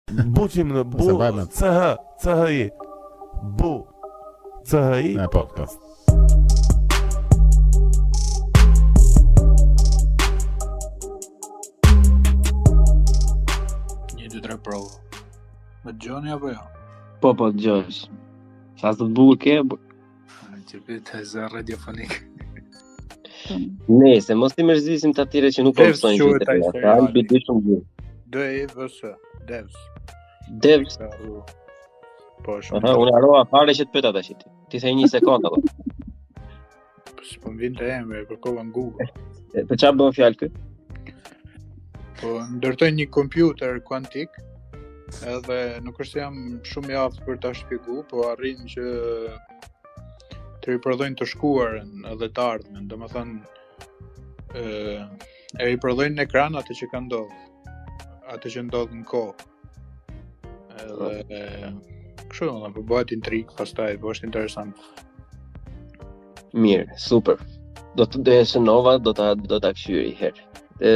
Buçim në Bu C H C H I Bu C H I Po, po. Një, dy, tre provë. Më dëgjoni apo jo? Po, po, dëgjoj. Sa të bukur ke? Po. Që pyet e zë radiofonik. Nëse mos t'i mërzisim të atyre që nuk po mësojnë që të të bi dy shumë bukur. D E V S, Devs. Devs. Po shumë. Aha, unë harrova fare që të pyeta tash. Ti the një sekondë apo? Po s'po më vinte emri, e kërkova në Google. E, për çfarë bën fjalë ky? Po ndërtoj një kompjuter kuantik, edhe nuk është se jam shumë i aftë për ta shpjegu, po arrin që të riprodhojnë të shkuarën edhe të ardhmen, domethënë ë e riprodhojnë në ekran atë që ka ndodhur, atë që ndodh në kohë. Edhe kështu domethënë po bëhet intrigë pastaj, po është interesant. Mirë, super. Do të do e shënova, do ta do ta kqyri një herë. Ë,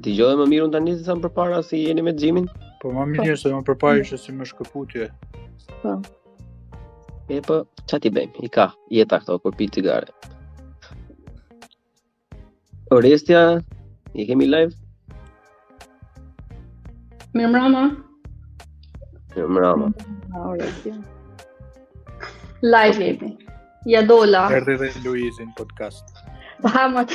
dëgjohem më mirë unë tani se sa më përpara si jeni me dëgjimin? Po më mirë se më përpara ishte si me shkëputje. Po. E po, ça t'i bëjmë? I ka jeta këto kur pi cigare. Orestja, i kemi live? Mirëmbrëma. Mirëmbrëma. Orestja. Live jemi. Ja dola. Erdhi dhe Luizi në podcast. Pa, më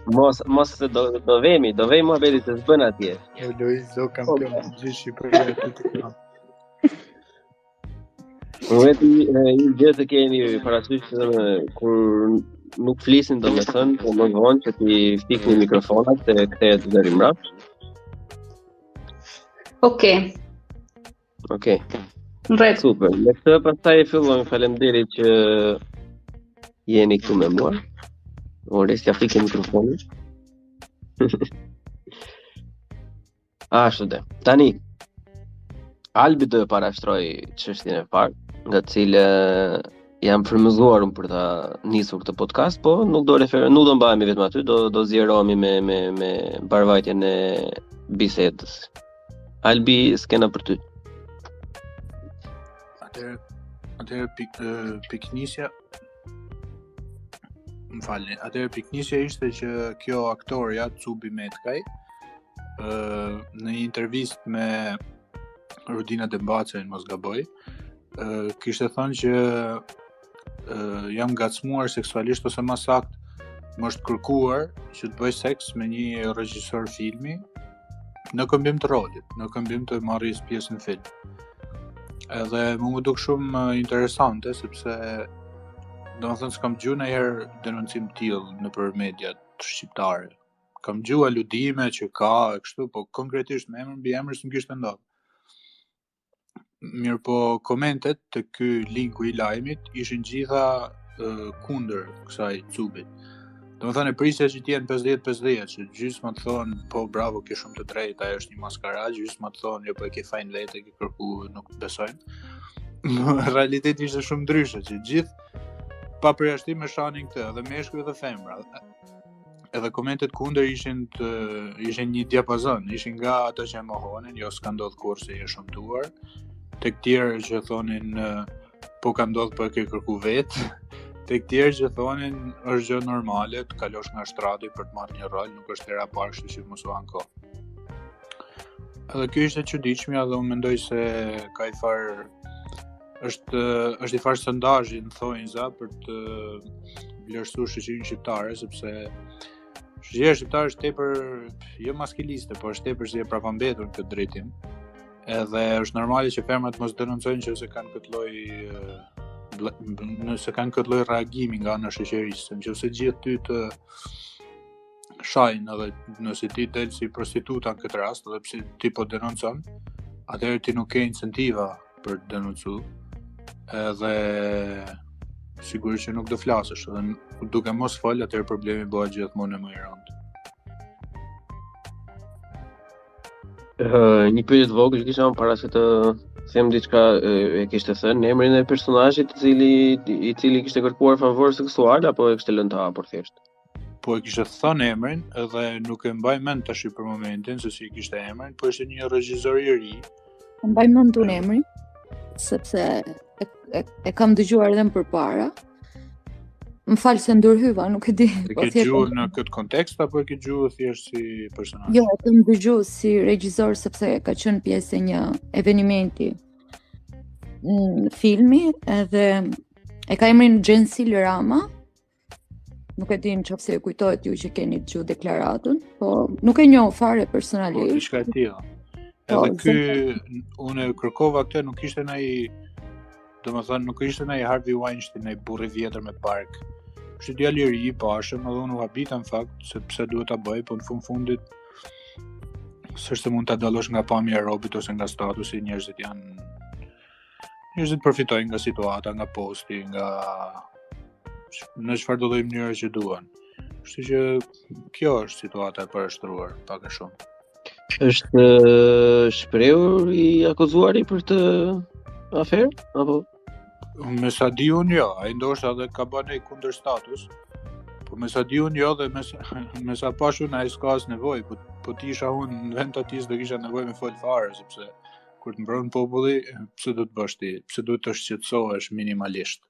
Mos, mos se do, do vemi, do vemi muhabeti të s'bën atje. E Luiz do kampion po. gjithë Shqipëria të të Vetëm një gjë të keni parasysh që dhe kur nuk flisim domethënë, po më vonë që t'i fikni mikrofonat se kthehet zëri mbrapsht. Okej. Okej. Në rregull. Super. Me këtë pastaj e fillojmë. Faleminderit që jeni këtu me mua. Orestja fike mikrofonin. Ashtu de. Tani, Albi do e parashtroj çështjen e parë, nga e cila jam frymëzuar unë për ta nisur këtë podcast, po nuk do refer, nuk do mbahemi vetëm aty, do do zgjerohemi me me me mbarëvajtjen e bisedës. Albi, skena për ty. Atëherë, atëherë pik, piknisja Më falni, atëherë piknisja ishte që kjo aktorja Cubi Metkaj ë në një intervistë me Rudina Dembacën, mos gaboj, ë kishte thënë që ë jam ngacmuar seksualisht ose më saktë më është kërkuar që të bëj seks me një regjisor filmi në këmbim të rolit, në këmbim të marrjes pjesë në film. Edhe mu m'u duk shumë interesante sepse domethënë s'kam dëgju ndonjëherë denoncim të tillë nëpër mediat shqiptare. Kam dëgju aludime që ka e kështu, po konkretisht me emër mbiemër s'më kishte ndodhur. Mirëpo komentet te ky linku i lajmit ishin gjitha kundër kësaj Cubit. Domethënë e prisja që të jenë 50-50, që gjysma të thonë po bravo ke shumë të drejtë, ajo është një maskara, gjysma të thonë jo po e ke fajin vetë, e ke kërku, nuk të besojmë. Në realitet ishte shumë ndryshe, që gjithë pa përjashtim e shanin këtë, edhe meshkuj edhe femra. Edhe komentet kundër ishin të ishin një diapazon, ishin nga ato që e mohonin, jo s'ka ndodhur kurrë se je shëmtuar, tek tjerë që thonin po ka ndodhur po e ke kërku vet, tek tjerë që thonin është gjë normale të kalosh nga shtrati për të marrë një rol, nuk është hera e parë, kështu që mos u anko. Edhe kjo ishte e çuditshmja dhe unë mendoj se ka i farë është është i farë sondazhi në thonjza për të vlerësuar shoqërinë shqiptare sepse shoqëria shqiptare është tepër jo maskiliste, por është tepër si e prapambetur në këtë drejtim. Edhe është normale që femrat mos denoncojnë nëse kanë këtë lloj nëse kanë këtë lloj reagimi nga ana e shoqërisë, nëse gjithë ty të shajnë edhe nëse ti del si prostituta në këtë rast edhe pse ti po denoncon, atëherë ti nuk ke incentiva për të denoncu edhe sigurisht që nuk do flasësh edhe duke mos fol atëherë problemi bëhet gjithmonë më i rëndë. Uh, një pyetje të vogël kisha unë para se të them diçka e, e kishte thënë emrin e personazhit i cili i cili kishte kërkuar favor seksual apo e kishte lënë të hapur thjesht. Po e kishte thënë emrin edhe nuk e mbaj mend tash për momentin se si e kishte emrin, po ishte një regjisor i ri. E mbaj mend unë emrin, sepse e, e, e kam dëgjuar edhe më përpara. Më fal se ndërhyva, nuk e di. E po ke dëgjuar në këtë kontekst apo e ke dëgjuar thjesht si personazh? Jo, e kam dëgjuar si regjisor sepse ka qenë pjesë e një evenimenti në filmi edhe e ka emrin Xhensil Rama. Nuk e di në qoftë se ju kujtohet ju që keni dëgju deklaratën, po nuk e njoh fare po, personalisht. Po, diçka e tillë. Po, Edhe ky, unë e kërkova këtë, nuk ishte nai, domethënë, nuk ishte nai Harvey Weinstein, nai burrë i vjetër me bark. Ishte djalë i ri, i pashëm, edhe unë u habita në fakt, se pse duhet ta bëj, po në fund fundit, s'është se mund ta dallosh nga pamja e robit ose nga statusi, njerëzit janë Njerëzit përfitojnë nga situata, nga posti, nga në çfarëdo lloj mënyre që duan. Kështu që kjo është situata e parashtruar pak a shumë. Është shprehur i akuzuari për këtë aferë apo Me sa di unë jo, ai ndoshta edhe ka bërë një kundër status, po me sa di unë jo dhe me sa, me sa pashë unë ai s'ka as nevojë, po, po të isha unë në vend të atij s'do kisha nevojë me fol fare, sepse Kur të mbron populli, pse do të bësh ti? Pse duhet të shqetësohesh minimalisht?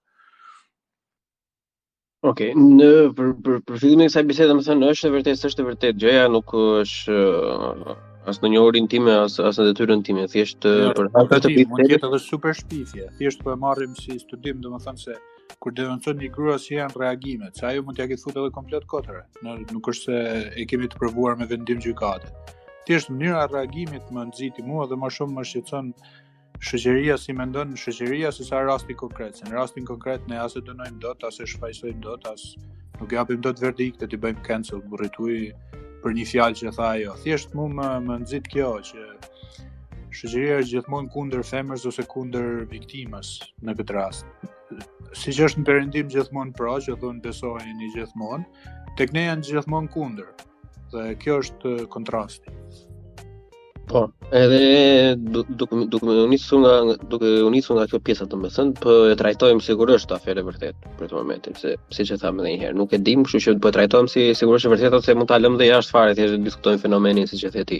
Ok, në për për për fillimin e kësaj bisede, domethënë është e vërtetë, s'është e vërtetë gjëja, nuk është as në njohurinë time, as as në detyrën time, thjesht jo, për hapje të bisedës. Mund të jetë edhe super shpifje. Thjesht po e marrim si studim, domethënë se kur denoncon një grua si janë reagimet, se ajo mund t'ia ketë futur edhe komplet kot, në nuk është se e kemi të provuar me vendim gjykate. Thjesht mënyra e reagimit më nxiti mua dhe më shumë më shqetëson shoqëria si mendon shoqëria se sa rasti konkret. Se në rastin konkret ne as e dënojmë dot, as e shfajsojmë dot, as nuk japim dot verdikte t'i bëjmë cancel burrit tuaj për një fjalë që tha ajo. Thjesht mua më, më nxit kjo që shoqëria është gjithmonë kundër femrës ose kundër viktimës në këtë rast. Siç është në perëndim gjithmonë pro, që thonë besojeni gjithmonë, tek ne janë gjithmonë kundër. Dhe kjo është kontrasti. Po, edhe duke duke u nisur nga duke u nisur nga kjo pjesa domethënë, po e trajtojmë sikur është aferë e vërtetë për të momentin, se siç e thamë edhe një herë, nuk e dim, kështu që po e trajtojmë si sikur është e vërtetë ose mund ta lëmë dhe jashtë fare, thjesht të diskutojmë fenomenin siç e the ti.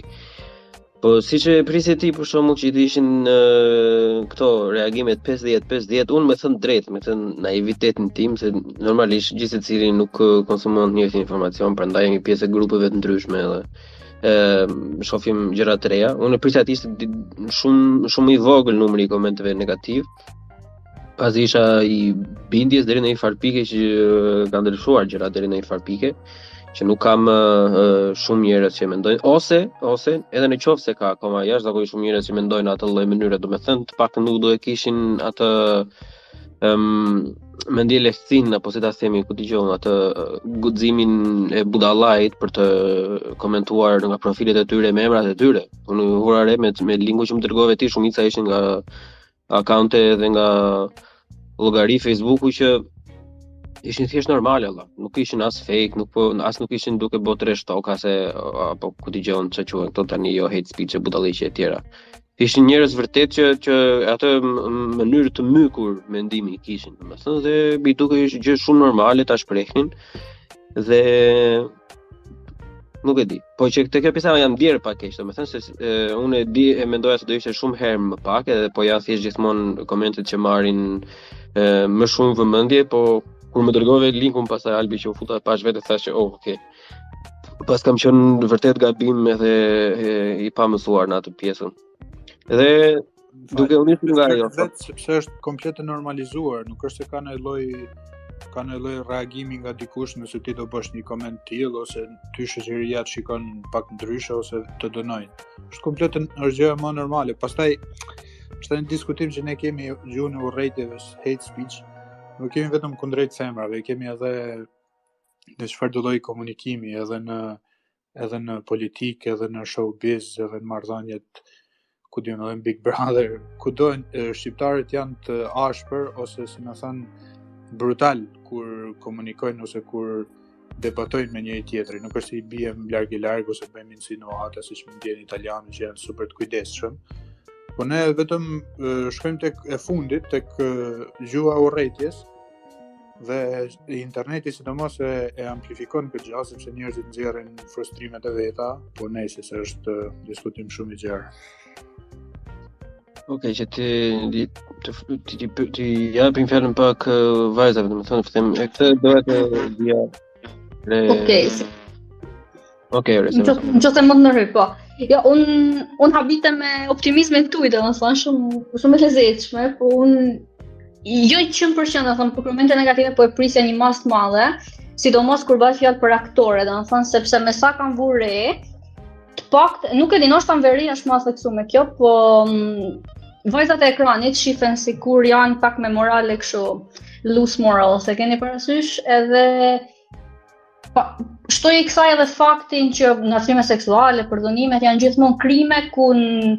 Po siç e prisje ti për shembull që të ishin uh, këto reagimet 50-50, unë me thënë drejt, me thënë naivitetin tim se normalisht gjithsecili nuk konsumon të njëjtin informacion, prandaj jemi pjesë e grupeve të ndryshme edhe ë shohim gjëra të reja. Unë prisja të ishte shumë shumë i vogël numri i komenteve negativ. Pasi isha i bindjes deri në një farë pike që kanë ndryshuar gjërat deri në një farë pike, që nuk ka më shumë njerëz që mendojnë ose ose edhe në qoftë se ka akoma jashtëzakonisht shumë njerëz që mendojnë atë lloj mënyre, domethënë të paktën nuk do e kishin atë ëm um, mendjelehtësinë apo si ta themi ku dëgjon atë guximin e budallait për të komentuar nga profilet e tyre me emrat e tyre. Unë vura re me me linkun që më dërgove ti, shumica ishin nga akaunte edhe nga llogari Facebooku që ishin thjesht normale valla. Nuk ishin as fake, nuk po as nuk ishin duke bë trash talk ose apo ku dëgjon çka quhen këto tani jo hate speech e budalliqe e tjera. Ishin njerëz vërtet që që atë mënyrë të mykur mendimi kishin, domethënë dhe i dukej ishte gjë shumë normale ta shprehnin dhe Nuk e di. Po që te kjo pjesa jam ndjerë pak keq, domethënë se e, unë e di e mendoja se do ishte shumë herë më pak, edhe po janë thjesht gjithmonë komentet që marrin e, më shumë vëmendje, po kur më dërgove linkun pastaj Albi që u futa pashë vetë thashë që oh, okay. Paskam qenë vërtet gabim edhe e, i pamësuar në atë pjesën. Dhe Duke u nisur nga ajo. Vetë sepse është komplet e normalizuar, nuk është se ka ndonjë lloj ka ndonjë lloj reagimi nga dikush nëse ti do bësh një koment të tillë ose ty shoqëria të shikon pak ndryshe ose të dënojnë. Është komplet është gjëja më normale. Pastaj është një diskutim që ne kemi gjuhën e urrejtjes, hate speech. Nuk kemi vetëm kundrejt femrave, kemi edhe në çfarëdo lloj komunikimi, edhe në edhe në politikë, edhe në showbiz, edhe në marrëdhëniet ku di unë edhe në Big Brother, kudo shqiptarët janë të ashpër ose si me thënë brutal kur komunikojnë ose kur debatojnë me njëri tjetrin, nuk është se i biem larg e larg ose bëjmë insinuata siç mund të jenë italianët që janë super të kujdesshëm. Po ne vetëm shkojmë tek e fundit, tek gjuha e urrejtjes. Dhe interneti sidomos e, e amplifikon këtë gjë sepse njerëzit nxjerrin frustrimet e veta, po nejse se është diskutim shumë i gjerë. Okej, okay, që ti ti ti ti, ti japim fjalën pak vajzave, domethënë them e këtë doja të dija. Okej. Okay. Okej, okay, Në qoftë se mund të ndërhyj, po. Jo, un un habitem me optimizmin tuaj, domethënë shumë shumë e lezetshme, po un jo 100%, domethënë, po komente negative po e prisja një masë të madhe, sidomos kur bëhet fjalë për aktore, domethënë sepse me sa kam vënë re, të pakt, nuk e di, ndoshta në veri është më theksuar kjo, po mm, vajzat e ekranit shifen sikur janë pak me morale kështu loose morals, e keni parasysh edhe Pa, shtoji kësaj edhe faktin që ngacmime seksuale, përdhunimet janë gjithmonë krime ku në,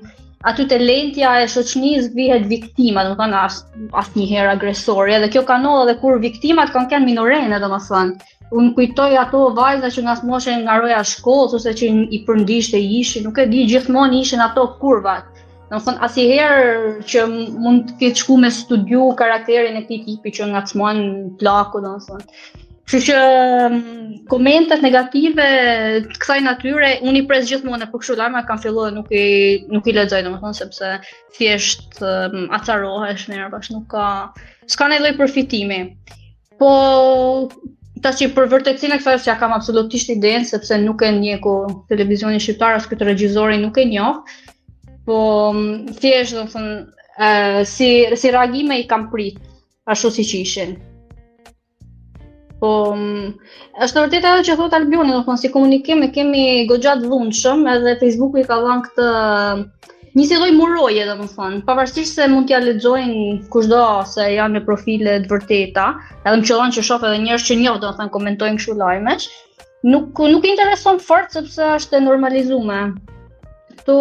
aty te lentja e shoqënisë vihet viktima, domethënë as, asnjëherë agresori, edhe kjo ka ndodhur edhe kur viktimat kanë qenë minorene, domethënë. Unë kujtoj ato vajza që ngacmoshin nga roja e shkollës, ose që i përndiqte ishi, nuk e di, gjithmonë ishin ato kurvat. Domethënë, asnjëherë që mund të ketë shku me studiu karakterin e këtij tipi që ngacmon plaku, domethënë. Kështu që mm, komentet negative të kësaj natyre, unë i pres gjithmonë për kështu lajme kam filluar nuk i nuk i lexoj domethënë sepse thjesht um, acarohesh nervash, nuk ka s'ka ndonjë lloj përfitimi. Po tash që për vërtetësinë e kësaj s'ja kam absolutisht idenë sepse nuk e ndjek televizionin shqiptar as këtë regjisorin nuk e njoh. Po mm, thjesht domethënë uh, si si reagime i kam prit ashtu siç ishin. Po mm, është e vërtetë ajo që thot Albioni, domethënë si komunikim e kemi goxha të dhunshëm, edhe Facebooku i ka dhënë këtë një si lloj muroje, domethënë, pavarësisht se mund t'ja lexojnë kushdo se janë me profile të vërteta, edhe më qëllon që shoh edhe njerëz që njoh, domethënë komentojnë kështu lajmesh, nuk nuk i intereson fort sepse është e normalizuar. Këtu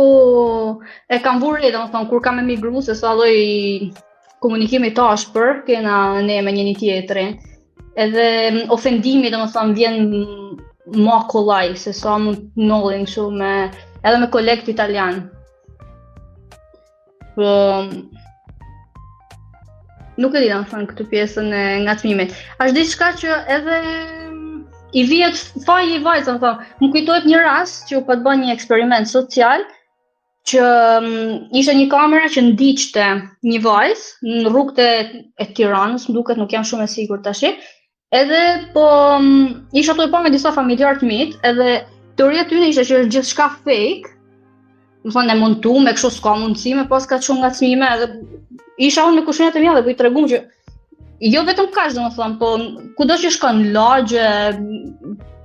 e kam vënë re, domethënë kur kam emigru se sa lloj komunikimi të ashpër kena ne me njëni tjetrin. Edhe mm, ofendimi, domethënë, vjen ma kollaj se sa mund të ndodhin kështu me edhe me kolegët italian. Po nuk e di domethënë këtë pjesën e ngacmimit. Është diçka që edhe mm, i vihet faji vajzës, domethënë, më kujtohet një rast që u pat bën një eksperiment social, që mm, ishte një kamera që ndiqte një vajzë në rrugët e, e Tiranës, më duket nuk jam shumë e sigurt tash. Edhe po mm, isha tu e pa me disa familjarë të mitë, edhe teoria e tyre ishte që është gjithçka fake. Domethënë e montume, kështu s'ka mundësi me pas kaq shumë ngacmime, edhe isha unë me kushërinat e mia dhe po i tregum që jo vetëm kaq, domethënë, po kudo që shkon lagje,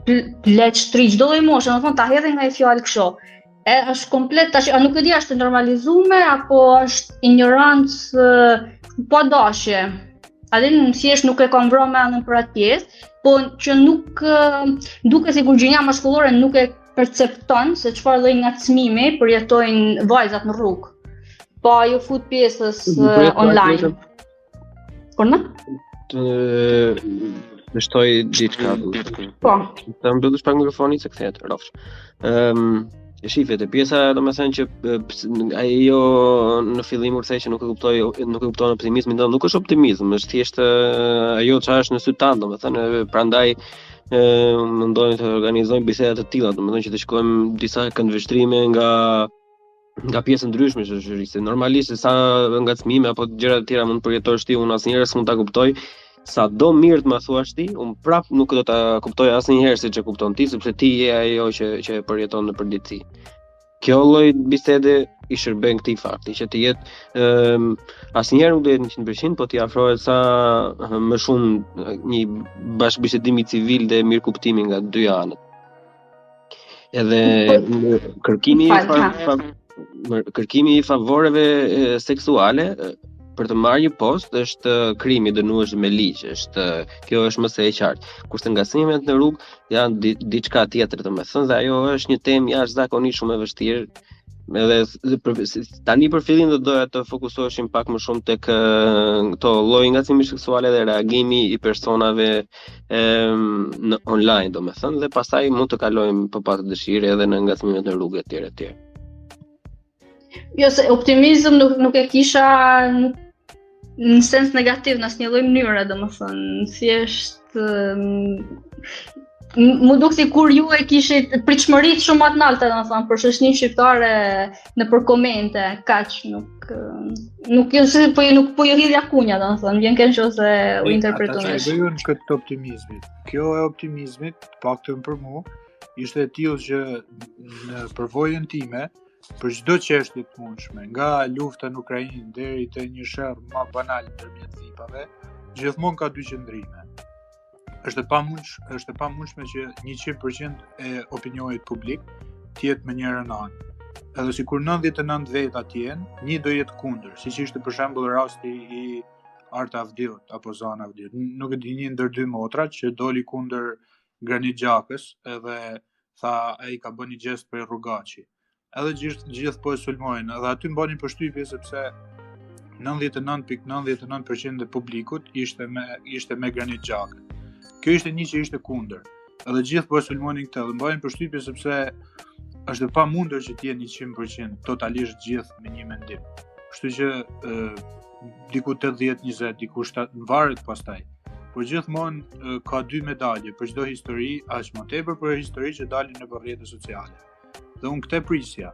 pleq, të ri, çdo lloj moshe, domethënë ta hedhin nga një fjalë kështu. E është komplet tash, a nuk e di është e normalizume apo është injorancë pa dashje. A din thjesht nuk e kam vra mendjen për atë pjesë, po që nuk duket sikur gjinia mashkullore nuk e percepton se çfarë lloj ngacmimi përjetojnë vajzat në rrugë. Pa iu fut pjesës online. Po në? Të të shtoj diçka. Po. Ta mbyllësh pak mikrofonin se kthehet, rrofsh. Ëm um, E shife, te pjesa domethënë që ajo në fillim kur the që nuk e kuptoj, nuk e kupton optimizmin, do nuk është optimizëm, është thjesht ajo çfarë është në sytë tanë, domethënë prandaj ë mendojmë të organizojmë biseda të tilla, domethënë që të shikojmë disa këndvështrime nga nga pjesë ndryshme të shoqërisë. Normalisht se sa ngacmime apo gjëra të tjera mund të përjetosh ti, unë asnjëherë s'mund ta kuptoj. Sa do mirë të ma thuash ti, unë prap nuk do ta kuptoj asnjëherë siç e kupton ti, sepse ti je ajo që që e përjeton në përditësi. Kjo lloj bisede i shërben këtij fakti që të jetë ëm um, asnjëherë nuk do jetë 100%, po t'i afrohet sa më shumë një bashkëbisedimi civil dhe mirëkuptimi nga dy anët. Edhe po, kërkimi i fa, fa, kërkimi i favoreve seksuale për të marrë një post është krim i dënueshëm me ligj, është kjo është më se e qartë. Kurse ngacmimet në rrugë janë di, diçka tjetër, domethënë dhe ajo është një temë jashtëzakonisht shumë e vështirë Edhe për, tani për fillim do doja të fokusoheshim pak më shumë tek këto lloj ngacmimi seksuale dhe reagimi i personave në online, domethënë, dhe pastaj mund të kalojmë po pate dëshirë edhe në ngacmimet në rrugë etj etj. Jo se optimizëm nuk nuk e kisha nuk në sens negativ në asnjë lloj mënyre, domethënë, thjesht m'u duk sikur ju e kishit pritshmëritë shumë më të larta, domethënë, për shoqërinë shqiptare nëpër komente, kaq nuk nuk jo se po nuk po ju hidhja kunja, domethënë, vjen keq nëse u interpreton. Ata që bëjnë këtë të optimizmit. Kjo e optimizmit, të paktën për mua, ishte e tillë që në përvojën time, për çdo çështje të mundshme, nga lufta në Ukrainë deri te një sherr më banal ndërmjet vipave, gjithmonë ka dy qëndrime. Është e pamundshme, është e pamundshme që 100% e opinionit publik të jetë me njërën anë. Edhe sikur 99 veta të jenë, një do jetë kundër, siç ishte për shembull rasti i Arta Avdiut apo Zana Avdiut. Nuk e di një ndër dy motrat që doli kundër Granit Xhakës edhe tha ai ka bërë një gjest prej rrugaçi. Edhe gjithë gjithë po e sulmojnë, edhe aty më bani përshtypje sepse 99.99% e publikut ishte me ishte me Granit Xhakën. Kjo ishte një që ishte kundër. Edhe gjithë po e sulmonin këtë, dhe më bani përshtypje sepse është e pamundur që të jenë 100% totalisht gjithë me një mendim. Kështu që e, diku 80 20, diku 7 varet pastaj. Por gjithmonë ka dy medalje për çdo histori, aq më tepër për histori që dalin nëpër rrjete sociale. Dhe unë këtë prisja,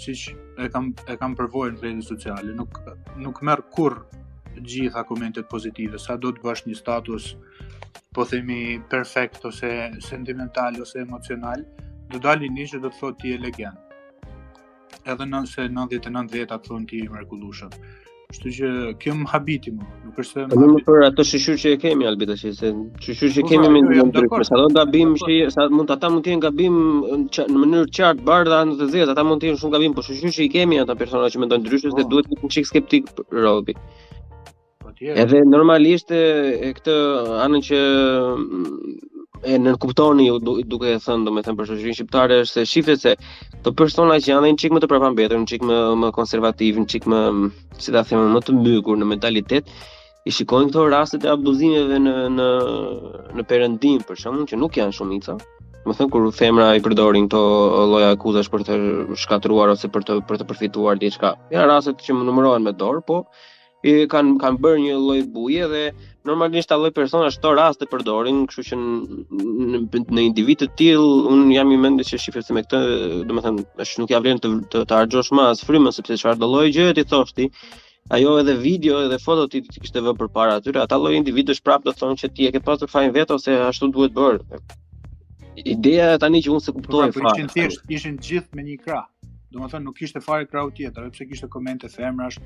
siç e kam e kam përvojën në rrjete sociale, nuk nuk merr kurrë gjitha komentet pozitive, sado të bësh një status po themi perfekt ose sentimental ose emocional, do dali një që do të thotë ti je legen. edhe nëse 99 veta të thonë ti i mrekullueshëm. Kështu që kjo më habiti më, nuk është se më habiti. për ato shyqyr që e kemi Albi tash, se shyqyr që po, kemi pra, me jo, ndryshme, sa do gabim që sa mund ata mund të jenë gabim në mënyrë të qartë bardha në të zezë, ata mund të jenë shumë gabim, po shyqyr që i kemi ata persona që mendojnë ndryshe se po. duhet të jetë një çik skeptik robi. Patjetër. Edhe normalisht e, e këtë anën që mm, e nënkuptoni ju duke e thënë, domethënë për shoqërinë shqiptare është se shifet se këto persona që janë një çik më të prapambetur, një çik më më konservativ, një çik më, si ta them, më të mykur në mentalitet, i shikojnë këto rastet e abuzimeve në në në perëndim për shembull, që nuk janë shumica. Domethënë kur femra i përdorin këto lloj akuzash për të shkatërruar ose për të për të përfituar diçka. Janë raste që më numërohen me dorë, po i kanë kanë bërë një lloj buje dhe normalisht ata lloj personash këto raste përdorin, kështu që në, në, në individ të tillë un jam i mendjes që shifet se me këtë, domethënë, është nuk ja vlen të të, të harxhosh më as frymën sepse çfarë do lloj gjëje ti thosh ti, ajo edhe video edhe foto ti ti kishte vënë përpara atyre, ata lloj individësh prapë do thonë që ti e ke pasur fajin vetë ose ashtu duhet bërë. Ideja tani që unë s'e kuptoj po, pra, po ishin thjesht, ishin gjithë me një krah. Domethënë nuk kishte fare krahu tjetër, edhe pse kishte komente femrash,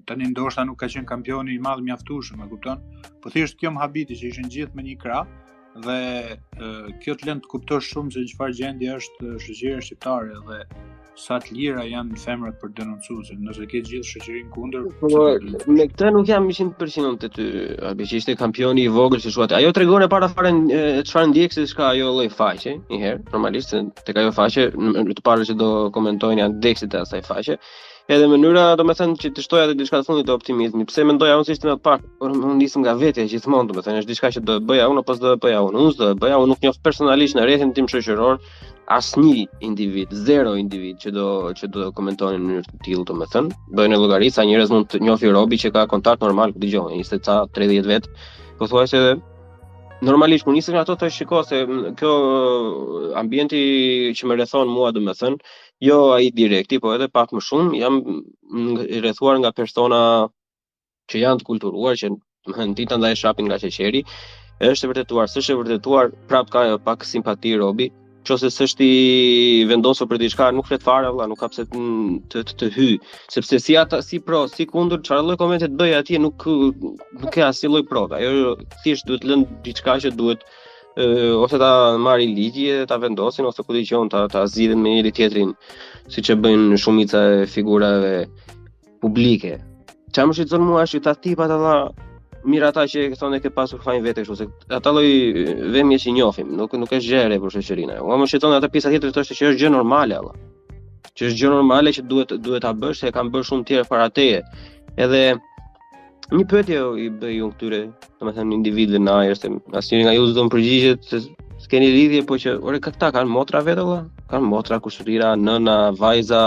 tani ndoshta nuk ka qenë kampioni i madh mjaftueshëm, e kupton? Po thjesht kjo më habiti që ishin gjithë me një krah dhe e, kjo të lën të kuptosh shumë se në çfarë gjendje është shoqëria shqiptare dhe sa të lira janë femrat për denoncuar, se nëse ke gjithë shoqërinë kundër, po, me këtë nuk jam 100% unë te ty, Albi, që ishte kampioni i vogël që shuat. Ajo tregon e para fare çfarë ndjekësish ka ajo lloj faqe, një herë, normalisht se tek ajo faqe, të parë që do komentojnë janë ndjekësit e asaj faqe. Edhe mënyra, domethënë që të shtoja edhe diçka të fundit të optimizmit. Pse mendoja unë se ishte më pak, por unë nisem nga vetja gjithmonë, domethënë është diçka që do e bëja unë apo s'do e bëja unë. Unë s'do e bëja, unë nuk njoh personalisht në rrethin tim shoqëror asnjë individ, zero individ që do që do komentonin në mënyrë të tillë, domethënë, bëjnë llogari sa njerëz mund të njohë robi që ka kontakt normal, dëgjoj, 20 ca, 30 vet, pothuajse edhe normalisht kur nisem nga ato thosh shiko se kjo ambienti që më rrethon mua domethënë Jo ai direkti, po edhe pak më shumë, jam i rrethuar nga persona që janë të kulturuar, që domethënë di ta ndajë shapin nga sheqeri, është e vërtetuar, s'është e vërtetuar, prap ka pak simpati robi, qoftë se s'është i vendosur për diçka, nuk flet fare vëlla, nuk ka pse të të, të, të hyj, sepse si ata si pro, si kundër, çfarë lloj komente të bëj atje nuk nuk ke asnjë lloj prove. Ajo thjesht duhet lënë diçka që duhet ose ta marri ligji dhe ta vendosin ose ku di unë ta ta zgjidhin me njëri tjetrin siç e bëjnë shumica e figurave publike. Çfarë më shqetëson mua është që ata tipat ata mirë ata që e thonë e ke pasur fajin vetë kështu se ata lloj vemje që njohim, nuk nuk është gjë e re për shoqërinë. Mua më shqetëson ata pjesa tjetër thoshte që është gjë normale valla. Që është gjë normale që duhet duhet ta bësh se e kanë bërë shumë tjerë para teje. Edhe Një pyetje i bëj unë këtyre, domethënë individëve në ajër, se asnjëri nga ju s'do më përgjigjet se s'keni lidhje, po që ore këta kanë motra vetë valla, kanë motra, kushërira, nëna, vajza.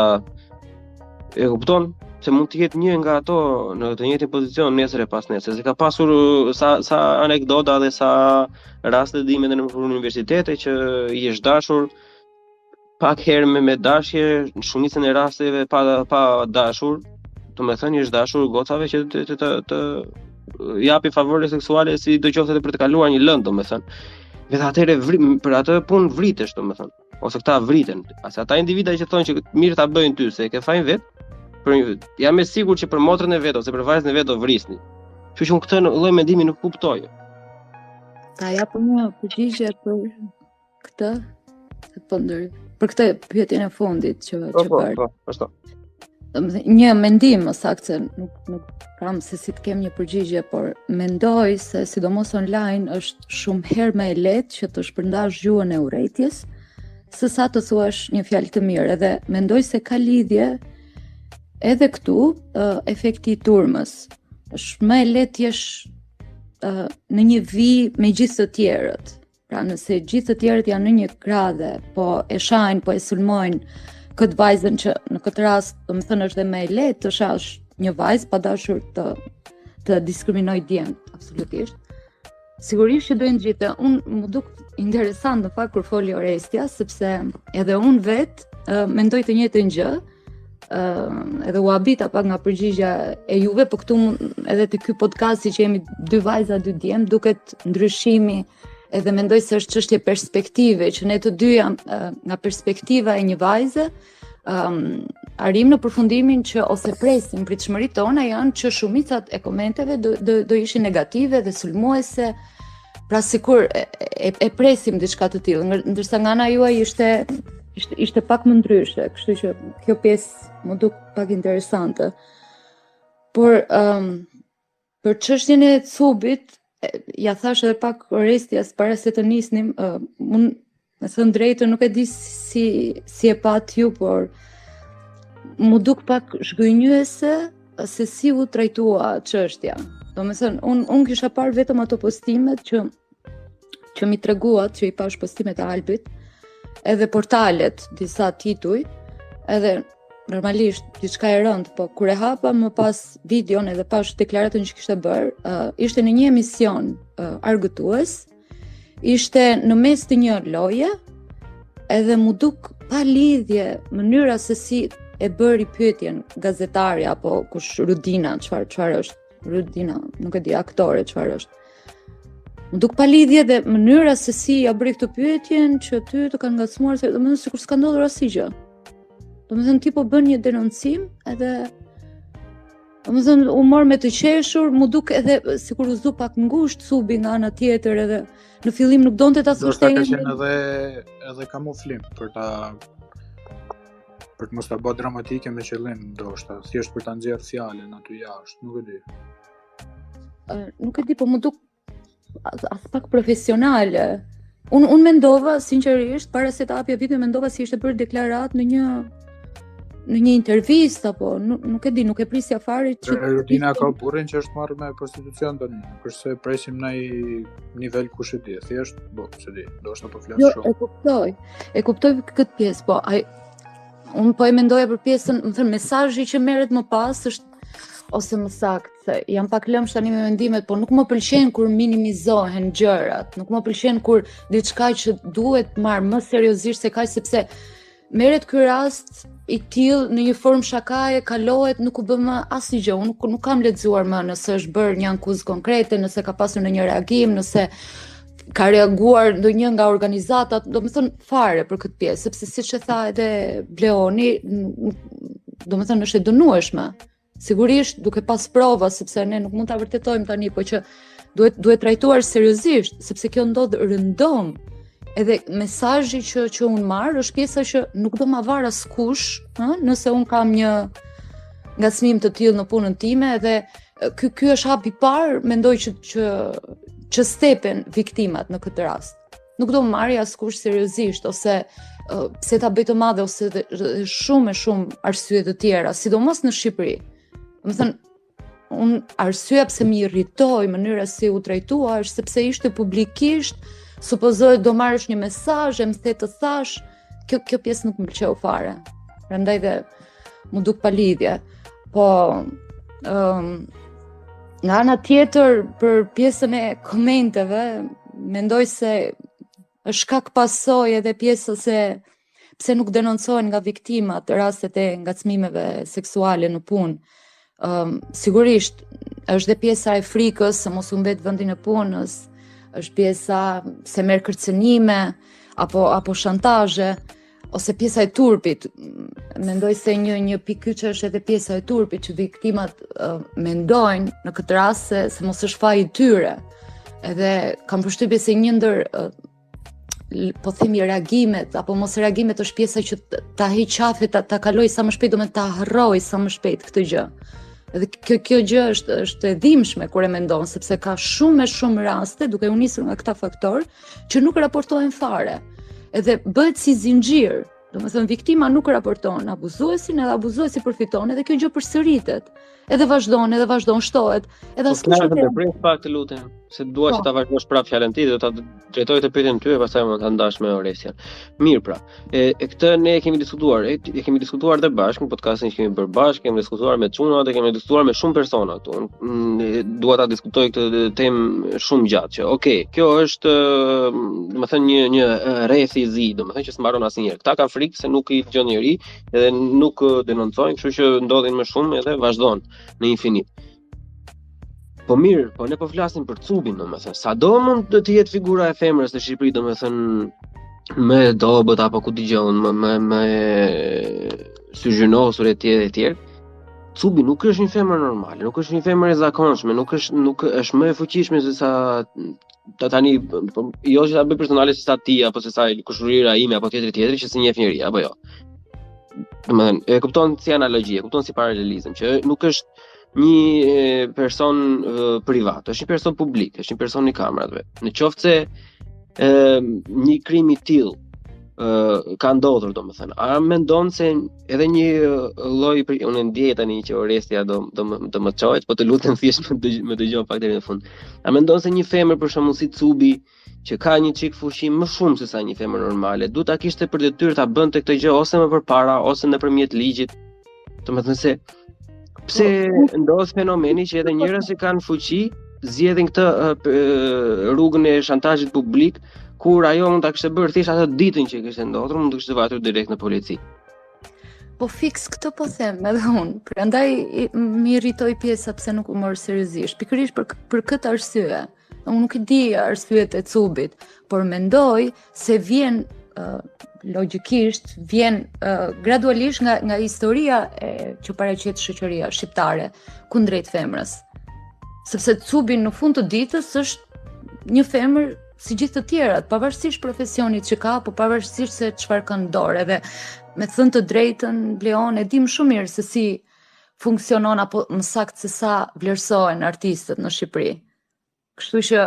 E kupton? Se mund të jetë një nga ato në të njëjtin pozicion nesër e pasnesër, se ka pasur uh, sa sa anekdota dhe sa raste dimë edhe në universitete që i është dashur pak herë me me dashje, në shumicën e rasteve pa pa dashur, domethënë i është dashur gocave që të të të, të japi favore seksuale si do qoftë edhe për të kaluar një lëndë, domethënë. Dhe atëherë vri, për atë punë vritesh, domethënë. Ose këta vriten. Ase ata individa që thonë që mirë ta bëjnë ty, se e ke fajin vet, për një vit. Jam e sigurt që për motrën e vet ose për vajzën e vet do vrisnin. Kështu që unë këtë lloj mendimi nuk kuptoj. Ta jap një përgjigje për këtë po ndër për këtë pyetjen e fundit që po, që po, bërë. Po, po, ashtu. Domethënë një mendim më saktë se nuk nuk kam se si të kem një përgjigje, por mendoj se sidomos online është shumë herë më e lehtë që të shpërndash gjuhën e urrejtjes se sa të thuash një fjalë të mirë. Edhe mendoj se ka lidhje edhe këtu uh, efekti i turmës. Është më e lehtë të jesh uh, në një vijë me gjithë të tjerët. Pra nëse gjithë të tjerët janë në një krah dhe po e shajnë, po e sulmojnë këtë vajzën që në këtë rast, domethënë është dhe më e lehtë të shash një vajzë pa dashur të të diskriminoj djemtë, absolutisht. Sigurisht që do jenë gjithë, unë m'u duk interesant në fakt kur foli Orestja, sepse edhe unë vetë uh, mendoj të njëjtën gjë, uh, edhe u habita pak nga përgjigja e juve, po këtu edhe te ky podcast që jemi dy vajza, dy djem, duket ndryshimi edhe mendoj se është çështje perspektive që ne të dy jam uh, nga perspektiva e një vajze, um, arrijmë në përfundimin që ose presim pritshmëritë tona janë që shumicat e komenteve do do, do ishin negative dhe sulmuese. Pra sikur e, e, e presim diçka të tillë, ndërsa nga ana juaj ishte ishte ishte pak më ndryshe, kështu që kjo pjesë m'u duk pak interesante. Por um, për çështjen e Cubit, ia thashë edhe pak Orestias para se të nisnim, uh, unë me thënë të drejtën nuk e di si si e patë ju, por m'u duk pak zhgënjyese se si u trajtua çështja. Domethënë, unë un kisha parë vetëm ato postimet që që m'i treguat, që i pashë postimet e Albit, edhe portalet, disa tituj, edhe normalisht diçka e rëndë, po kur e hapa më pas videon edhe pashë deklaratën që kishte bërë, uh, ishte në një emision uh, argëtues, Ishte në mes të një loje, edhe m'u duk pa lidhje mënyra se si e bëri pyetjen gazetari apo kush Rudina, çfarë çfarë është Rudina, nuk e di aktore çfarë është. M'u duk pa lidhje dhe mënyra se si ia bëri këtë pyetjen që ty të kanë ngacmuar, se domethënë sikur s'ka ndodhur asgjë. Domethënë ti po bën një denoncim edhe Domethënë, u mor me të qeshur, m'u duk edhe sikur u zu pak ngushtë Cubi nga ana tjetër edhe në fillim nuk donte ta thoshte. Ndoshta ka qenë edhe edhe kamuflim për ta për të mos ta bërë dramatike me qëllim ndoshta, thjesht për ta nxjerrë fjalën aty jashtë, nuk e di. Uh, nuk e di, po m'u duk as, as pak profesionale. Unë un mendova sinqerisht para se të hapja videon mendova si ishte bërë deklaratë në një në një intervistë apo nuk, nuk e di, nuk e prisja fare që Rudina ka burrin që është marrë me prostitucion tani, nuk është se presim në një nivel kush e di, thjesht, bo, s'e di, ndoshta po flas jo, shumë. Jo, e kuptoj. E kuptoj këtë pjesë, po ai unë po e mendoja për pjesën, domethënë mesazhi që merret më pas është ose më saktë, se jam pak lëmsh tani me mendimet, po nuk më pëlqen kur minimizohen gjërat, nuk më pëlqen kur diçka që duhet marrë më seriozisht se kaq sepse merret ky rast i tillë në një formë shakaje kalohet, nuk u bë më asnjë gjë. Unë nuk, nuk kam lexuar më nëse është bërë një ankuzë konkrete, nëse ka pasur ndonjë reagim, nëse ka reaguar ndonjë nga organizatat, domethënë fare për këtë pjesë, sepse siç e tha edhe Bleoni, domethënë është e dënueshme. Sigurisht duke pas prova, sepse ne nuk mund ta vërtetojmë tani, po që duhet duhet trajtuar seriozisht, sepse kjo ndodh rëndom. Edhe mesazhi që që unë marr është pjesa që nuk do ma varë askush, ë, nëse unë kam një ngacmim të tillë në punën time edhe ky ky është hapi i parë, mendoj që që që stepen viktimat në këtë rast. Nuk do marrë askush seriozisht ose uh, pse ta bëj të madhe ose dhe, dhe shumë e shumë arsye të tjera, sidomos në Shqipëri. Domethënë unë arsyeja pse më irritoi mënyra si u trajtua është sepse ishte publikisht, supozohet do marrësh një mesazh, e më the të thashë, kjo kjo pjesë nuk më pëlqeu fare. Prandaj dhe m'u duk pa lidhje. Po, um, nga ana tjetër për pjesën e komenteve, mendoj se është shkak pasojë edhe pjesa se pse nuk denoncohen nga viktimat rastet e ngacmimeve seksuale në punë. Um, sigurisht, është dhe pjesa e frikës se mos humbet vendin e punës, është pjesa se merr kërcënime apo apo shantazhe ose pjesa e turpit. Mendoj se një një pikë kyçe është edhe pjesa e turpit që viktimat uh, mendojnë në këtë rast se, se mos është faji i tyre. Edhe kam përshtypjen se një ndër uh, po themi reagimet apo mos reagimet është pjesa që ta heq qafe, ta, ta kaloj sa më shpejt, domethënë ta harroj sa më shpejt këtë gjë. Edhe kjo kjo gjë është është e dhimbshme kur e mendon sepse ka shumë e shumë raste duke u nisur nga këta faktorë që nuk raportohen fare. Edhe bëhet si zinxhir, domethënë viktima nuk raporton abuzuesin, edhe abuzuesi përfiton, edhe kjo gjë përsëritet. Edhe vazhdon, edhe vazhdon, shtohet. Edhe po, askush nuk e ndërpres pak të lutem, se dua po. që ta vazhdosh prapë fjalën ti, do ta drejtoj këtë pyetjen ty e pastaj mund ta ndash me Oresian. Mirë pra. E, e këtë ne e kemi diskutuar, e, e kemi diskutuar dhe bashkë në podcastin që kemi bërë bashkë, kemi diskutuar me çunat, e kemi diskutuar me shumë persona këtu. Unë dua ta diskutoj këtë temë shumë gjatë që okay, kjo është, domethënë një një rreth i zi, domethënë që s'mbaron asnjëherë. Këta kanë frikë se nuk i dëgjon njeri, edhe nuk denoncojnë, kështu që ndodhin më shumë edhe vazhdon në infinit. Po mirë, po ne po flasim për cubin, domethënë, sado mund të të jetë figura e femrës në Shqipëri, domethënë, më e dobët apo ku di unë, më më më syzhynosur e tjerë e tjerë. Cubi nuk është një femër normale, nuk është një femër e zakonshme, nuk është nuk është më e fuqishme se sa ta tani po, jo që ta bëj personale se sa ti apo se sa kushërira ime apo tjetri tjetri që s'i njeh njeri apo jo. Domethënë, e kupton si analogji, e kupton si paralelizëm që nuk është një person privat, është një person publik, është një person i kamerave. Në qoftë se ë një krim i tillë ë ka ndodhur domethënë, a mendon se edhe një lloj për unë ndjej tani që Orestia do do më do më çohet, po të lutem thjesht më dëgj, më dëgjo pak deri në fund. A mendon se një femër për shembull si Cubi që ka një çik fuqi më shumë se sa një femër normale, duhet ta kishte për detyrë ta bënte këtë gjë ose më përpara ose nëpërmjet ligjit. Domethënë se pse po, ndodh fenomeni që edhe njerëz që kanë fuqi zgjedhin këtë rrugën e shantazhit publik kur ajo mund ta kishte bërë thjesht atë ditën që kishte ndodhur, mund të kishte vajtur direkt në polici. Po fiks këtë po them edhe unë. Prandaj më irritoi pjesa pse nuk u mor seriozisht. Pikërisht për për këtë arsye. Unë nuk i di arsyet e Cubit, por mendoj se vjen uh, logjikisht vjen uh, gradualisht nga nga historia e që paraqet shoqëria shqiptare kundrejt femrës. Sepse Cubi në fund të ditës është një femër si gjithë të tjerat, pavarësisht profesionit që ka, po pavarësisht se çfarë ka në dorë, edhe me thënë të drejtën, Bleon, e dim shumë mirë se si funksionon apo më saktë se sa vlerësohen artistët në Shqipëri. Kështu që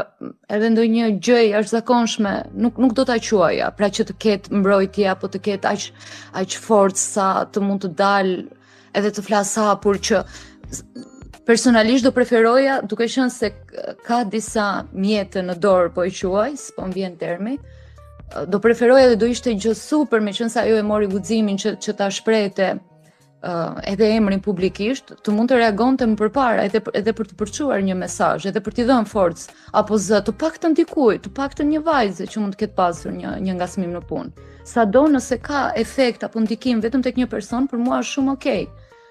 edhe ndonjë gjë e jashtëzakonshme nuk nuk do ta quaja, pra që të ketë mbrojtje apo të ketë aq aq forcë sa të mund të dalë edhe të flasë hapur që personalisht do preferoja duke qenë se ka disa mjete në dorë po e quaj, s'po më vjen termi, do preferoja dhe do ishte gjë super meqenëse ajo e mori guximin që që ta shprehte uh, edhe emrin publikisht, të mund të reagonte më përpara edhe edhe për të përçuar një mesazh, edhe për t'i dhënë forcë apo zë të paktën dikujt, të paktën një vajze që mund të ketë pasur një një ngacmim në punë. Sado nëse ka efekt apo ndikim vetëm tek një person, për mua është shumë okay.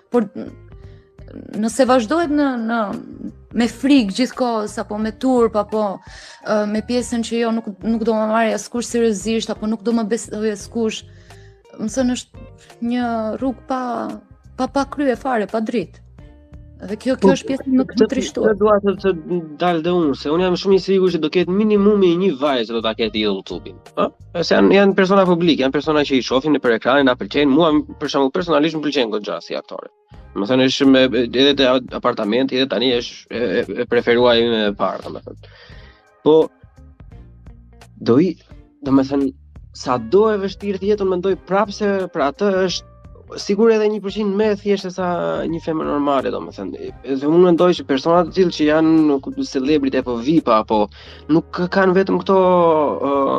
Por nëse vazhdohet në në me frikë gjithkohës apo me turp apo uh, me pjesën që jo nuk nuk do më marrë askush seriozisht apo nuk do më besojë askush, Domethënë është një rrugë pa pa pa krye fare, pa dritë. Dhe kjo kjo po, është pjesa më e trishtuar. Këtë dua të të dal dhe unë, se unë jam shumë i sigurt që do ketë minimumi një vajzë që do ta ketë idhull Cubin. Ë? Se janë janë persona publik, janë persona që i shohim nëpër ekrane, na pëlqejnë. Mua për shembull personalisht më pëlqen goxha si aktore. Domethënë është me edhe te apartamenti edhe tani është e, e, e preferuara ime e parë, domethënë. Po do i, domethënë sado e vështirë të jetë, unë mendoj prapë se për atë është sigur edhe 1% më e thjeshtë se sa një femër normale, domethënë. Edhe unë mendoj që persona të tillë që janë celebrity apo VIP apo nuk kanë vetëm këto uh,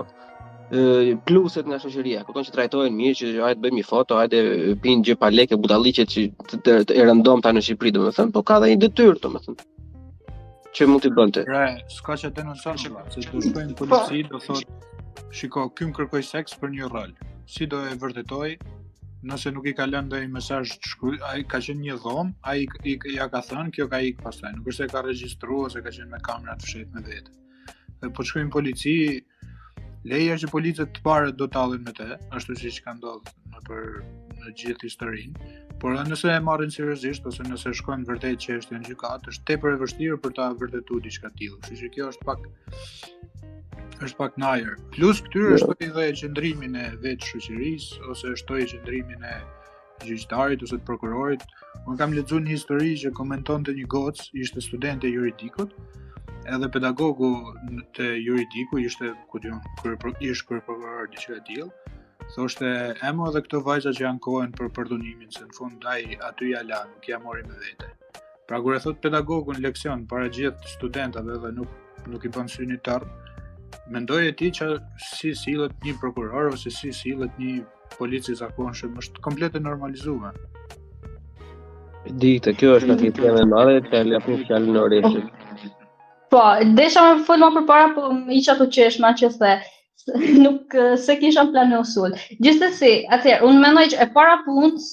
pluset nga shoqëria, kupton që trajtohen mirë, që hajde bëjmë një foto, hajde pinë gjë pa lekë budalliqet që të, të, të e rëndomta në Shqipëri, domethënë, po ka dhe një detyrë, domethënë që mund t'i bënte. Re, s'ka që denoncon, se do shkojë në polici, do thotë, shiko, ky më kërkoi seks për një rol. Si do e vërtetoj, nëse nuk i ka lënë ndonjë mesazh të shkruar, ai ka qenë një dhomë, ai i, ia ka thënë, kjo ka ik pastaj, nuk është se ka regjistruar ose ka qenë me kamera të fshehtë me vete. Dhe po shkojnë në polici, leje që policët të parët do tallen me të, ashtu siç ka ndodhur nëpër në gjithë historinë, por edhe nëse e marrin seriozisht ose nëse shkojnë vërtet çështja në gjykatë, është tepër e vështirë për ta vërtetuar diçka të tillë. Kështu që kjo është pak është pak në ajër. Plus këtyre jo. shtoi dhe qëndrimin e vetë shoqërisë ose shtoi qëndrimin e gjyqtarit ose të prokurorit. Unë kam lexuar një histori që komentonte një gocë, ishte studente e juridikut, edhe pedagogu te juridiku ishte, ku di unë, krye ish kryeprokuror diçka e tillë. Thoshte, emo edhe këto vajza që ankohen për përdhunimin, se në fund ai aty ja la, nuk ja mori me vete. Pra kur e thot pedagogu në leksion para gjithë studentave dhe nuk nuk i bën syni tërr, mendoje ti që si sillet një prokuror ose si sillet një polic i zakonshëm është komplet e normalizuar. Di, të kjo është një temë e madhe, të japim fjalën Oreshit. Po, desha me fol më përpara, po më isha tu qesh me që the. Nuk se kisha në plan me u sul. Gjithsesi, atëherë, unë mendoj që e para punës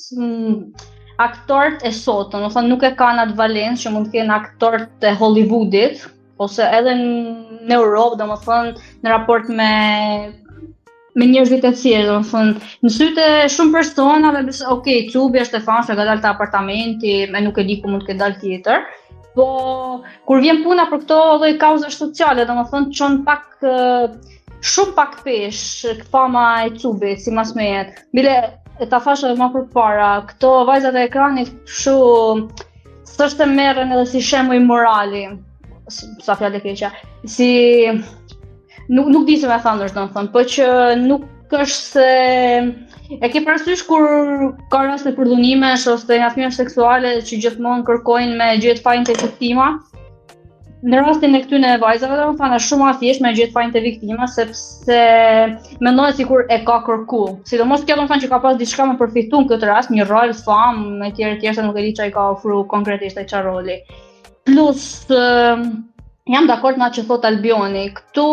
aktorët e sotëm, domethënë nuk e kanë atë valencë që mund të kenë aktorët e Hollywoodit, ose edhe në Europë, domethënë në raport me me njerëzit e tjerë, domethënë, në sytë e shumë personave, besoj, ok, Cubi është e famshme, ka dalë te apartamenti, me nuk e di ku mund të ketë dalë tjetër. Po kur vjen puna për këto lloj kauzash sociale, domethënë çon pak shumë pak peshë fama e Cubit, simas meje. Bile e ta thashë edhe më përpara, këto vajzat e ekranit kështu s'është të merren edhe si shembuj morali, sa fjalë e keqe. Si nuk nuk di si me thënë është domethënë, po që nuk është se e ke parasysh kur ka raste përdhunimesh ose ngacmimesh seksuale që gjithmonë kërkojnë me gjetë fajin te viktima. Në rastin e këtyre vajzave, domethënë, është shumë më thjesht me gjetë fajin te viktima sepse mendohet sikur e ka kërku. Sidomos kjo domethënë që ka pas diçka me përfitu në këtë rast, një rol, famë etj etj, se nuk e di çfarë i ka ofru konkretisht ai çfarë roli. Plus jam dakord me atë që thot Albioni. Këtu,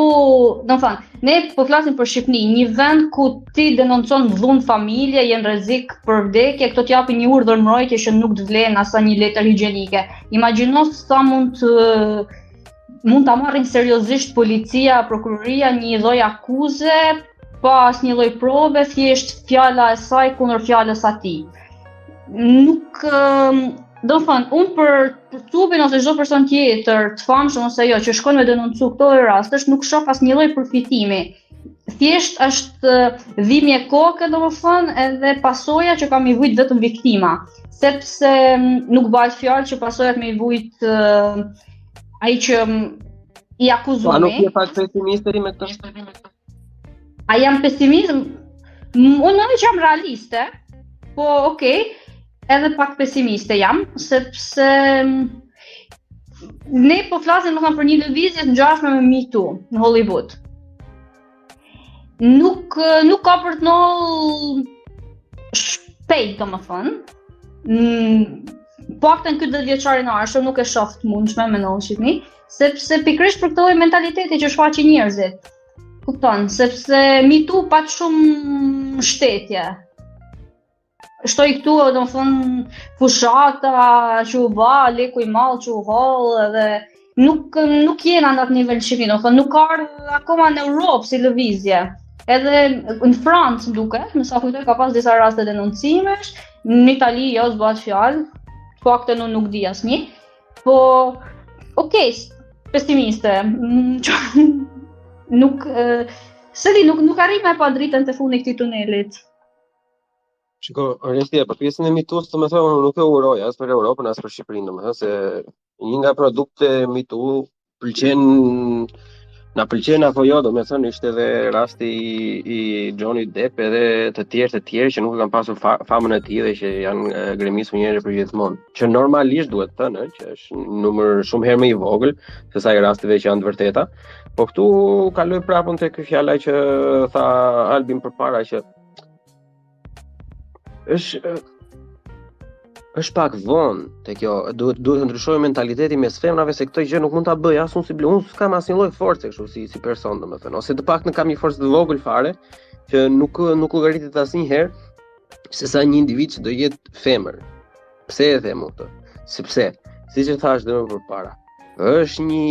domethënë, ne po flasim për Shqipëni, një vend ku ti denoncon dhunë familje, je në rrezik për vdekje, këto të japin një urdhër mbrojtje që nuk të vlen as sa një letër higjienike. Imagjino sa mund të mund ta marrin seriozisht policia, prokuroria një lloj akuze pa asnjë lloj prove, thjesht fjala e saj kundër fjalës atij. Nuk Domethënë, unë për, për Cubin ose çdo person tjetër, të famshëm ose jo, që shkon me denoncu këto rastesh, nuk shoh asnjë lloj përfitimi. Thjesht është dhimbje koke, domethënë, edhe pasoja që ka me i vujt vetëm viktima, sepse nuk bëhet fjalë që pasojat me i vujt uh, ai që i akuzumi. Po, a nuk je pak pesimiste me këtë? A jam pesimist? Unë mendoj që jam realiste, po okay, edhe pak pesimiste jam, sepse ne po flasim domethënë për një lëvizje të ngjashme me Me Too në Hollywood. Nuk nuk ka për të ndodhur shpejt, domethënë. Mm, paktën këtë dhjetëvjeçarin e ardhshëm nuk e shoh të mundshme me ndodhë në Shqipëni, sepse pikërisht për këtë lloj mentaliteti që shfaqin njerëzit. Kupton, sepse Me Too pat shumë mbështetje. Shtoj këtu, domethënë, fushata që u ba, leku i madh që u holl, edhe nuk, nuk jena në atë nivel në Shqipëni, domethënë, nuk ka ardhur akoma në Europë si lëvizje. Edhe në Francë, më duket, me sa kujtoj, ka pas disa raste denoncimesh, në Itali, jo, s'bahet fjalë, paktën unë nuk di asnjë. Po, okej, pesimiste. Mm, nuk, s'e di, nuk, nuk arrij me pa dritën te fundi këtij tunelit. Shiko, Oresti, për pjesën e Me Too-s, domethënë, unë nuk e uroj as për Europën, as për Shqipërinë, domethënë, se një nga produktet e Me Too pëlqen Na pëlqen apo jo, domethënë ishte edhe rasti i, i Johnny Depp edhe të tjerë të tjerë që nuk e kanë pasur fa, famën e tij dhe që janë gremisur një herë për gjithmonë. Që normalisht duhet thënë, që është numër shumë herë më i vogël se sa i rasteve që janë të vërteta. Po këtu kaloj prapë te kjo fjala që tha Albin përpara që është është pak vonë te kjo, duhet duhet të ndryshojë mentaliteti mes femrave se këtë gjë nuk mund ta bëj as unë si blu, unë s'kam asnjë lloj force kështu si si person domethënë, ose të paktën kam një forcë të vogël fare që nuk nuk llogaritet asnjëherë se sa një individ që do jetë femër. Pse e them unë këtë? Sepse, siç e thashë dhe më përpara, është një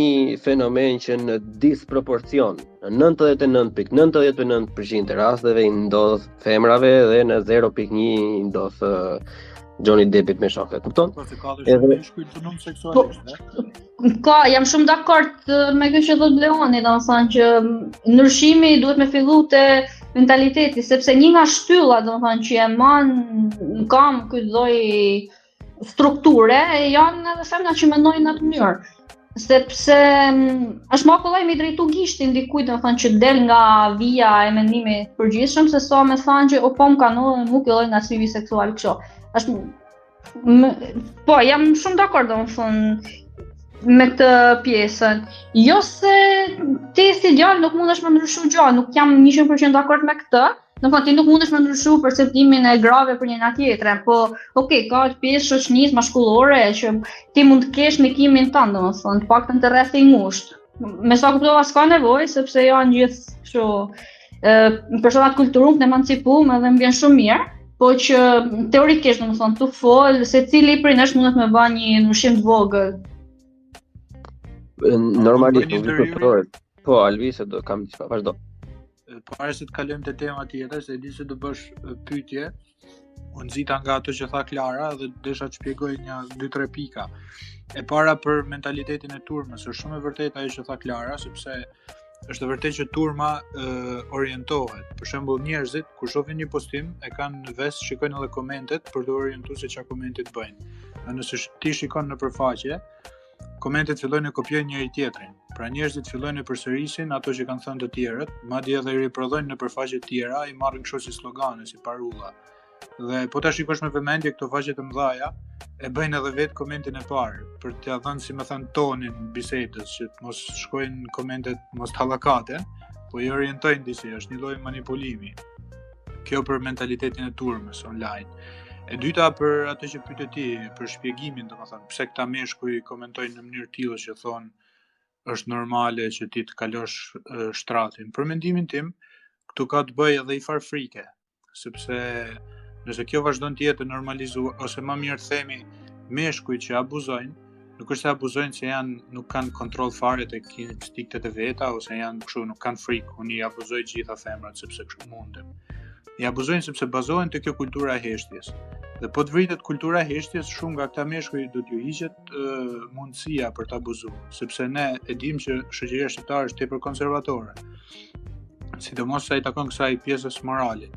fenomen që në disproporcion, në 99.99% të rasteve i ndodh femrave dhe në 0.1 i ndodh Johnny Deppit me shokët, kupton? Po se ka dhe shumë meshkuj të dhunuar seksualisht, po, Ka, jam shumë dakord me këtë që thotë Bleoni, domethënë që ndryshimi duhet me fillu te mentaliteti, sepse një nga shtyllat, domethënë që e man në kam këtë lloj strukture, janë edhe femra që mendojnë në atë mënyrë. Sepse mm, është më kollaj me drejtu gishtin dikujt, domethënë që del nga vija e mendimit të përgjithshëm, se sa me thanë që o po më ka ndodhur me mu ky lloj ngacmimi seksual kështu. Është Më, po, jam shumë dakord, domethënë, me këtë pjesën. Jo se ti si djalë nuk mundesh me ndryshu gjë, nuk jam 100% dakord me këtë. Domethënë ti nuk mundesh me ndryshu perceptimin e grave për njëra tjetrën, po okay, ka atë pjesë shoqënisë mashkullore që ti mund të kesh ndikimin tënd, domethënë, të paktën te rrethi i ngushtë. Me sa kuptova s'ka nevojë sepse janë gjithë kështu persona të kulturum, të emancipum edhe më vjen shumë mirë, po që teorikisht, domethënë, tu fol, secili prej nesh mundet me ba një ndryshim të vogël. Normalisht, nuk do të Po, Albi, se do kam diçka, vazhdo. Para se të kalojmë te tema tjetër, se e di se do bësh pyetje, u nxita nga ato që tha Klara dhe desha të shpjegoj një dy tre pika. E para për mentalitetin e turmës, është shumë e vërtetë ajo që tha Klara, sepse është e vërtetë që turma e, orientohet. Për shembull, njerëzit kur shohin një postim, e kanë në ves, shikojnë edhe komentet për t'u orientuar se çfarë komenti të bëjnë. Dhe nëse ti shikon nëpër faqe, komentet fillojnë të kopjojnë njëri tjetrin. Pra njerëzit fillojnë të përsërisin ato që kanë thënë të tjerët, madje edhe i riprodhojnë nëpër faqe të tjera, i marrin kështu si slogane, si parulla. Dhe po ta shikosh me vëmendje këto faqe të mëdha, e bëjnë edhe vetë komentin e parë, për t'ia dhënë si me thënë tonin bisedës, që të mos shkojnë komentet, mos të hallakaten, po i orientojnë disi, është një lloj manipulimi. Kjo për mentalitetin e turmës online. E dyta për atë që pyete ti, për shpjegimin, domethënë, pse këta meshkuj komentojnë në mënyrë të tillë që thonë është normale që ti të kalosh shtratin. Për mendimin tim, këtu ka të bëjë edhe i farë frike, sepse nëse kjo vazhdon të jetë normalizuar ose më mirë të themi meshkujt që abuzojnë, nuk është se abuzojnë se janë nuk kanë kontroll fare tek instinktet e veta ose janë kështu nuk kanë frikë, unë i abuzoj gjitha femrat sepse kështu mundem. I abuzojnë sepse bazohen te kjo kultura e heshtjes. Dhe po të vritet kultura e heshtjes, shumë nga këta meshkuj do t'ju hiqet mundësia për të abuzuar, sepse ne e dimë që shoqëria shqiptare është tepër konservatore. Sidomos sa i takon kësaj pjesës moralit.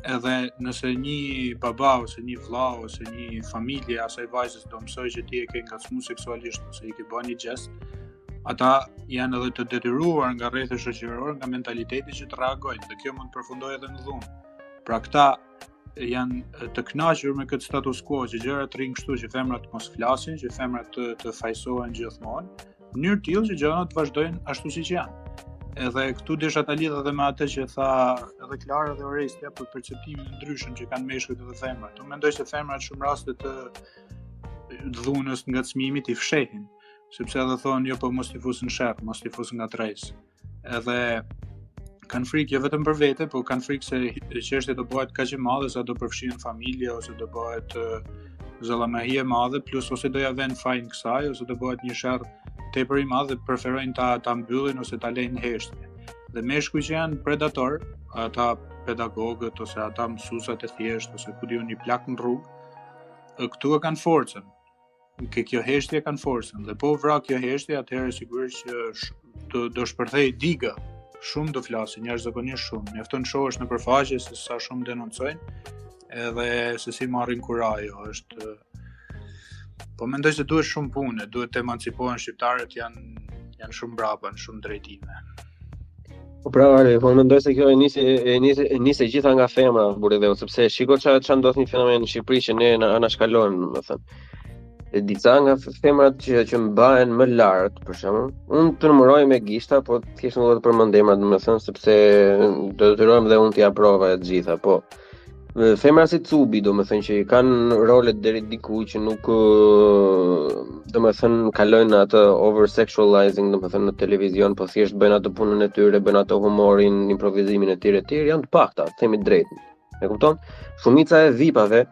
Edhe nëse një baba ose një vëlla ose një familje asaj vajzës do mësojë që ti e ke ngacmuar seksualisht ose i ke bërë një gjest, ata janë edhe të detyruar nga rrethi shoqëror, nga mentaliteti që të reagojnë dhe kjo mund të përfundojë edhe në dhunë. Pra këta janë të kënaqur me këtë status quo që gjërat të rrinë kështu që femrat mos flasin, që femrat të, të fajësohen gjithmonë, në mënyrë të tillë që gjërat të vazhdojnë ashtu siç janë. Edhe këtu desha ta lidh edhe me atë që tha edhe Klara dhe Orestja për perceptimin e ndryshëm që kanë meshkujt edhe femrat. Unë mendoj se femrat shumë raste të dhunës ngacmimit i fshehin, sepse edhe thonë jo po mos t'i fus në sherr, mos t'i fus në ngatërresë. Edhe kanë frikë jo vetëm për vete, po kanë frikë se çështja do bëhet kaq e madhe sa do përfshihen familje ose do bëhet zallamahi e madhe, plus ose do ja vënë fajin kësaj ose do bëhet një sherr tepër i madh dhe preferojnë ta ta mbyllin ose ta lejnë në heshtje. Dhe meshkujt që janë predator, ata pedagogët ose ata mësuesat e thjeshtë ose ku di unë një plak në rrugë, këtu e kanë forcën. Ke kjo heshtje kanë forcën dhe po u vra kjo heshtje, atëherë sigurisht që sh, do do shpërthej diga. Shumë do flasin, jashtëzakonisht shumë. Mjafton të shohësh nëpër faqe se sa shumë denoncojnë, edhe se si marrin kurajo, është Po mendoj se duhet shumë punë, duhet të emancipohen shqiptarët janë Janë shumë mbrapa në shumë drejtime. Po pra, Ale, po mendoj se kjo e nisi e nisi e nisi gjitha nga femra burri dheu, sepse shiko ça ça ndodh një fenomen në Shqipëri që ne na anashkalojmë, domethënë. E disa nga femrat që që mbahen më lart, për shembull, unë të numëroj me gishta, po thjesht nuk do të përmend emrat, domethënë, sepse do të detyrohem dhe unë t'i jap prova e të gjitha, po. Femra si Cubi, domethënë që i kanë rolet deri diku që nuk domethënë kalojnë në atë over sexualizing, domethënë në televizion, po thjesht bëjnë atë punën e tyre, bëjnë atë humorin, improvizimin e tyre e tjerë, janë të pakta, themi drejtën. E kupton? Shumica e vipave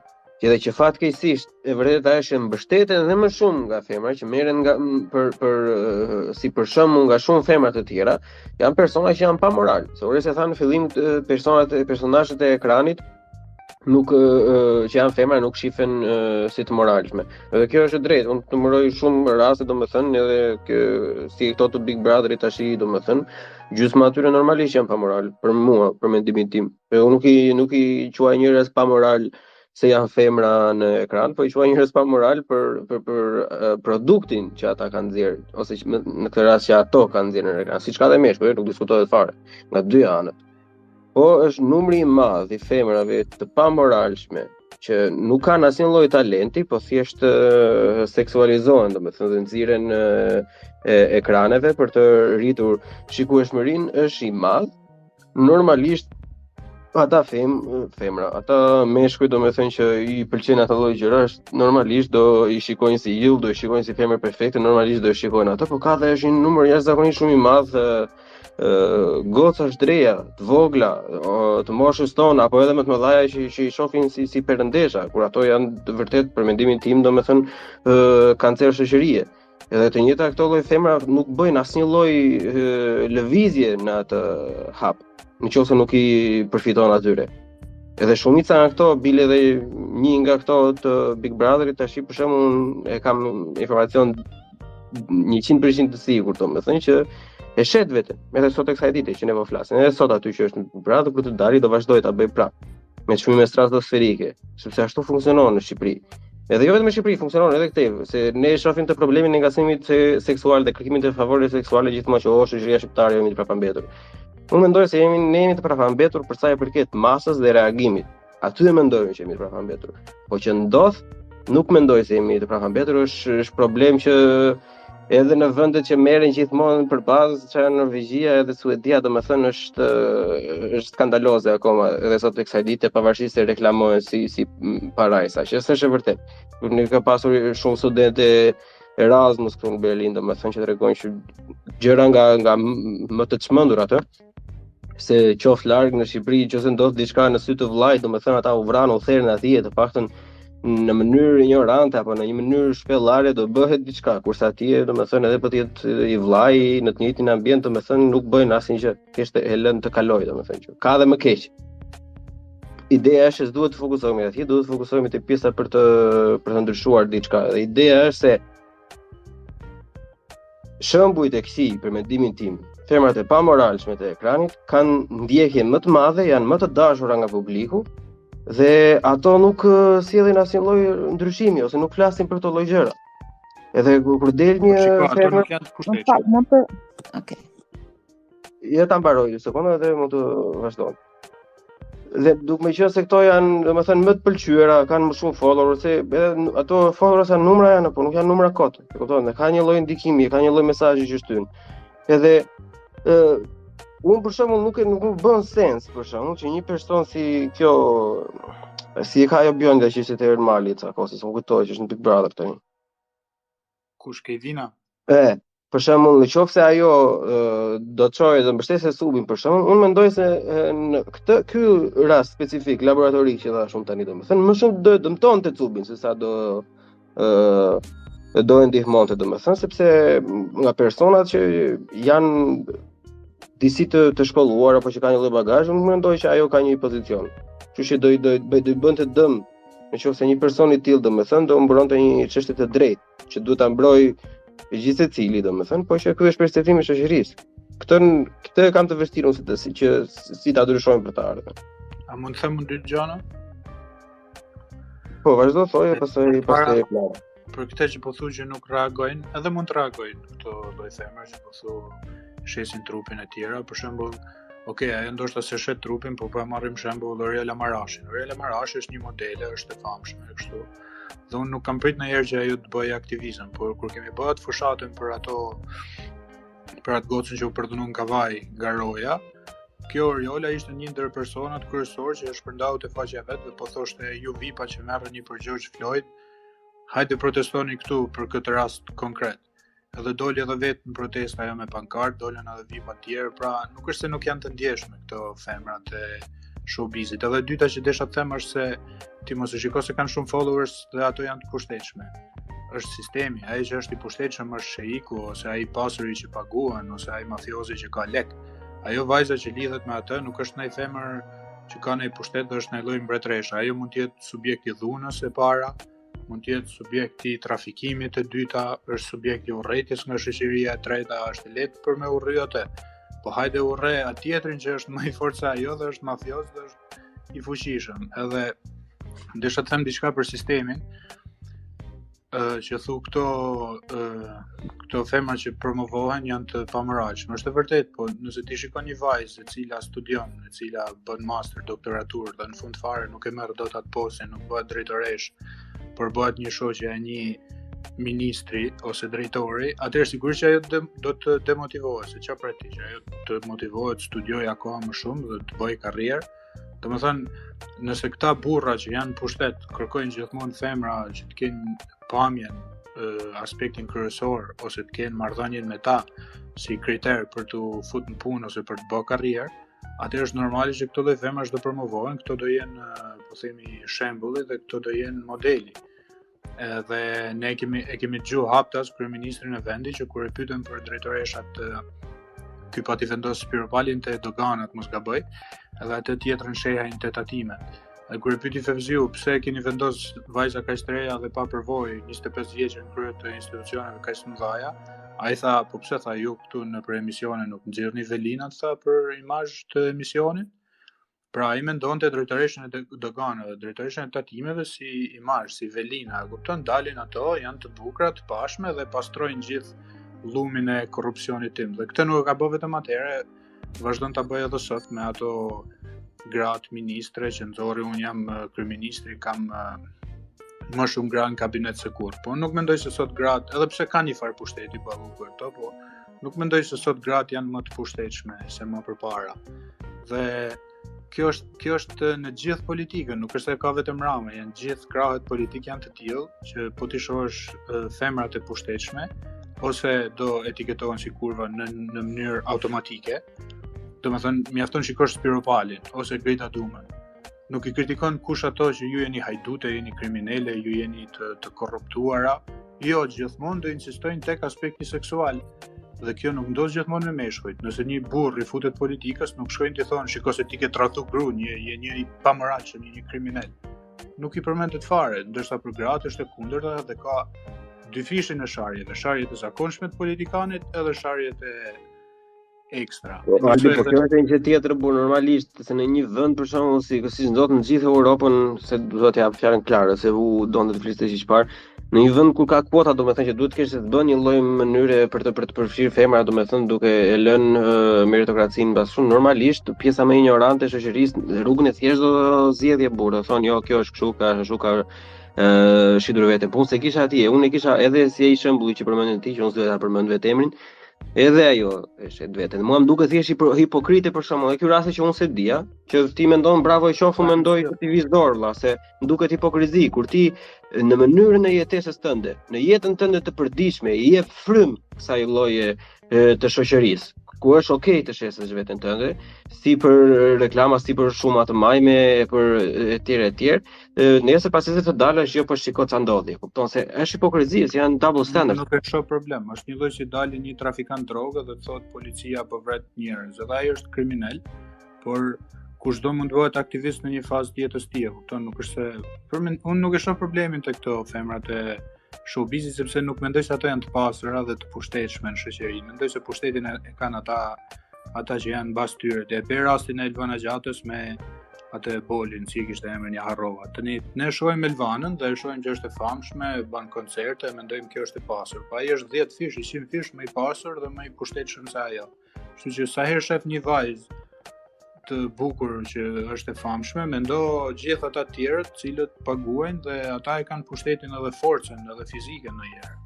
që edhe që fatkeqësisht e vërteta është që mbështeten edhe më shumë nga femra që merren nga për për si për shembull nga shumë femra të tjera, janë persona që janë pa moral. Se Oresti e tha në fillim personat e personazhet e ekranit nuk që janë femra nuk shifen si të moralshme. Edhe kjo është e drejtë, unë të numëroj shumë raste domethënë edhe kë, si këto të Big Brotherit tash domethënë, gjysma atyre normalisht janë pa moral për mua, për mendimin tim. E unë nuk i nuk i quaj njerëz pa moral se janë femra në ekran, po i quaj njerëz pa moral për për për produktin që ata kanë nxjerrë ose që, në këtë rast që ato kanë nxjerrë në ekran, siç ka dhe meshkuj, nuk diskutohet fare nga dy anët. Po është numri i madh i femrave të pamoralshme që nuk kanë asnjë lloj talenti, po thjesht seksualizohen, domethënë dhe nxirren e ekraneve për të rritur shikueshmërinë është i madh normalisht ata fem, femra, ata meshkuj domethënë që i pëlqejnë ato lloj gjërash, normalisht do i shikojnë si yll, do i shikojnë si femër perfekte, normalisht do i shikojnë ato, por ka dhe është një numër jashtëzakonisht shumë i madh ë gocash të reja, të vogla, të moshës tonë apo edhe më të mëdha që që i shohin si si perëndesha, kur ato janë të vërtet për mendimin tim domethënë ë kancer shoqërie. Edhe të njëjta këto lloj femra nuk bëjnë asnjë lloj lëvizje në atë hap, në qoftë se nuk i përfiton atyre. Edhe shumica nga këto, bile edhe një nga këto të Big Brotherit, tash për shembull unë e kam informacion 100% të sigurt, domethënë që e shet veten, edhe sot e kësaj dite që ne po flasim, edhe sot aty që është në Big Brother, kur të dali do vazhdojë ta bëjë prapë me çmime stratosferike, sepse ashtu funksionon në Shqipëri. Edhe jo vetëm në Shqipëri, funksionon edhe këtej, se ne shohim të problemin e ngacmimit seksual dhe kërkimit të favoreve seksuale gjithmonë që oh, shoqëria shqiptare jemi të prapambetur. Unë mendoj se jemi ne jemi të prapambetur për sa i përket masës dhe reagimit. Aty e mendoj që jemi të prapambetur. Po që ndodh, nuk mendoj se jemi të prapambetur, është është problem që edhe në vendet që merren gjithmonë për bazë, që janë Norvegjia edhe Suedia, domethënë është është skandaloze akoma edhe sot e kësaj dite pavarësisht se reklamohen si si parajsa, që s'është e vërtetë. Kur ne ka pasur shumë studente Erasmus këtu në Berlin, domethënë që tregojnë që gjëra nga nga më të çmendur atë se qoftë larg në Shqipëri, nëse ndodh diçka në sy të vllait, domethënë ata u vranë, u therën atje, të paktën në mënyrë injorante apo në një mënyrë shpellare do bëhet diçka, kurse atje, domethënë edhe po të jetë i vllai në të njëjtin ambient, domethënë nuk bëjnë asnjë gjë, thjesht e lënë të kalojë, domethënë që ka dhe më keq. Ideja është se s'duhet të fokusohemi atje, duhet të fokusohemi te pjesa për të për të ndryshuar diçka. Dhe ideja është se Shembujt e këqij, për mendimin tim, femrat e pamoralshme të ekranit kanë ndjekje më të madhe, janë më të dashura nga publiku dhe ato nuk sjellin asnjë lloj ndryshimi ose nuk flasin për këto lloj gjëra. Edhe kur del një po, femër, nuk janë të pushtetshme. Mund të Okej. Ja ta mbaroj një sekondë dhe mund të vazhdoj. Dhe duke më qenë se këto janë, domethënë, më të pëlqyera, kanë më shumë followers, se edhe ato followers janë numra janë, po nuk janë numra kot. E kupton? Dhe ka një lloj ndikimi, ka një lloj mesazhi që shtyn. Edhe ë unë për shembull nuk e nuk më bën sens për shembull që një person si kjo si e ka ajo bjonda që ishte te Ermali ca kohë, s'më kujtohet që është në Big Brother tani. Kush Kevina? E, për shembull, në qoftë se ajo do të çojë dhe mbështesë Cubin për shembull, unë mendoj se në këtë ky rast specifik laboratorik që dhashë unë tani domethënë, më shumë do e dëmtonte Cubin se sa do ë do e ndihmonte domethënë, sepse nga personat që janë disi të të shkolluar apo që kanë një lloj bagazhi, unë mendoj që ajo ka një pozicion. Kështu që do i do i do i bënte dëm në qoftë se një person i tillë domethënë do mbronte një çështje të drejtë. që duhet ta mbrojë gjithsecili, domethënë, po që ky është perceptimi i shoqërisë. Këtë këtë e kam të vështirë unë si të si që si ta ndryshojmë për të ardhmen. A mund të them dy gjëra? Po, vazhdo thoje, pastaj pastaj e plana. për këtë që po thu që nuk reagojnë, edhe mund të reagojnë këto lloj femra që po thu shesin trupin e tjera, për shembull, ok, ajo ndoshta s'e shet trupin, po po e marrim shembull Oriela Marashin. Oriela Marashi është një modele, është e famshme e kështu. Dhe unë nuk kam prit ndonjëherë që ajo të bëjë aktivizëm, por kur kemi bërë atë fushatën për ato për atë gocën që u përdhunu në Kavajë nga roja, kjo Oriola ishte një ndër personat kryesor që e shpërndau te faqja e vet dhe po thoshte ju vipa që merreni për George Floyd, hajde protestoni këtu për këtë rast konkret. Edhe doli edhe vetë në protestë ajo me pankart, dolën edhe vipa të tjerë, pra nuk është se nuk janë të ndjeshme këto femrat e showbizit. Edhe e dyta që desha të them është se ti mos e shiko se kanë shumë followers dhe ato janë të pushtetshme. Është sistemi, ai që është i pushtetshëm është sheiku ose ai i pasuri që paguan ose ai mafiozi që ka lek. Ajo vajza që lidhet me atë nuk është ndonjë femër që ka ndonjë pushtet dhe është ndonjë lloj mbretëresha. Ajo mund të jetë subjekt i dhunës e para, mund të jetë subjekt i trafikimit e dyta, është subjekt i urrejtjes nga shoqëria e treta, është e lehtë për me urry atë. Po hajde urre atë tjetrin që është më i fortë se ajo dhe është mafioz dhe është i fuqishëm. Edhe desha të them diçka për sistemin, që thu këto këto femra që promovohen janë të pamoralshme. Është e vërtetë, po nëse ti shikon një vajzë e cila studion, e cila bën master, doktoraturë dhe në fund fare nuk e merr dot atë postin, nuk bëhet drejtoreshë, por bëhet një shoqe e një ministri ose drejtori, atëherë sigurisht që ajo de, do të demotivohet, se çfarë pret ti që ajo të motivohet, të studiojë akoma më shumë dhe të bëjë karrierë. Domethënë, nëse këta burra që janë në pushtet kërkojnë gjithmonë femra që të kenë pamjen, aspektin kryesor ose të kenë marrëdhënien me ta si kriter për t'u fut në punë ose për të bërë karrierë, atëherë është normale që këto lloj femrash do promovohen, këto do jenë, po themi, shembulli dhe këto do jenë modeli. Edhe ne kemi e kemi dëgju haptas kryeministrin e vendit që kur e pyetën për drejtoreshat ky pati vendos Spiropalin te doganat, mos gaboj, edhe atë tjetrën Shehajn te tatimet. Dhe kur e pyeti Fevziu pse keni vendos vajza kaq të reja dhe pa përvojë, 25 vjeç në krye të institucioneve kaq të mëdha, ai tha, po pse tha ju këtu nëpër emisione nuk nxirrni velinat tha për imazh të emisionit? Pra ai mendonte drejtoreshën e doganave, drejtoreshën e tatimeve si imazh, si velina, e kupton, dalin ato, janë të bukura, të pashme dhe pastrojnë gjithë llumin e korrupsionit tim. Dhe këtë nuk e ka bërë vetëm atëherë, vazhdon ta bëjë edhe sot me ato gratë ministre që nxori unë jam eh, kryeministri, kam eh, më shumë gra në kabinet se kurrë. Po nuk mendoj se sot gratë, edhe pse kanë një farë pushteti Balluku e këto, po nuk mendoj se sot gratë janë më të pushtetshme se më përpara. Dhe kjo është kjo është në gjithë politikën, nuk është se ka vetëm Rama, janë gjithë krahët politikë janë të tillë që po t'i shohësh femrat e pushtetshme ose do etiketohen si kurva në në mënyrë automatike. Domethënë, mjafton shikosh Spiropalin ose Grida Dumën. Nuk i kritikon kush ato që ju jeni hajdute, jeni kriminele, ju jeni të, të korruptuara. Jo, gjithmonë do insistojnë tek aspekti seksual. Dhe kjo nuk ndodh gjithmonë me meshkujt. Nëse një burrë i futet politikës, nuk shkojnë t'i thonë, shiko se ti ke tradhtu gruan, je je një i pamoralshëm, je një kriminel. Nuk i përmendet fare, ndërsa për gratë është e kundërta dhe ka dyfishin e sharjeve, sharjet e zakonshme të politikanit edhe sharjet e ekstra. Po, Albi, po kjo është një gjë tjetër, por normalisht se në një vend për shembull si si ndodh në gjithë Europën, se do t'ia jap fjalën Klarës, se u donte të fliste siç parë, në një vend ku ka kuota, domethënë që duhet të kesh të bën një lloj mënyre për të për të përfshirë femra, domethënë duke e lënë uh, meritokracinë mbas shumë normalisht pjesa më injorante e shoqërisë rrugën e thjeshtë do zgjedhje burrë, do thonë jo, kjo është kështu, ka ashtu ka ë shitur veten. Po unë s'e kisha atje, unë e kisha edhe si ai shembulli që përmendën ti, që unë s'do ta përmend vetë emrin, Edhe ajo e shet veten. Mua më duket thjesht hipokrite për shembull, e ky rasti që unë s'e dija, që ti mendon bravo i qoftë, unë mendoj ti vizor vlla, se më duket hipokrizi kur ti në mënyrën e jetesës tënde, në jetën tënde të përditshme i jep frymë kësaj lloje të shoqërisë, ku është okay të shesësh veten tënde, si për reklama, si për shuma të majme, për etj etj, Nesër pasnesër të dalësh jo po shiko ça ndodhi. Kupton se është hipokrizi, se janë double standard. Nuk e shoh problem, është një lloj si dali një trafikant droge dhe thotë policia po vret njerëz, edhe ai është kriminal, por kushdo mund të bëhet aktivist në një fazë të jetës tij, kupton, nuk është se për men, unë nuk e shoh problemin te këto femrat e showbizit sepse nuk mendoj se ato janë të pasura dhe të pushtetshme në shoqëri. Mendoj se pushtetin e kanë ata ata që janë mbas tyre. E pe rastin e Elvana Gjatës me. Atë Ebolin, si e kishte emrin ia harrova. Tani ne shohim Elvanën dhe e shohim që është e famshme, bën koncerte, mendojmë kjo është e pasur. Po ai është 10 fish, 100 fish më i pasur dhe më i pushtetshëm se ajo. Kështu që sa herë shef një vajzë të bukur që është e famshme, mendo gjithë ata të tjerët, të cilët paguajnë dhe ata e kanë pushtetin edhe forcën edhe fizikën ndonjëherë.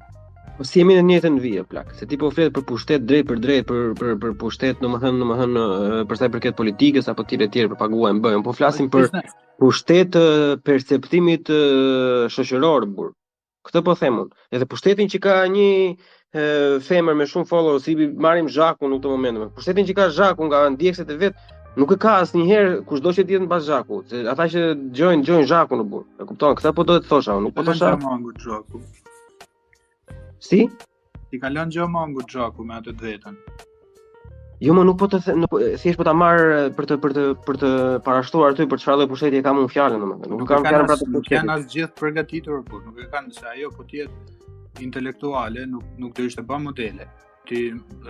Po s'jemi në njëjtën vijë plak, se ti po flet për pushtet drejt për drejt për për për pushtet, domethënë domethënë për sa i përket politikës apo tjere tjere për paguajnë bëjnë, po flasim për pushtet të perceptimit shoqëror burr. Këtë po them unë. Edhe pushtetin që ka një e, femër me shumë followers, si marrim Zhakun në këtë moment. Pushtetin që ka Zhaku nga ndjekësit e vet, nuk e ka asnjëherë kushdo që të jetë mbas Zhakut, se ata që dëgjojnë, dëgjojnë Zhakun në burr. E kupton? Këtë po do të thosha unë, nuk po thosha. Zhaku. Si? I ka lënë gjë mangut Zhaku me atë të vetën. Jo, më nuk po të them, nuk thjesht po ta marr për të për të për të parashtruar aty për çfarë lloj pushteti e kam unë fjalën domethënë. Nuk, nuk kam fjalën për atë Nuk janë as gjithë përgatitur, por nuk e kanë se ajo po të jetë intelektuale, nuk nuk do ishte bë modele. Ti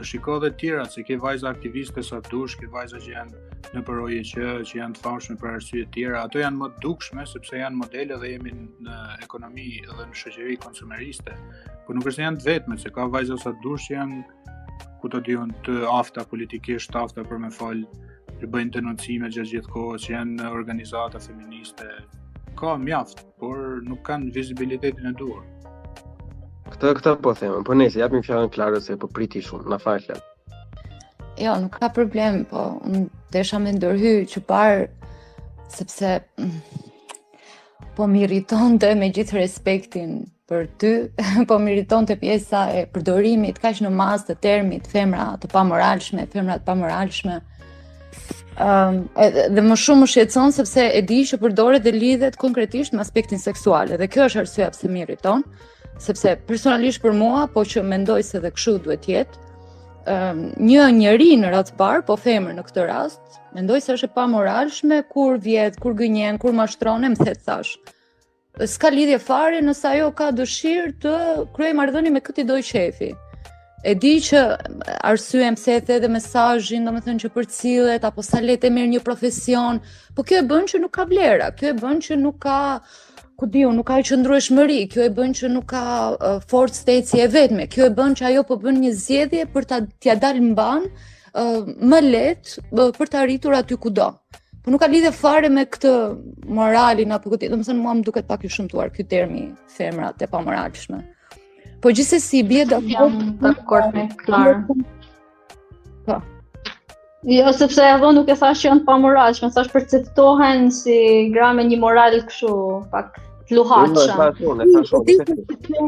shiko dhe të tjerat, se ke vajza aktiviste sa dush, ke vajza që janë nëpër OJQ, që janë të famshme për arsye të tjera, ato janë më të dukshme sepse janë modele dhe jemi në ekonomi dhe në shoqëri konsumeriste. Po nuk është se janë të vetme, se ka vajza sa dush që janë ku ta di unë të afta politikisht, të afta për me fol, që bëjnë denoncime gjatë gjithë kohës, që janë në organizata feministe. Ka mjaft, por nuk kanë vizibilitetin e duhur. Këtë këtë po them, po nejse japim fjalën Klarës se po priti shumë, na fal Klara. Jo, nuk ka problem, po unë desha me ndërhy që parë sepse mm, po më irritonte me gjithë respektin për ty, po më irritonte pjesa e përdorimit kaq në masë të termit femra të pamoralshme, femra të pamoralshme. Ëm um, dhe më shumë më shqetëson sepse e di që përdoret dhe lidhet konkretisht me aspektin seksual dhe kjo është arsyeja pse më irriton, sepse personalisht për mua, po që mendoj se dhe kështu duhet të jetë, um, një njeri në radhë të parë, po femër në këtë rast, mendoj se është e pamoralshme kur vjedh, kur gënjen, kur mashtron, e më the thashë. S'ka lidhje fare nëse ajo ka dëshirë të kryejë marrëdhënie me kë t'i dojë qejfi. E di që arsyen pse e the dhe mesazhin, domethënë që përcillet apo sa lehtë e merr një profesion, po kjo e bën që nuk ka vlera, kjo e bën që nuk ka ku di unë, nuk ka qëndrueshmëri, kjo e bën që nuk ka uh, forcë të ecje e vetme, kjo e bën që ajo po bën një zgjedhje për ta t'ia dalë mbanë uh, më lehtë uh, për të arritur aty ku do. Po nuk ka lidhje fare me këtë moralin apo këtë, domethënë mua më duket pak i shëmtuar ky termi femrat e pamoralshme. Po gjithsesi bie dakord. Jam dakord me Klarën. Po. Jo, sepse edhe nuk e thash që janë të pamoralshme, thash perceptohen si gra me një moral kështu pak të luhatshëm.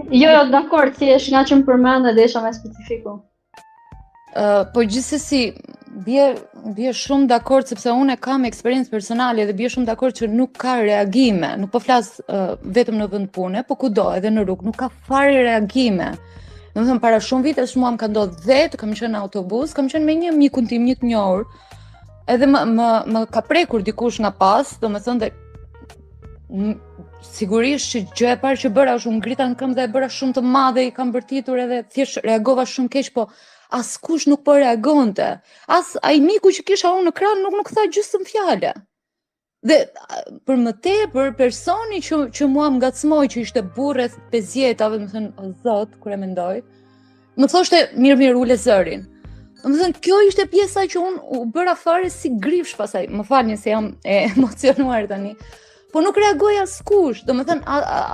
Jo, jo, dakord, thjesht nga që më përmende desha me specifiku. Uh, po gjithsesi bie bie shumë dakord sepse unë e kam eksperiencë personale dhe bie shumë dakord që nuk ka reagime, nuk po flas uh, vetëm në vend pune, po kudo, edhe në rrugë, nuk ka fare reagime. Domethënë para shumë vitesh mua më ka ndodhur vetë, kam qenë në autobus, kam qenë me një mikun tim, një të njohur. Edhe më më më ka prekur dikush nga pas, domethënë dhe sigurisht që gjëja e parë që bëra është u ngrita në këmbë dhe e bëra shumë të madhe, i kam bërtitur edhe thjesht reagova shumë keq, po askush nuk po reagonte. As ai miku që kisha unë në krah nuk nuk tha gjysmë fjale. Dhe për më tepër personi që që mua më ngacmoi që ishte burrë rreth 50-tave, domethënë, o zot, kur e mendoj, Më thoshte mirë mirë ule zërin. Domethënë, kjo ishte pjesa që unë u bëra fare si grifsh pasaj. Më falni se jam e emocionuar tani. Po nuk reagoi askush, domethënë,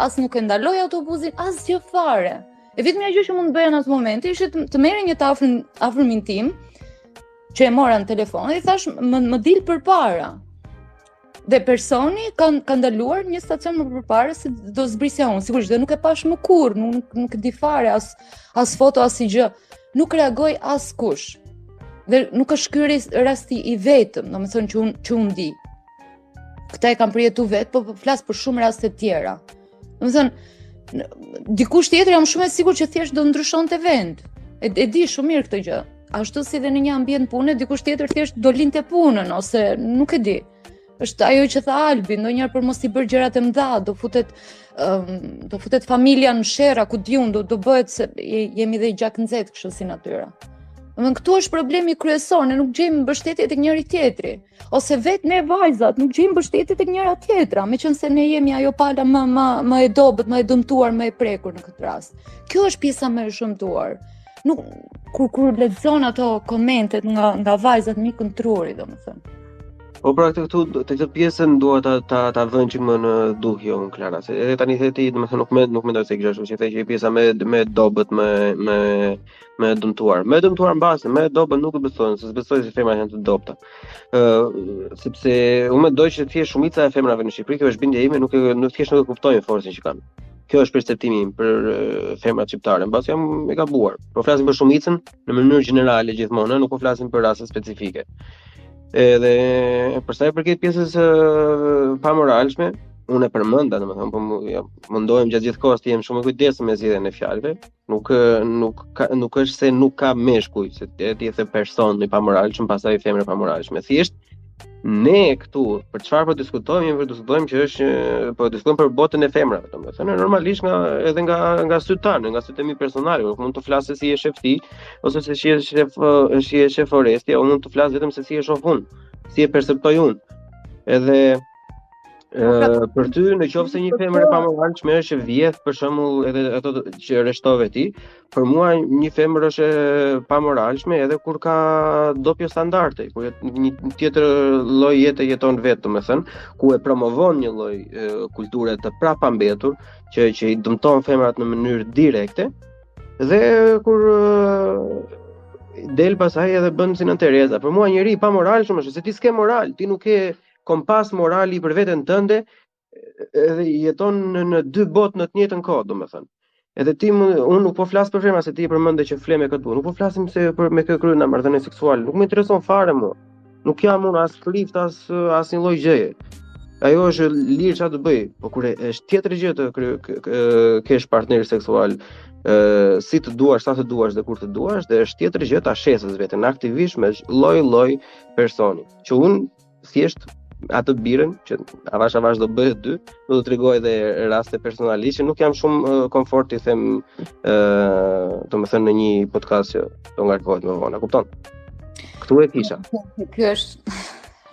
as nuk e ndaloi autobusin, asgjë fare. E vetmja gjë që mund të bëja në atë moment ishte të, të merrja një të afërm, afërmin tim, që e mora në telefon, dhe i thash, më, më dil përpara. Dhe personi ka ka ndaluar një stacion më përpara se do zbrisja unë. Sigurisht dhe nuk e pash më kurrë, nuk nuk, nuk e di fare as as foto as i gjë. Nuk reagoi askush. Dhe nuk është ky rasti i vetëm, domethënë që unë që unë di. Këtë e kam përjetu vetë, po, po flas për shumë raste të tjera. Domethënë dikush tjetër jam shumë e sigurt që thjesht do ndryshonte vend. E, e di shumë mirë këtë gjë. Ashtu si dhe në një ambient pune, dikush tjetër thjesht do linte punën ose nuk e di. Është ajo që tha Albi, ndonjëherë për mos i bërë gjërat e mëdha, do futet um, do futet familja në sherra, ku di unë, do do bëhet se jemi dhe gjaknxehtë kështu si natyra. Domethënë këtu është problemi kryesor, ne nuk gjejmë mbështetje tek njëri tjetri, ose vetë ne vajzat nuk gjejmë mbështetje tek njëra tjetra, meqenëse ne jemi ajo pala më më më e dobët, më e dëmtuar, më e prekur në këtë rast. Kjo është pjesa më e shëmtuar. Nuk kur kur lexon ato komentet nga nga vajzat më ikën truri, domethënë. Po pra këtë këtu te këtë pjesën dua ta ta ta vë një çik më në dukje unë Klara, se edhe tani the ti, domethënë nuk më nuk mendoj se kisha kështu që the që pjesa më më e dobët, më më më e dëmtuar. Më e dëmtuar mbase, më e dobët nuk e besoj, se s'besoj se femrat janë të dobëta. Ë, sepse unë mendoj që thjesht shumica e femrave në Shqipëri, kjo është bindja ime, nuk e nuk thjesht nuk e kuptojnë forcën që kanë. Kjo është perceptimi im për femrat shqiptare, mbase jam e gabuar. Po flasim për shumicën në mënyrë gjenerale gjithmonë, nuk po flasim për raste specifike. Edhe për sa i përket pjesës së pamoralshme, unë e përmenda, domethënë, po ja, mundohem gjatë gjithë kohës të jem shumë i kujdesshëm me zgjedhjen e fjalëve. Nuk nuk ka, nuk është se nuk ka meshkuj, se ti ti e the person i pamoralshëm, pastaj femër e pamoralshme. Thjesht ne këtu për çfarë po diskutojmë, po diskutojmë që është po diskutojmë për botën e femrave, domethënë normalisht nga edhe nga nga sytë tanë, nga sytë e mi personale, nuk mund të flas se si e shef ti ose se si e shef si e shef Oresti, unë mund të flas vetëm se si e shoh unë, si e perceptoj unë. Edhe Po, pra, për ty në qoftë se një femër e pamoralshme është që vjedh për shembull edhe ato që rreshtove ti, për mua një femër është e pamoralshme edhe kur ka dopjo standarde, kur jet, një tjetër lloj jete jeton vetë, domethënë, ku e promovon një lloj kulture të prapambetur që që i dëmton femrat në mënyrë direkte dhe kur del pastaj edhe bën si Nënë Tereza. Për mua njeri i pamoralshëm është se ti s'ke moral, ti nuk ke kompas morali për veten tënde edhe jeton në, në dy botë në të njëjtën kohë, domethënë. Edhe ti unë nuk po flas për femra se ti e përmende që fle me këtë burrë. Nuk po flasim se për me kë kryen marrëdhënie seksuale. Nuk më intereson fare mua. Nuk jam unë as prift as asnjë lloj gjëje. Ajo është lirë çfarë të bëj, po kur është tjetër gjë të kry, kesh partner seksual, ë si të duash, sa të duash dhe kur të duash, dhe është tjetër gjë ta shesësh veten aktivisht me lloj-lloj personi. Që unë thjesht atë birën që avash avash do bëhet dy, do të tregoj edhe raste personalisht që nuk jam shumë uh, komfort t'i them ë uh, domethënë në një podcast që do ngarkohet më vonë, a kupton? Këtu e kisha. Ky është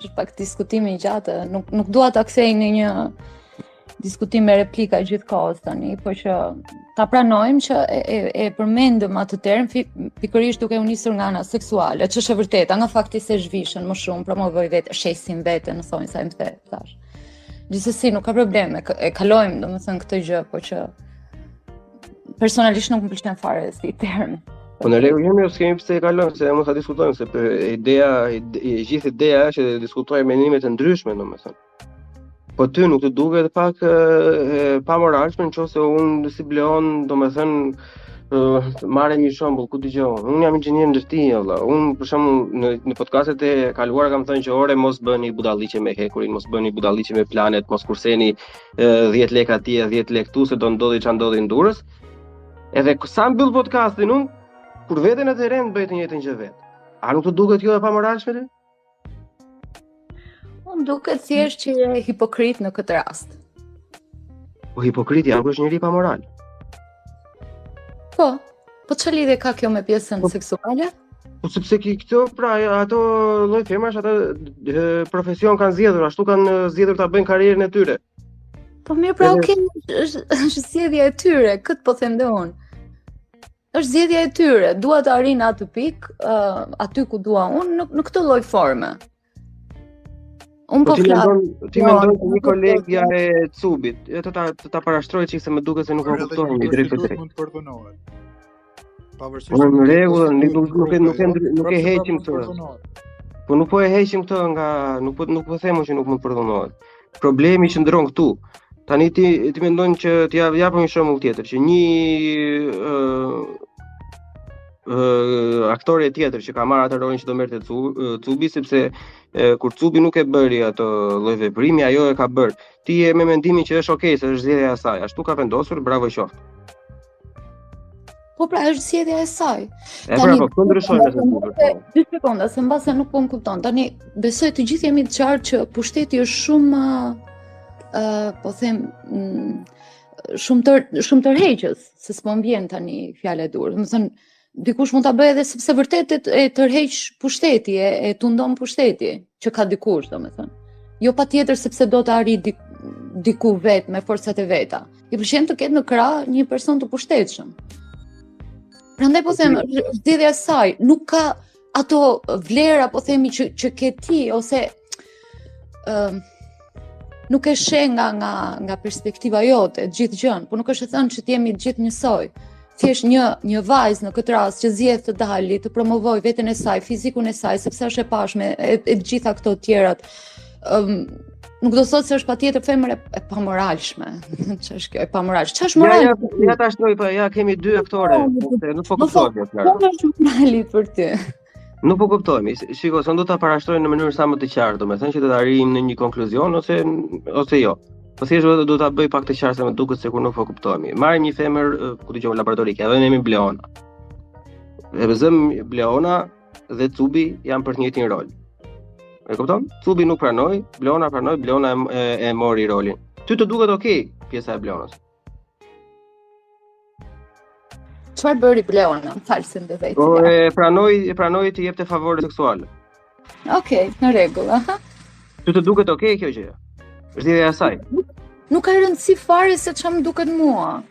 është pak diskutim i gjatë, nuk nuk dua ta kthej në një diskutim me replika gjithë kohës tani, po që ta pranojmë që e, e, e përmendëm atë term pikërisht duke u nisur nga ana seksuale, që është e vërteta, nga fakti se zhvishen më shumë, promovojnë vetë, shesin veten, në thonjëza e më the, thash. Gjithsesi nuk ka problem, e, e kalojmë, domethënë këtë gjë, po që personalisht nuk më pëlqen fare si term. Po në rregull jemi, jo s'kemi pse e kalojmë, se mund ta diskutojmë, se ideja, e gjithë ideja është të diskutojmë mendime të ndryshme, domethënë. Po ty nuk të duket pak e, e pamoralshme në qoftë se unë si Bleon, domethënë, të marrim një shembull, ku dëgjoj. Unë jam inxhinier ndërtimi, vëlla. Unë për shembull në në podcastet e kaluara kam thënë që ore mos bëni budalliqe me hekurin, mos bëni budalliqe me planet, mos kurseni 10 lekë atje, 10 lekë këtu se do ndodhi ça ndodhi në Durrës. Edhe sa mbyll podcastin unë, kur vete në terren bëj të njëjtën gjë vetë. A nuk të duket kjo e pamoralshme ty? Më duket thjesht që je hipokrit në këtë rast. Po hipokriti nuk është njeri pa moral. Po, po çfarë lidhje ka kjo me pjesën po, seksuale? Po sepse ki këto pra ato lloj femrash atë profesion kanë zgjedhur, ashtu kanë zgjedhur ta bëjnë karrierën e tyre. Po mirë, pra okay, është është zgjedhja e tyre, këtë po them dhe unë. Është zgjedhja e tyre, dua të arrij në atë pikë, uh, aty ku dua unë, në, në këtë lloj forme. Unë po, po flas. Ti ti mendon se një kolegja e Cubit, e të ta të ta parashtroj çik se më duket se nuk e kuptoj drejt për drejt. Mund të përdhunohet. Pavarësisht. Po në rregull, nuk nuk nuk nuk e nuk e heqim këtë. Po nuk po e heqim këtë nga nuk po nuk po them që nuk mund të përdhunohet. Problemi qëndron këtu. Tani ti ti mendon që t'i jap japim një shembull tjetër, që një ë ë aktore tjetër që ka marrë atë rolin që do merrte Cubi sepse e, kur Cubi nuk e bëri atë lloj veprimi, ajo e ka bërë. Ti je me mendimin që është okay, se është zgjedhja e saj. Ashtu ka vendosur, bravo qoftë. Po pra është zgjedhja e saj. E pra, po këtu ndryshojmë me të Dy sekonda, se mbase nuk po më kupton. Tani besoj të gjithë jemi të qartë që pushteti është shumë ë uh, po them mm, shumë tër, shumë tërheqës, se s'po më vjen tani fjala e duhur. Domethënë. Dikush mund ta bëjë edhe sepse vërtet e, e tërheq pushteti, e, e tundon pushteti që ka dikush, domethënë. Jo patjetër sepse do të arrijë dik, diku vetë me forcat e veta. I pëlqen të ketë në krah një person të pushtetshëm. Prandaj po them, është zgjedhja e saj, nuk ka ato vlera po themi që që ke ti ose ë uh, nuk e sheh nga nga nga perspektiva jote gjithë gjën, po nuk është e thënë që të jemi të gjithë njësoj. Thjesht një një vajzë në këtë rast që zgjedh të dali, të promovojë veten e saj, fizikun e saj, sepse është e pashme e, e të gjitha këto të tjerat. Ëm um, nuk do të thotë se është patjetër femër e, e pamoralshme. Ç'është kjo e pamoralshme? Ç'është morali? Ja, ja, ja ta shtroj po ja kemi dy aktore, po, nuk po kuptohemi Klara. Po është morali për ty. Nuk po kuptohemi. Shiko, se do ta parashtroj në mënyrë sa më të qartë, domethënë që do të arrijmë në një konkluzion ose ose jo. Po thjesht do do ta bëj pak të qartë se më duket sikur nuk po kuptohemi. Marrim një femër, ku dëgjoj laboratorike, edhe emrin Bleona. E zëm Bleona dhe Cubi janë për të njëjtin rol. E kupton? Cubi nuk pranoi, Bleona pranoi, Bleona e, e, e mori rolin. Ty të duket okay pjesa e Bleonës. Çfarë bëri Bleona? Më fal se ndërpreva. Po e pranoi, e pranoi të jepte favore seksuale. Okej, okay, në rregull, aha. Ty të duket okay kjo gjë? Është ideja e saj. Nuk ka rëndësi fare se çfarë më duket mua.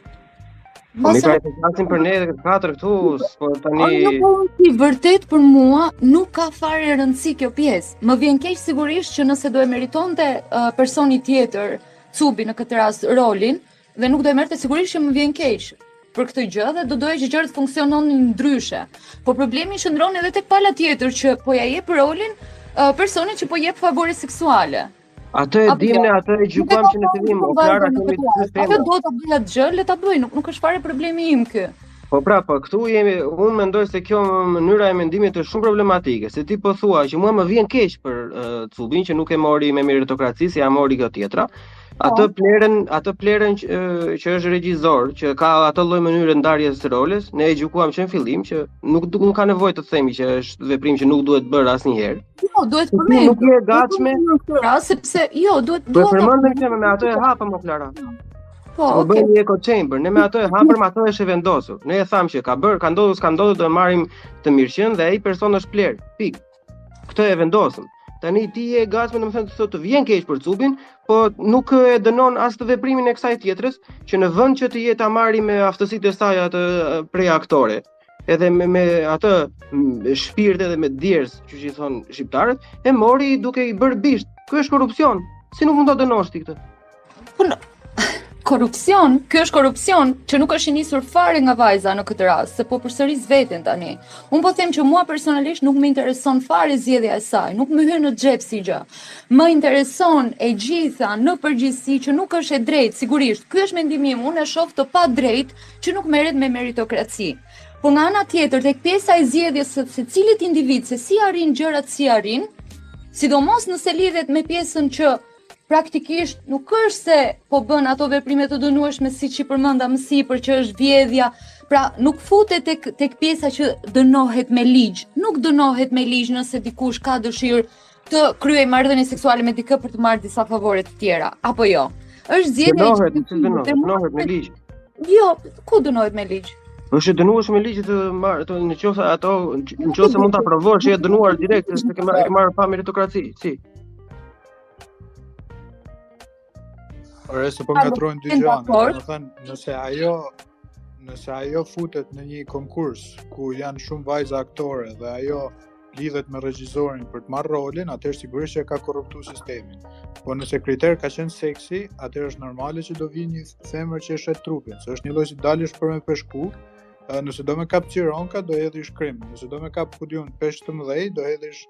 Po mi pra të flasim për ne të katër këtu, po tani Nuk ka rëndësi vërtet për mua, nuk ka fare rëndësi kjo pjesë. Më vjen keq sigurisht që nëse do e meritonte uh, personi tjetër, Cubi në këtë rast rolin dhe nuk do e merrte sigurisht që më vjen keq për këtë gjë dhe do doja që gjërat të funksiononin ndryshe. Po problemi qëndron edhe tek pala tjetër që po ja jep rolin uh, personit që po jep favore seksuale. Atë e dimë ne, jo? atë e gjykuam që në fillim, o Klara kemi të femra. Ajo do ta bëjë atë gjë, le ta bëjë, nuk nuk është fare problemi im ky. Po pra, po këtu jemi, unë mendoj se kjo mënyra e mendimit është shumë problematike, se ti po thua që mua më vjen keq për uh, Cubin që nuk e mori me meritokraci, se ja mori kjo tjetra. Po. Atë plerën, atë plerën që, që është regjizor, që ka atë lloj mënyre ndarjes së roles, ne e gjykuam që në fillim që nuk nuk ka nevojë të themi që është veprim që nuk duhet bërë asnjëherë. Jo, duhet përmendur. Nuk je e gatshme. Në sepse jo, duhet duhet. Po përmendëm që me atë e hapëm o Klara. Po, po okay. bëjmë një echo chamber, ne me ato e hapëm, ato është e vendosur. Ne e thamë që ka bërë, ka ndodhur, s'ka ndodhur, do e marrim të mirëqenë dhe ai person është plerë. Pikë. Këtë e vendosëm. Tani ti je e gatshme, domethënë të thotë të vjen keq për Cubin, po nuk e dënon as të veprimin e kësaj tjetrës, që në vend që të jetë ta marri me aftësitë e saj atë prej aktore, edhe me, me atë shpirt edhe me djersë, që i thonë shqiptarët, e mori duke i bërë bisht. Ky është korrupsion. Si nuk mund ta dënosh ti këtë? Po në... korrupsion, ky është korrupsion që nuk është i nisur fare nga vajza në këtë rast, se po përsëris veten tani. Unë po them që mua personalisht nuk më intereson fare zgjedhja e saj, nuk më hyn në xhep si gjë. Më intereson e gjitha në përgjithësi që nuk është e drejtë, sigurisht. Ky është mendimi im, unë e shoh të padrejtë që nuk merret me meritokraci. Po nga ana tjetër, tek pjesa e zgjedhjes së secilit individ se si arrin gjërat si arrin, sidomos nëse lidhet me pjesën që praktikisht nuk është se po bën ato veprime të dënueshme siç i përmenda më sipër që është vjedhja, pra nuk futet tek tek pjesa që dënohet me ligj. Nuk dënohet me ligj nëse dikush ka dëshirë të kryejë marrëdhënie seksuale me dikë për të marrë disa favore të tjera, apo jo. Është zgjedhja dënohet, që dënohet, dënohet me ligj. Jo, ku dënohet me ligj? Është e dënueshme me ligj të marrë, të në qoftë ato, në qoftë se mund ta provosh, je dënuar direkt, se ke marrë, ke marrë pa meritokraci, si. Ore, se po ngatërrojnë dy gjëra, domethënë, nëse ajo nëse ajo futet në një konkurs ku janë shumë vajza aktore dhe ajo lidhet me regjisorin për të marrë rolin, atëherë sigurisht që e ka korruptuar sistemin. Po nëse kriter ka qenë seksi, atëherë është normale që do vijë një femër që e shet trupin, se është një lloj si dalësh për me peshku, nëse do me kap cironka do hedhish krim, nëse do me kap ku di unë peshq të mëdhej do hedhish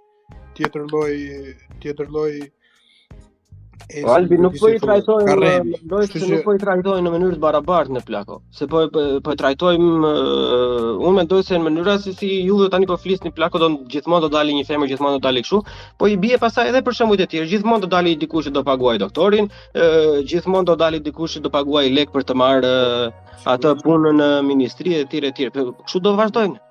tjetër lloj tjetër lloj Po Albi nuk po i trajtojmë, mendoj se nuk po i trajtojmë në mënyrë të barabartë në plako. Se po po, po e trajtojmë unë mendoj se në mënyra se si juve tani po flisni plako do gjithmonë do dali një femër, gjithmonë do dali kështu, po i bie pastaj edhe për shembujt e tjerë, gjithmonë do dali dikush që do paguajë doktorin, gjithmonë do dali dikush që do paguajë lek për të marrë atë punën në ministri e tjerë e tjerë. Po, kështu do vazhdojnë.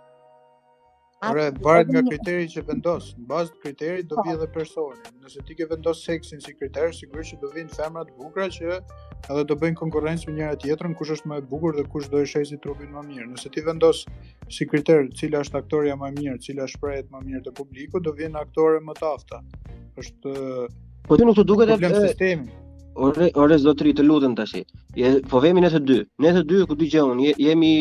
Ore, varet nga kriteri që vendos. Në bazë të kriterit do vijë edhe personi. Nëse ti ke vendos seksin si kriter, sigurisht që do vinë femra të bukura që edhe do bëjnë konkurrencë me njëra tjetrën, kush është më e bukur dhe kush do e shesi trupin më mirë. Nëse ti vendos. si kriter cila është aktorja më e mirë, cila shprehet më mirë te publiku, do vijnë aktore më të afta. Është Po ty nuk të duket problem sistemi. Ore, ore zotri, të lutem tash. Je, po vemi ne të dy. Ne të dy ku di gjë unë, jemi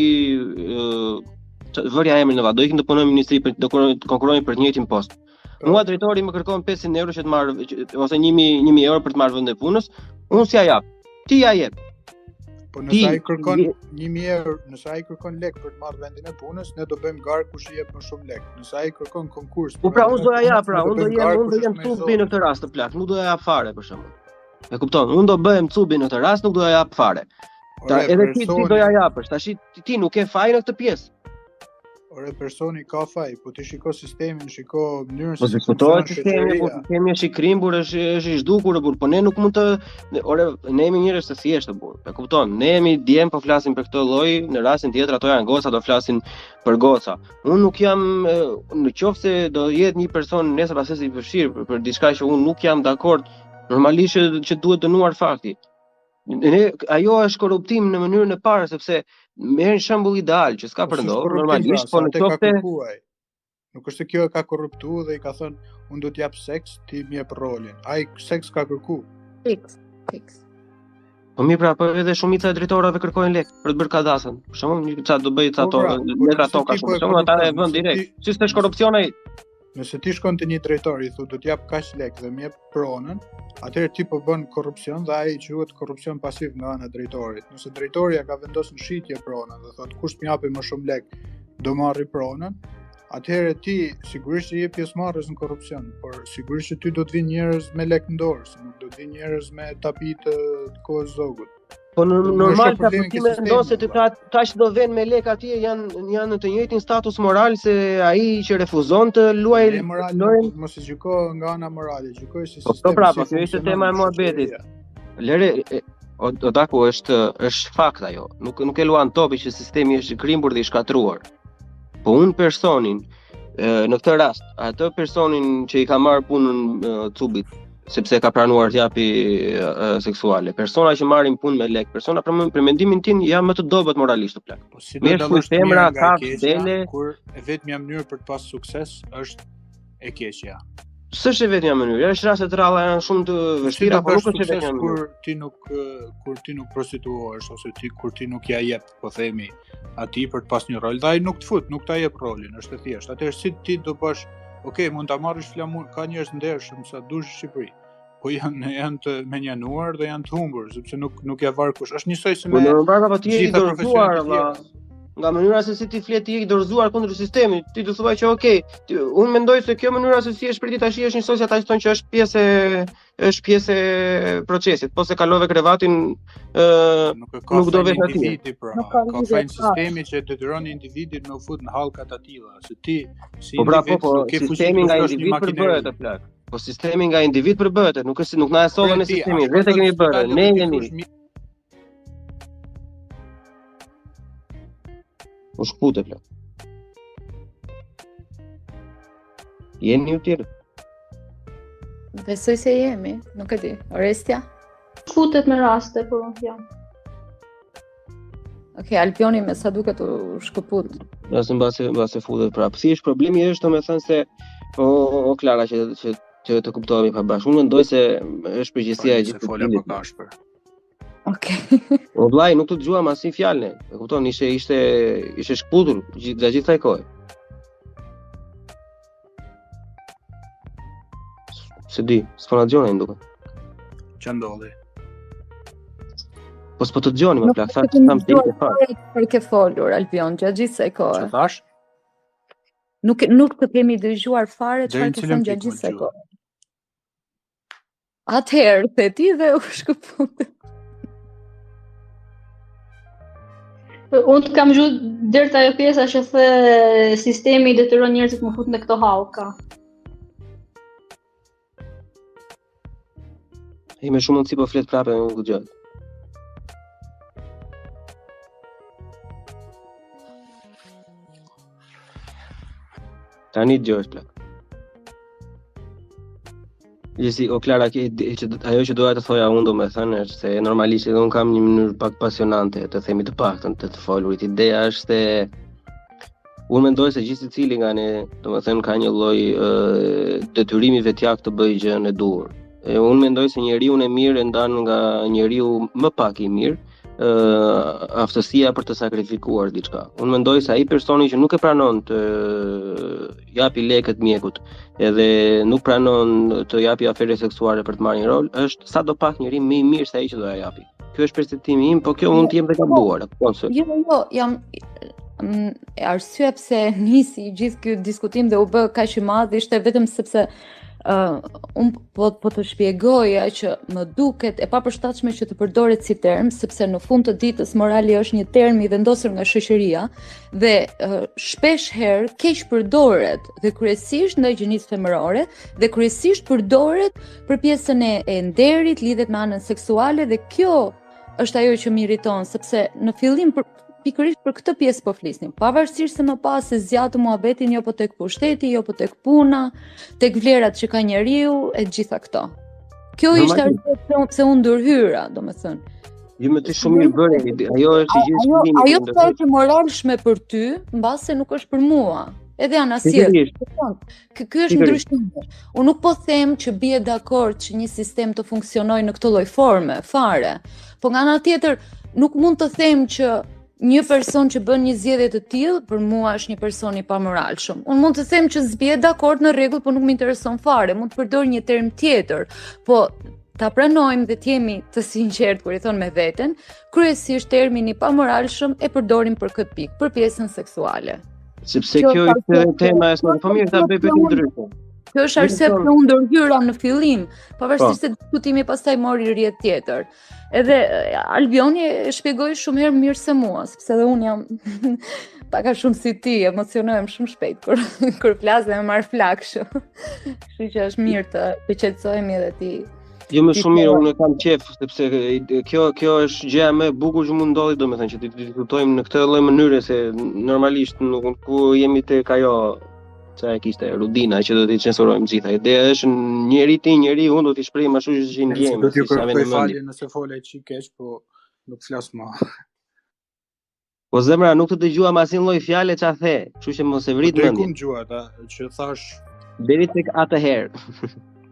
ë vërja emrin në vend. Do ikim të punojmë në ministri për do konkurrojmë për të njëjtin post. Po. Mua drejtori më kërkon 500 euro që të marr ose 1000 1000 euro për të marrë vendin e punës, unë s'ja jap. Ti ja jep. Po nëse ai kërkon 1000 euro, nëse ai kërkon lek për të marrë vendin e punës, ne do bëjmë garë kush i jep më shumë lek. Nëse ai kërkon konkurs, po pra unë do ja jap, pra unë do jem, unë do jem cubi në këtë rast të plak, nuk do ja jap fare për shembull. E kupton? Unë do bëhem cubi në këtë rast, nuk do ja jap fare. Ta, edhe ti ti do ja japësh. Tash ti, ti nuk ke faj në këtë pjesë. Ore personi ka faj, po ti shiko sistemin, shiko mënyrën po se si funksionon sistemi, po sistemi është i krimbur, është është i zhdukur, burr, po ne nuk mund të ore ne jemi njerëz të thjeshtë burr. E kupton? Ne jemi djem po flasim për këtë lloj, në rastin tjetër ato janë goca, do flasin për goca. Unë nuk jam në qoftë se do jetë një person nesër pasnesër i përfshirë për, për diçka që unë nuk jam dakord, normalisht që, që duhet dënuar fakti. Ne ajo është korruptim në mënyrën e parë sepse merr një shembull ideal që s'ka po, për ndodhur pra, normalisht, po në qoftë Nuk është se kjo e ka korruptu dhe i ka thënë unë do të jap seks, ti më jep rolin. Ai seks ka kërku. Fiks, fiks. Po mirë pra, po edhe shumica e drejtorave kërkojnë lek për të bërë kadastrën. Për shembull, një ca do bëj ca po, pra, po, letra toka shumë, po ata e vënë direkt. Si s'është korrupsion ai? Nëse ti shkon te një drejtor i thu do të jap kaq lek dhe më jep pronën, atëherë ti po bën korrupsion dhe ai quhet korrupsion pasiv nga ana e drejtorit. Nëse drejtori ja ka vendosur në shitje pronën dhe thotë kush më japi më shumë lek do marri pronën, atëherë ti sigurisht që je pjesëmarrës në korrupsion, por sigurisht që ty do të vinë njerëz me lek në dorë, se nuk do të vinë njerëz me tapi të, të kohës Zogut. Po në, normal ka po ti mendon se të ka ata që do venë me lek atje janë janë në të njëjtin status moral se ai që refuzon të luajë moral lojën mos e gjyko nga ana morale, gjykoj si po, sistem. Po pra, po kjo ishte tema e muhabetit. Lere o, o Daku është është fakt ajo. Nuk nuk e luan topi që sistemi është i krimbur dhe i shkatërruar. Po unë personin në këtë rast, atë personin që i ka marrë punën cubit, sepse ka pranuar të japi seksuale. Persona që marrin punë me lek, persona për, për mendimin tim janë më të dobët moralisht të plak. Po si do të dallosh femra ka dele kur e vetmja mënyrë për të pas sukses është e keqja. S'është e vetmja mënyrë, është raste të rralla janë shumë të vështira, por nuk është e vetmja mënyrë. Kur ti nuk kur ti nuk prostituohesh ose ti kur ti nuk ja jep, po themi, atij për të pas një rol, dhe ai nuk të fut, nuk ta jep rolin, është e thjeshtë. Atëherë si ti do bësh, ok, mund ta marrësh flamur, ka njerëz ndershëm sa dush në Shqipëri. Po janë janë të menjanuar dhe janë të humbur, sepse nuk nuk ja var kush. Është njësoj si po, me Po normal apo ti je i dorëzuar valla. Nga mënyra se si ti flet ti je i dorëzuar kundër sistemit, ti do thua që ok, ti, unë mendoj se kjo mënyra se si e shpreh ti tash është njësoj si ata që thonë që është pjesë e është pjesë e procesit. Po se kalove krevatin, ë nuk e ka nuk do vetë aty. Pra, nuk ka, ka fajin sistemi që e detyron individin me u fut në hallka të tilla, se ti si po pra, po, po, nuk ke sistemi nga individ përbëhet o plak. Po sistemi nga individ përbëhet, nuk është nuk na e sollën ne sistemin, vetë kemi bërë, ne jemi. U shkëpute plak. Jeni ju tjerë? Besoj se jemi, nuk e di. Orestja? Shkëputet me raste, po, ja. Ok, Albioni me sa duket u shkëput. Nëse mbase mbase futet prapë. Thjesht problemi është domethënë se o o Klara që që që të kuptohemi pa bashkë. Unë mendoj se është përgjegjësia e gjithë. Fola pak ashpër. Ok. O vllai, nuk të dëgjuam asnjë fjalë ne. E kupton, ishte ishte ishte shkëputur gjithë gjatë gjithë kësaj kohe. S'e di, s'po na dëgjon ai më duket. Ç'a ndodhi? Po s'po të dëgjonim, më plak, tha tham ti të fare. Për ke folur Albion gjatë gjithë kësaj kohe. Ç'a thash? Nuk nuk të kemi dëgjuar fare çfarë ke thënë gjatë gjithë kësaj kohe. Atëherë, the ti dhe u shkëput. Unë të kam dëgju deri te ajo pjesa që the sistemi i detyron njerëzit me u fut në këto hallka. E me shumë mundësi po flet prapë nuk dëgjoj. Tani dëgjohesh plak. Gjithsesi, o Klara, që, që, ajo që doja të thoja unë domethënë është se normalisht edhe unë kam një mënyrë pak pasionante, të themi të paktën të të folurit. Ideja është se. Unë mendoj se gjithsecili nga ne, domethënë ka një lloj detyrimi vetjak të bëjë gjënë e duhur. E unë mendoj se njeriun e mirë e ndan nga njeriu më pak i mirë, ë aftësia për të sakrifikuar diçka. Unë mendoj se ai personi që nuk e pranon të japi lekët mjekut, edhe nuk pranon të japi afere seksuale për të marrë një rol, është sado pak njeri më i mirë se ai që do ja japi. Ky është perceptimi im, po kjo mund të jem dhe gabuar, e kupton se. Jo, jo, jam mm, arsyeja pse nisi gjithë ky diskutim dhe u bë kaq i madh ishte vetëm sepse uh, unë po po të shpjegoja që më duket e papërshtatshme që të përdoret si term, sepse në fund të ditës morali është një term i vendosur nga shoqëria dhe uh, shpesh herë keqpërdoret dhe kryesisht ndaj gjinisë femërore dhe kryesisht përdoret për pjesën e, e nderit, lidhet me anën seksuale dhe kjo është ajo që më irriton, sepse në fillim për, pikërisht për këtë pjesë po flisnim. Pavarësisht se më pas e zgjatëm muhabetin jo po tek pushteti, jo po tek puna, tek vlerat që ka njeriu e të gjitha këto. Kjo ishte arsyeja pse unë pse unë ndërhyra, domethënë. Jo më ti shumë mirë bëre, ajo është i gjithë shpjegimi. Ajo që është e moralshme për ty, mbase nuk është për mua. Edhe anasjelltas. Ky ky është ndryshimi. Unë nuk po them që bie dakord që një sistem të funksionojë në këtë lloj forme, fare. Po nga ana tjetër, nuk mund të them që një person që bën një zgjedhje të tillë për mua është një person i pamoralshëm. Unë mund të them që s'bie dakord në rregull, po nuk më intereson fare, mund të përdor një term tjetër, po ta pranojmë dhe të jemi të sinqertë kur i thonë me veten, kryesisht termin i pamoralshëm e përdorim për këtë pikë, për pjesën seksuale. Sepse kjo, kjo ishte edhe tema e sot, po mirë ta bëj pyetjen ndryshe. Kjo është arsye pse unë ndërhyra në fillim, pavarësisht po. se diskutimi pastaj mori rrjedhë tjetër. Edhe Albioni e shpjegoi shumë herë mirë se mua, sepse edhe unë jam pak a shumë si ti, emocionohem shumë shpejt kur kur flas dhe më marr flakë kështu. Kështu që është mirë të të qetësohemi edhe ti Jo më shumë mirë, unë e kam qejf sepse kjo kjo është gjëja më e bukur që mund ndodhi, domethënë që të diskutojmë në këtë lloj mënyre se normalisht nuk ku jemi tek ajo ça e kishte Rudina që do t'i censurojmë të gjitha. Ideja është njeri ti, njeri unë do t'i shprehim ashtu siç i ndjejmë. Do t'ju kërkoj falje nëse fola çik keq, po nuk flas më. Po zemra nuk të dëgjuam asnjë lloj fjale ça the, kështu që mos e vrit mendjen. Po ku dëgjuat, a, që thash deri tek atëherë.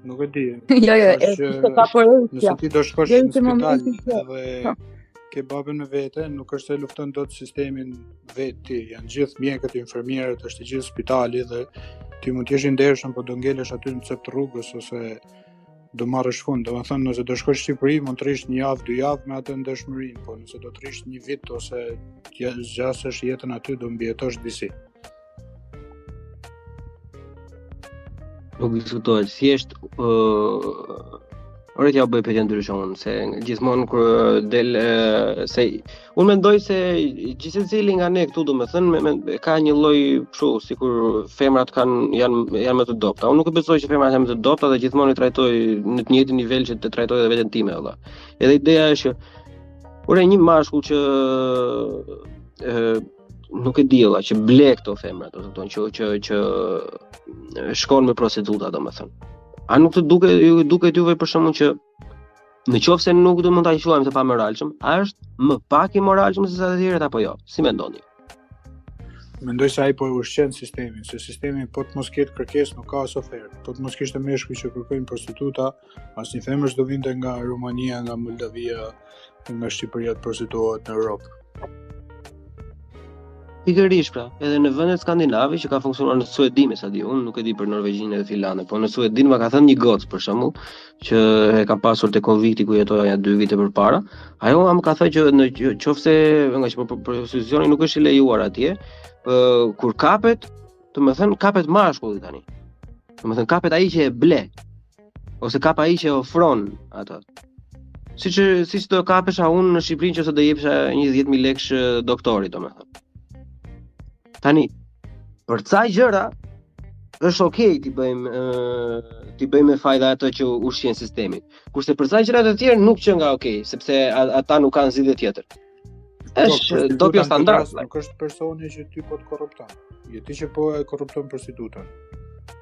Nuk e di. Jo, jo, e kishte ka por Nëse ti do shkosh në spital dhe ke babën me vete, nuk është se lufton dot sistemin vetë ti, janë gjithë mjekët, infermierët, është i gjithë spitali dhe ti mund të jesh i ndershëm, po do ngelesh aty në cep të rrugës ose do marrësh fund. Domethënë, nëse do shkosh në Shqipëri, mund të rrish një javë, dy javë me atë ndershmërinë, po nëse do të rrish një vit ose të zgjasësh jetën aty, do mbijetosh disi. Nuk diskutohet, thjesht ë uh, Ore t'jua bëj pyetjen ndryshe unë, se gjithmonë kur del se Unë mendoj se gjithsecili nga ne këtu domethënë me, me, ka një lloj kështu sikur femrat kanë janë janë më të dobta. Unë nuk e besoj që femrat janë më të dobta dhe gjithmonë i trajtoj në të njëjtin nivel që të trajtoj edhe veten time vëlla. Edhe ideja është që ore një mashkull që ë nuk e di vëlla që ble këto femra, do të thonë që që që shkon me prostituta domethënë. A nuk të duket ju duket juve për shembull që Në qoftë se nuk do mund ta quajmë të pamoralshëm, a është më pak i moralshëm se sa të tjerët apo jo? Si mendoni? Mendoj se ai po e ushqen sistemin, se sistemi po të mos ketë kërkesë nuk ka as ofertë. Po të mos kishte meshkuj që kërkojnë prostituta, asnjë femër s'do vinte nga Rumania, nga Moldavia, nga Shqipëria të prostituohet në Europë. Pikërisht pra, edhe në vendet skandinave që ka funksionuar në Suedi me sa di unë, nuk e di për Norvegjinë dhe Finlandën, po në Suedi më ka thënë një gocë për shembull, që e ka pasur te konvikti ku jetoja nja dy vite përpara, ajo më ka thënë që në qoftë se nga që prostitucioni nuk është i lejuar atje, ë kur kapet, domethënë kapet mashkulli tani. Domethënë kapet ai që e ble ose kap ai që e ofron atë. Siç siç do kapesha unë në Shqipëri nëse do jepsha një 10000 lekësh doktorit, domethënë. Tani, për ca gjëra është okay t'i bëjmë t'i bëjmë me faj dhe ato që ushqen sistemin. Kurse për ca gjëra të tjera nuk qenka okay, sepse ata nuk kanë zgjidhje tjetër. Po, është doppio standard. Nuk është personi që ty po të korrupton. Je ti që po e korrupton prostitutën.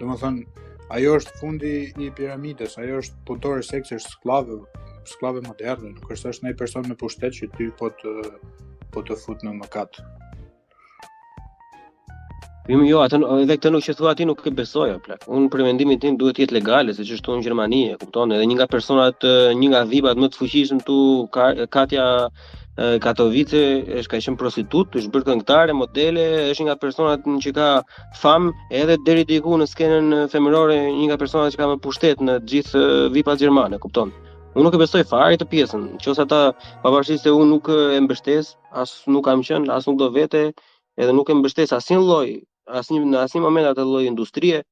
Domethënë, ajo është fundi i piramidës, ajo është punëtore seksi, është skllave, skllave moderne, nuk është është ndonjë person me pushtet që ty po të po të fut në mëkat. Jo, jo, atë edhe këtë nuk që thua ti nuk e besoj o plak. Unë për mendimin tim duhet të jetë legale, siç është në Gjermani, e kupton? Edhe një nga personat, një nga vipat më të fuqishëm tu Katja Katowice është ka qenë prostitutë, është bërë këngëtare, modele, është një nga personat që ka famë edhe deri diku në skenën femërore, një nga personat që ka më pushtet në gjithë vipat gjermane, kupton? Unë nuk e besoj fare këtë pjesën. Nëse ata pavarësisht se unë nuk e mbështes, as nuk kam qenë, as nuk do vete, edhe nuk e mbështes asnjë lloj, asnjë në asnjë moment atë lloj industrie.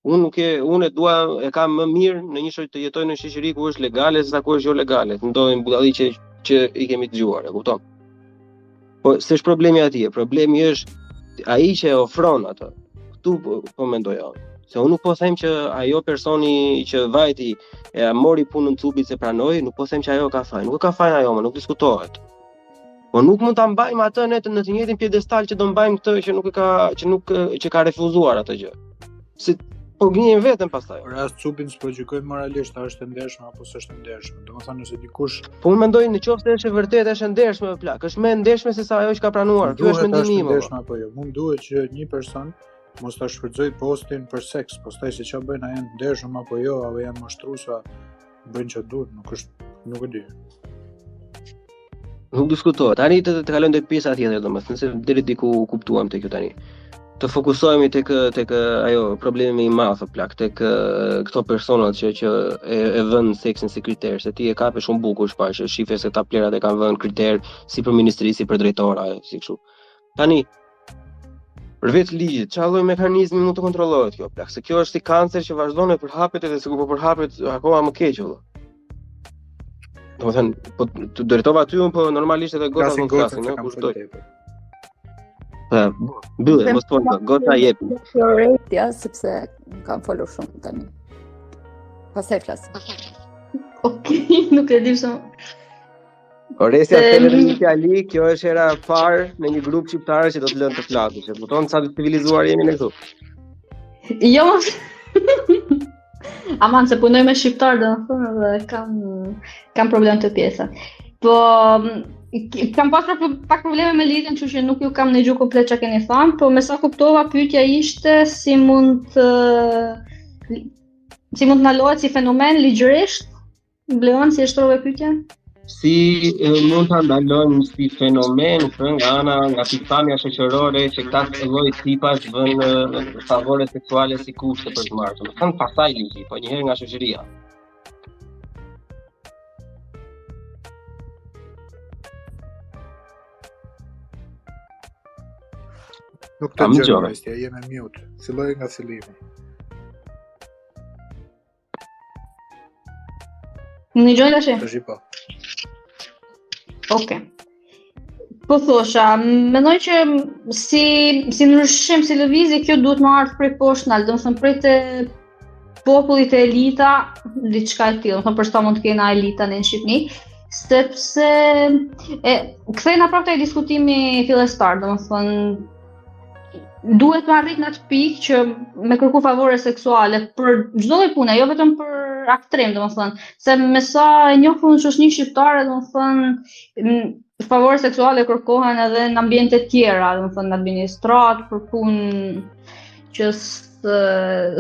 Unë nuk e unë e dua e kam më mirë në një shoq të jetoj në shoqëri ku është legale se sa ku është jo legale. Të ndodhin budalliqe që i kemi dëgjuar, e kupton? Po s'është problemi atje, problemi është ai që e ofron atë. Këtu po, po mendoj unë. Se unë nuk po them që ajo personi që vajti e mori punën cubit se pranoi, nuk po them që ajo ka faj. Nuk e ka fajin ajo, më nuk diskutohet. Po nuk mund ta mbajmë atë ne të, në të njëjtin piedestal që do mbajmë këtë që nuk e ka që nuk që ka refuzuar atë gjë. Si po gënjejmë veten pastaj. Por as cubin s'po gjykojmë moralisht a është e ndershme apo s'është e ndershme. Domethënë nëse dikush Po unë mendoj në qoftë se është e vërtetë është e ndershme plak, është më e ndershme se sa ajo që ka pranuar. Ky është mendimi im. Është e ndershme apo jo? Mua më duhet që një person mos ta shfrytëzojë postin për seks, pastaj se çfarë bëjnë, a janë të ndershëm apo jo, apo janë mashtruesa, bëjnë çfarë duhet, nuk është, nuk e di. Nuk diskutohet. Tani të, të kalojmë tek pjesa tjetër, domethënë se deri diku u kuptuam te kjo tani. Të fokusohemi tek tek ajo problemi më i madh o plak, tek këto personat që që e, e vënë seksin si kriter, se ti e kape shumë bukur shpash, shife se këta plerat e kanë vënë kriter si për ministri, si për drejtora, si kështu. Tani përveç ligjit, çfarë lloj mekanizmi mund të kontrollohet kjo plak? Se kjo është si kancer që vazhdon e përhapet edhe sikur po përhapet akoma më keq vëlla. Domethënë, po të drejtova aty unë, po normalisht edhe gocat mund të flasin, ëh, kush do. Po, mbyllë, mos fol, goca jep. Ja, sepse kam folur shumë tani. Pastaj flas. Okej, nuk e di pse. Oresja se... edhe një fjali, kjo është hera e parë në një grup shqiptar që do të lënë të flasësh. E kupton sa të civilizuar jemi ne këtu? Jo. Aman se punoj me shqiptar, domethënë dhe kam kam problem te pjesa. Po kam pasur pak probleme me lidhjen, kështu që nuk ju kam ndëgju komplet çka keni thënë, po me sa kuptova pyetja ishte si mund të si mund të ndalohet si fenomen ligjërisht Bleon, si e shtrove pyetjen? Si e, mund ta ndalojmë si fenomen këtë nga ana nga pikëpamja shoqërore që këta lloj tipash vënë favore seksuale si kushte për të marrë. Domethënë pastaj ligji, po një herë nga shoqëria. Nuk të dëgjoj, je me mute. Filloj nga fillimi. Më dëgjoni tash? Tash po. Okej. Po thosha, mendoj që si si ndryshim, si lëvizje kjo duhet me ardhë prej poshtë nalt, domethënë prej te populli te elita, diçka e tillë, domethënë për sa mund të kena elita në Shqipëni, sepse e kthehena prapë te diskutimi fillestar, domethënë duhet me arrit në atë pikë që me kërku favore seksuale për çdo lloj pune, jo vetëm për aktrim, domethënë, se me sa e njoh unë shoqërinë shqiptare, domethënë, favore seksuale kërkohen edhe në ambiente tjera, domethënë në administratë, për punë që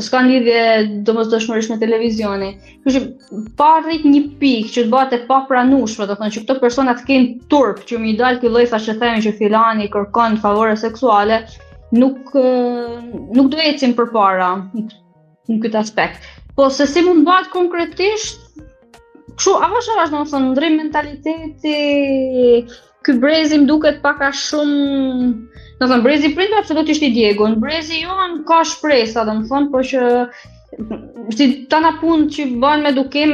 s'kan lidhje domosdoshmërisht me televizionin. Kështu që pa arrit një pikë që të bëhet e papranueshme, domethënë që këto persona të kenë turp që me i dal ky lloj thashethemi që filani kërkon favore seksuale, nuk nuk do ecim përpara në këtë aspekt. Po se si mund të bëhet konkretisht, kështu avash avash domethënë ndërrim mentaliteti ky brezi më duket pak a shumë, domethënë brezi i prindërve absolutisht i djegun, brezi jonë ka shpresa, domethënë, po që si tana punë që bëhen me edukim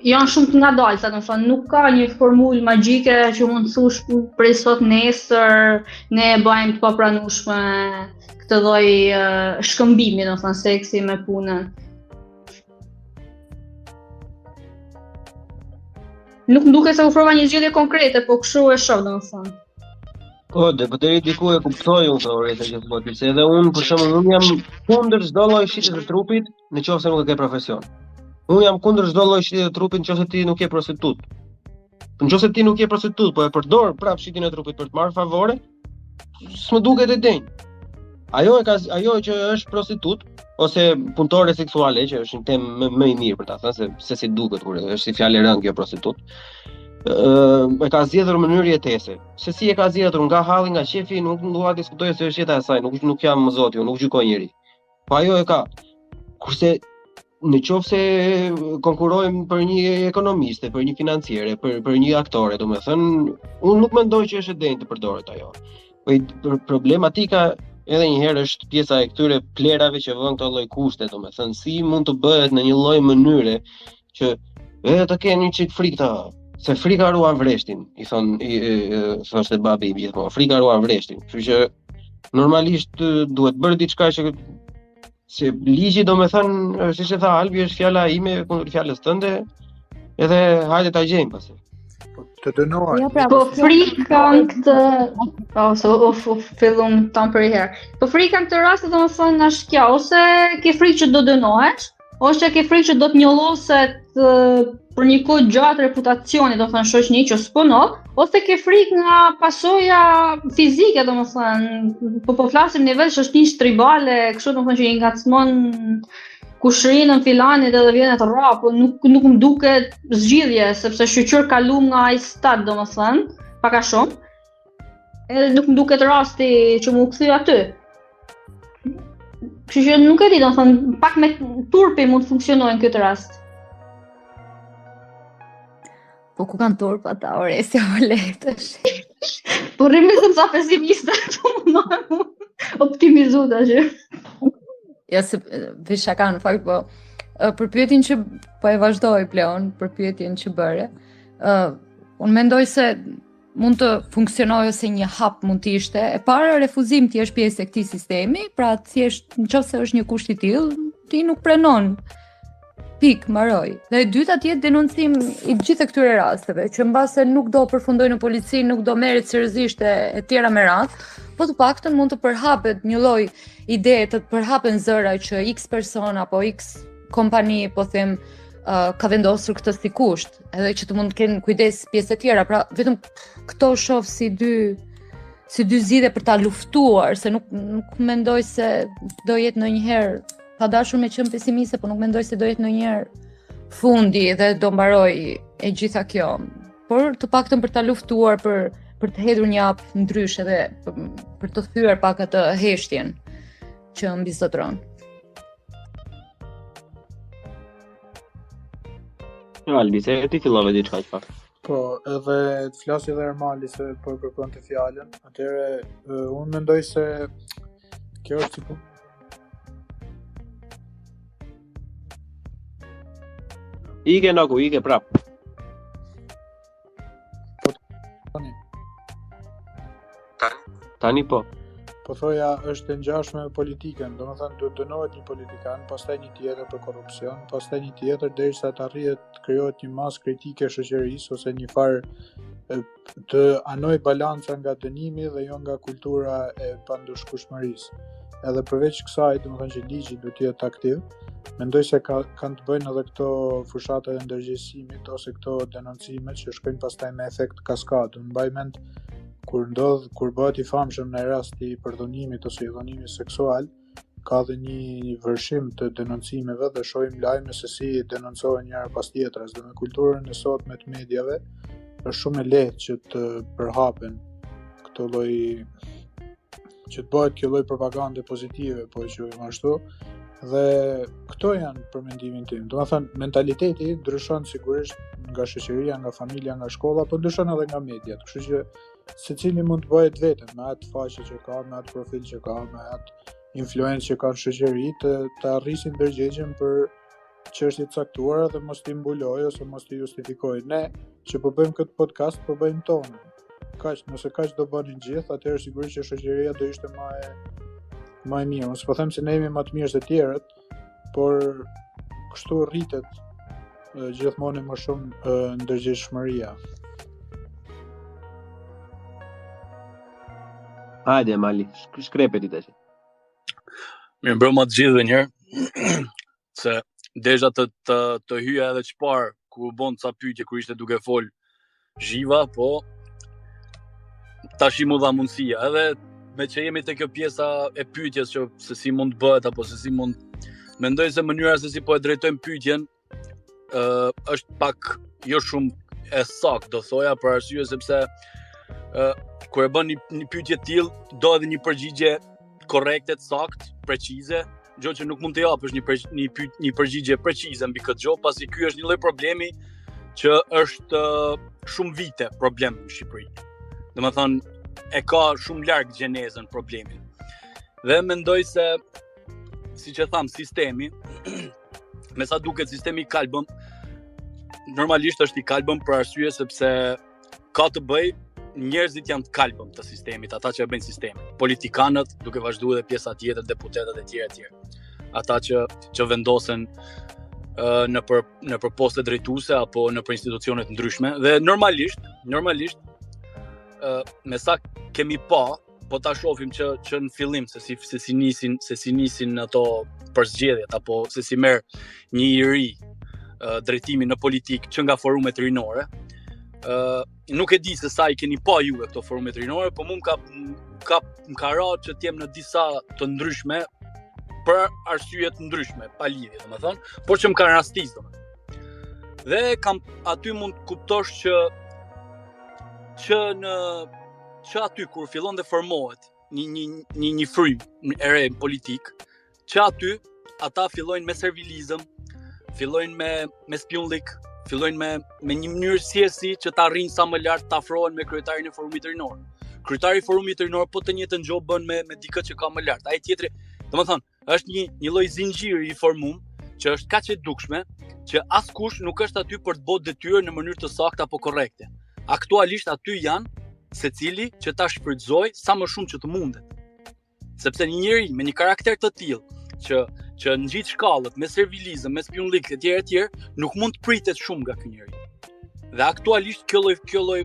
janë shumë të ngadalta, domethënë, nuk ka një formulë magjike që mund të thush prej sot nesër ne e bëjmë të papranueshme këtë lloj shkëmbimi, domethënë, seksi me punën. Nuk më duket se ofrova një zgjidhje konkrete, po kështu e shoh domethënë. Po, dhe po deri diku e kuptoj unë këtë oreta që thua ti, se edhe unë për shembull unë jam kundër çdo lloj shitje të trupit në qoftë se nuk e ke profesion. Unë jam kundër çdo lloj shitje të trupit në qoftë se ti nuk je prostitut. Në qoftë se ti nuk je prostitut, po e përdor prapë shitjen e trupit për të marrë favore, s'më duket e denjë. Ajo e ka ajo që është prostitutë ose punëtore seksuale që është një temë më, më i mirë për ta thënë se se si duket kur është si fjalë e rëndë kjo prostitutë. Ë e ka zgjedhur mënyrë jetese. Se si e ka zgjedhur nga halli, nga qefi, nuk dua të diskutoj se është jeta e saj, nuk nuk jam më zoti, nuk gjykoj njeri. Po ajo e ka. Kurse në qoftë se konkurrojmë për një ekonomiste, për një financiere, për për një aktore, domethënë, unë nuk mendoj që është e denjë të përdoret ajo. Po problematika edhe një herë është pjesa e këtyre plerave që vënë këto lloj kushte, domethënë, si mund të bëhet në një lloj mënyre që edhe të kenë një çik frikë ta, se frika ruan vreshtin, i thon i, i, i thoshte babi im gjithmonë, frika ruan vreshtin. Kështu që normalisht duhet bërë diçka që Se ligji domethënë, siç e tha Albi, është fjala ime kundër fjalës tënde, edhe hajde ta gjejmë pastaj. Po të dënohet. Ja, pra, po frika në këtë, po se u u fillum tan për herë. Po frika në këtë rast domethënë është kjo, ose ke frikë që do dënohesh, ose ke frikë që do të njolloset për një kohë gjatë reputacioni, domethënë shoqni që s'po ndodh, ose ke frikë nga pasoja fizike, domethënë, po po flasim në nivel shoqnish tribale, kështu domethënë që i ngacmon kushërinën filanit edhe vjen e të rrah, po nuk nuk më duket zgjidhje, sepse shyqyr kalum nga ai stad, domethënë, pak a shumë. Edhe nuk më duket rasti që m'u kthy aty. Kështu që nuk e di, domethënë, pak me turpi mund të funksionojë në këtë rast. Po ku kanë turp ata, ore, si apo lehtë është. Po rrimë se sa pesimiste, po mundohem optimizu tash. Ja se bëj shaka në fakt po për pyetjen që po e vazhdoj Pleon, për pyetjen që bëre, ë uh, unë mendoj se mund të funksionojë ose një hap mund të ishte. E para refuzim të jesh pjesë e këtij sistemi, pra thjesht në qoftë se është një kusht i tillë, ti nuk pranon. Pikë, mbaroi. Dhe e dyta të jetë denoncim i të gjitha këtyre rasteve, që mbase nuk do përfundojë në polici, nuk do merret seriozisht e, e tjera me radhë, po të paktën mund të përhapet një lloj ide, të përhapen zëra që X person apo X kompani, po them, uh, ka vendosur këtë si kusht, edhe që të mund të kenë kujdes pjesë të tjera, pra vetëm këto shoh si dy si dy zgjidhje për ta luftuar, se nuk nuk mendoj se do jetë ndonjëherë pa dashur me qenë pesimiste, po nuk mendoj se do jetë ndonjëherë fundi dhe do mbarojë e gjitha kjo. Por të paktën për ta luftuar për për të hedhur një hap ndryshe dhe për, për të thyer pak atë heshtjen që mbizotëron. Jo, Albi, se ti fillove diçka që pak. Po, edhe të flasi edhe Ermali se po e kërkonte fjalën. Atëherë, unë mendoj se kjo është si punë. Ike Noku, ike prap. Po tani. Tani po. Po thoja është e ngjashme me politikën, domethënë duhet dënohet një politikan, pastaj një tjetër për korrupsion, pastaj një tjetër derisa të arrihet të krijohet një masë kritike e shoqërisë ose një farë të anojë balanca nga dënimi dhe jo nga kultura e pandëshkueshmërisë. Edhe përveç kësaj, domethënë që ligji duhet të jetë aktiv, Mendoj se ka, kanë të bëjnë edhe këto fushatat e ndërgjegjësimit ose këto denoncime që shkojnë pastaj me efekt kaskadë. Unë mbaj mend kur ndodh, kur bëhet i famshëm një rast i përdhunimit ose i dhunimit seksual, ka dhe një vërshim të denoncimeve dhe shohim lajme se si denoncohen njëra pas tjetrës dhe me kulturën e sotme të mediave është shumë e lehtë që të përhapen këto lloj që të bëhet kjo lloj propagande pozitive, po e quajmë ashtu. Dhe këto janë për mendimin tim. Domethënë, mentaliteti ndryshon sigurisht nga shoqëria, nga familja, nga shkolla, po ndryshon edhe nga mediat. Kështu që secili mund të bëjë të vetën me atë faqe që ka, me atë profil që ka, me atë influencë që ka në shoqëri, të të rrisin ndërgjegjen për çështje të caktuara dhe mos t'i mbulojë ose mos t'i justifikojë. Ne që po bëjmë këtë podcast, po bëjmë tonën. Kaq, nëse kaq do bënin gjithë, atëherë sigurisht që shoqëria do ishte më e më e mirë. Unë s'po them se ne jemi më të mirë se të tjerët, por kështu rritet gjithmonë më shumë ndërgjegjshmëria. Hajde Mali, shkrepe ti tash. Mirëmbrëma të gjithëve njëherë. se desha të të të hyja edhe çfarë kur u bon ca pyetje kur ishte duke fol Zhiva, po tashi m'u dha mundësia. Edhe me që jemi te kjo pjesa e pyetjes që se si mund të bëhet apo se si mund mendoj se mënyra se si po e drejtojmë pyetjen ë uh, është pak jo shumë e saktë, do thoja për arsye sepse ë uh, kur e bën një, një pyetje të tillë, do edhe një përgjigje korrekte, të saktë, precize, gjë që nuk mund të japësh një për, një pyet, një përgjigje precize mbi këtë gjë, pasi ky është një lloj problemi që është shumë vite problem në Shqipëri. Domethënë e ka shumë larg gjenezën problemin. Dhe mendoj se siç e thamë sistemi me sa duket sistemi i kalbëm normalisht është i kalbëm për arsye sepse ka të bëjë njerëzit janë të kalbëm të sistemit, ata që e bëjnë sistemin. Politikanët, duke vazhduar edhe pjesa tjetër, deputetët e tjerë e tjerë. Ata që që vendosen uh, nëpër nëpër poste drejtuese apo nëpër institucione të ndryshme dhe normalisht, normalisht uh, me sa kemi pa, po ta shohim që që në fillim se si se si nisin se si nisin ato përzgjedhjet apo se si merr një i ri uh, drejtimin në politikë që nga forumet rinore. ë uh, nuk e di se sa i keni pa juve këto forumet rinore, po mu më ka ka më ka ra që të jem në disa të ndryshme për arsye të ndryshme, pa lidhje, domethënë, por që më kanë rastis, domethënë. Dhe kam aty mund të kuptosh që që në që aty kur fillon dhe formohet një një një një frymë e re në politikë, që aty ata fillojnë me servilizëm, fillojnë me me spiunllik, fillojnë me me një mënyrë si e si që të arrijnë sa më lart të afrohen me kryetarin e forumit rinor. Kryetari i forumit rinor po të njëjtën gjë bën me me dikë që ka më lart. Ai tjetri, domethënë, është një një lloj zinxhiri i formum që është kaq e dukshme që askush nuk është aty për të bërë detyrën në mënyrë të saktë apo korrekte. Aktualisht aty janë secili që ta shfrytëzojë sa më shumë që të mundet. Sepse një njeri me një karakter të tillë që që ngjit shkallët me servilizëm, me spiunllik etj etj, nuk mund të pritet shumë nga ky njeri. Dhe aktualisht kjo lloj kjo lloj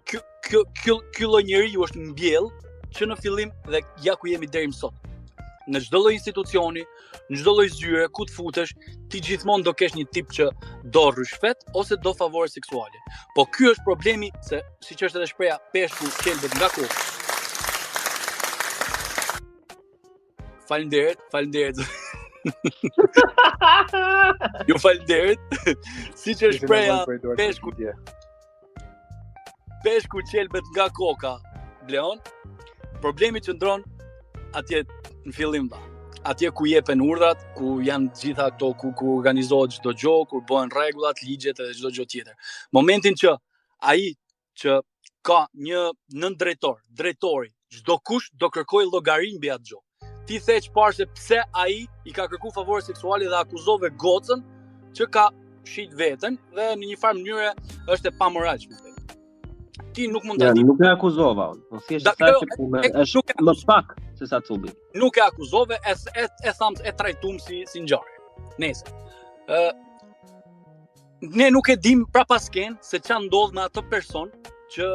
kjo kjo kjo ky lloj njeriu është mbjell që në fillim dhe ja ku jemi deri më sot. Në çdo lloj institucioni, në çdo lloj zyre ku të futesh, ti gjithmonë do kesh një tip që do ryshfet ose do favore seksuale. Po ky është problemi se siç është edhe shprehja peshku qelbet nga koka. Faleminderit, faleminderit. Ju faleminderit. Siç është shprehja peshku Peshku qelbet nga koka, Bleon. Problemi qëndron atje në fillim da. Atje ku jepen urdhrat, ku janë të gjitha këto, ku, ku organizohet çdo gjë, ku bëhen rregullat, ligjet edhe çdo gjë tjetër. Momentin që ai që ka një nëndrejtor, drejtori, çdokush do kërkojë llogari mbi atë gjë. Ti the çfarë se pse ai i ka kërku favore seksuale dhe akuzove gocën që ka shit veten dhe në një farë mënyre është e pamoralshme. Ti nuk mund ta di. Nuk e akuzova unë, po thjesht tha që po më është më pak se sa cubi. Nuk e akuzove, e e, e tham e trajtum si si ngjarje. Nëse ë ne nuk e dim prapaskenë se ça ndodh me atë person që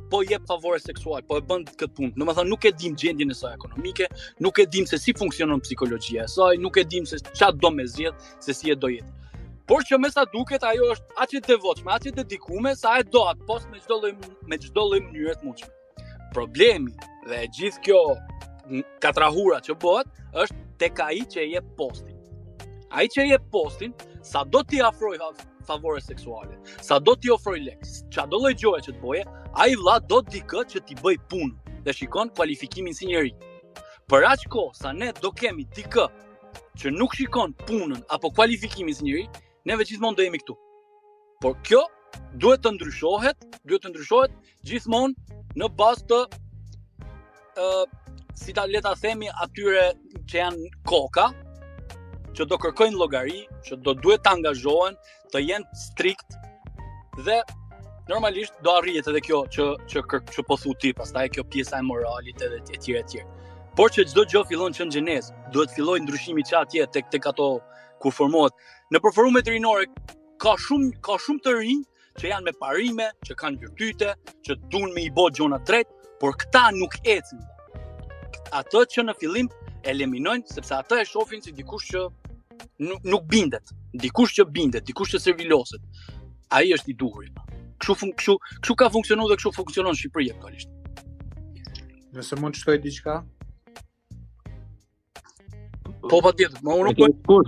po jep favore seksual, po e bën këtë punë. Domethënë nuk e dim gjendjen e saj ekonomike, nuk e dim se si funksionon psikologjia e saj, nuk e dim se ça do me zgjedh, se si e do jetën. Por që me sa duket ajo është aq e devotshme, aq e dedikume sa e do atë post me çdo lloj me çdo lloj mënyre të mundshme. Problemi dhe e gjithë kjo katrahura që bëhet është tek ai që e jep postin. Ai që e jep postin, sa do t'i afrojë favore seksuale, sa do t'i ofrojë lek, çdo lloj gjëje që të bëjë, ai vlla do dikë që t'i bëjë punë dhe shikon kualifikimin si njeri. Për aq kohë sa ne do kemi dikë që nuk shikon punën apo kualifikimin si njeri, neve gjithmonë do jemi këtu. Por kjo duhet të ndryshohet, duhet të ndryshohet gjithmonë në bazë të ë uh, si ta le ta themi atyre që janë koka, që do kërkojnë llogari, që do duhet të angazhohen, të jenë strikt dhe normalisht do arrihet edhe kjo që që që, që po thu ti, pastaj kjo pjesa e moralit edhe e tjera e tjera. Por që çdo gjë fillon që në gjenezë, duhet fillojë ndryshimi që atje tek tek ato kur formohet. Nëpër forumet rinore ka shumë ka shumë të rinj që janë me parime, që kanë virtyte, që duan me i bo gjonat drejt, por këta nuk ecin. Atë që në fillim eliminojnë sepse atë e shohin si dikush që nuk, nuk bindet, dikush që bindet, dikush që serviloset. Ai është i duhuri. Kështu fun, kështu kështu ka funksionuar dhe kështu funksionon Shqipëria aktualisht. Nëse mund të shtoj diçka? Po patjetër, më unë nuk po.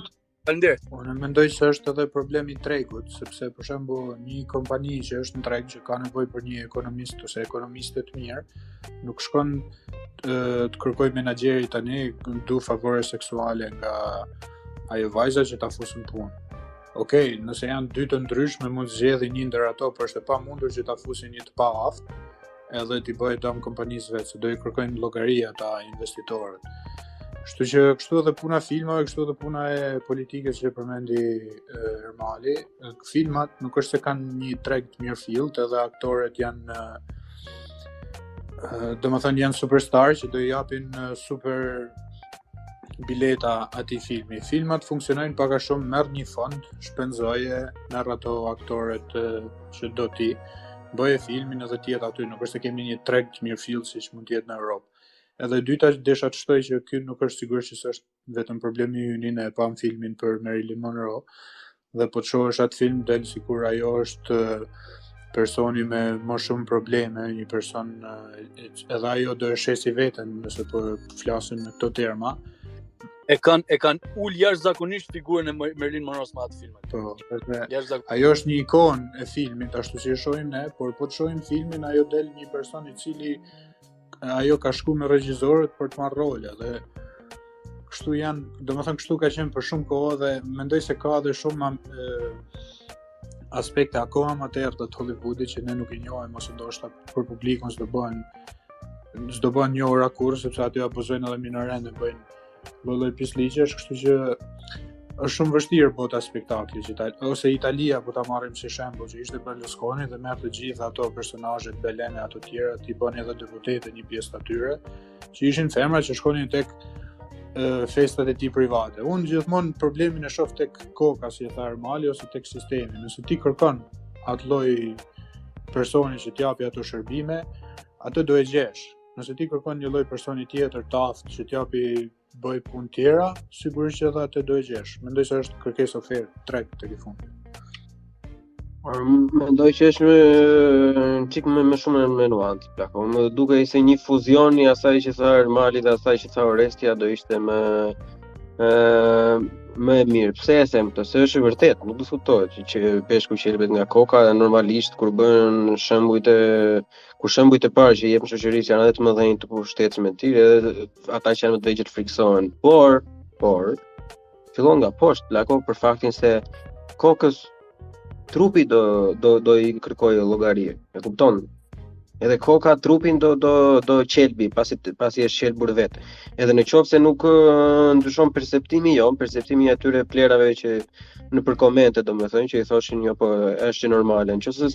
Faleminderit. Unë mendoj se është edhe problem i tregut, sepse për shembull një kompani që është në treg që ka nevojë për një ekonomist ose ekonomiste të mirë, nuk shkon të, të kërkojë menaxheri tani du favore seksuale nga ajo vajza që ta fusë në punë. Okej, okay, nëse janë dy të ndryshme mund të zgjedhin një ndër ato, por është e pamundur që ta fusin një të paaftë edhe t'i bëjë dëm kompanisë vetë, se do i kërkojnë llogari ata investitorët. Kështu që kështu edhe puna e filmave, kështu edhe puna e politikës që përmendi Ermali, filmat nuk është se kanë një treg të mirëfilltë, edhe aktorët janë domethënë janë superstar që do i japin super bileta atij filmi. Filmat funksionojnë pak a shumë merr një fond, shpenzoje, merr ato aktorët që do ti, bëje filmin edhe të jetë aty, nuk është se kemi një treg të mirëfilltë siç mund të jetë në Europë. Edhe e dyta desha të shtoj që ky nuk është sigurisht që s'është vetëm problemi yni, ne e pamë filmin për Marilyn Monroe dhe po të shohësh atë film del sikur ajo është personi me më shumë probleme, një person edhe ajo do e shesi veten nëse po flasim në këto terma. E kanë e kanë ul jashtëzakonisht figurën e Marilyn Monroe me atë film. Po, edhe ajo është një ikonë e filmit, ashtu si e shohim ne, por po të shohim filmin ajo del një person i cili ajo ka shku me regjizorët për të marrë role dhe kështu janë, domethënë kështu ka qenë për shumë kohë dhe mendoj se ka edhe shumë e, aspekte akoma më të errëta të Hollywoodit që ne nuk i njohim ose ndoshta për publikun s'do bëhen s'do bëhen njohura kurrë sepse aty abuzojnë edhe minorenë dhe bëjnë lloj-lloj pisliqesh, kështu që është shumë vështirë bota e spektaklit që ta, ose Italia po ta marrim si shembull që ishte Berlusconi dhe merr të gjitha ato personazhet Belen e ato tjera, t'i bëni edhe deputete një pjesë të atyre, që ishin femra që shkonin tek e, festat e tij private. Unë gjithmonë problemin e shoh tek koka si e tha Ermali ose tek sistemi. Nëse ti kërkon atë lloj personi që t'japi ato shërbime, atë do e gjesh. Nëse ti kërkon një lloj personi tjetër të aftë që t'japi bëj punë tjera, sigurisht që edhe atë do e gjesh. Mendoj se është kërkesë ofertë, treg tek i fundit. Por mendoj që është më çik më më shumë me nuancë, plako. Më dukej se një fuzion i asaj që tha Ermali dhe asaj që tha Orestia do ishte më ë më e mirë. Pse e them këtë? Se është e vërtetë, nuk diskutohet që, që peshku qelbet nga koka, normalisht kur bën shembujt e kur shembujt e parë që jep në shoqëri janë edhe të mëdhenj të pushtetshëm e të tjerë, edhe ata që janë më të vegjël frikësohen. Por, por fillon nga poshtë, plako për faktin se kokës trupi do do do i kërkojë llogari. E kupton? Edhe koka trupin do do do qelbi pasi pasi është qelbur vet. Edhe në qoftë se nuk ndryshon perceptimi jon, perceptimi i atyre plerave që nëpër komente domethënë që i thoshin jo po është normale. Në qoftë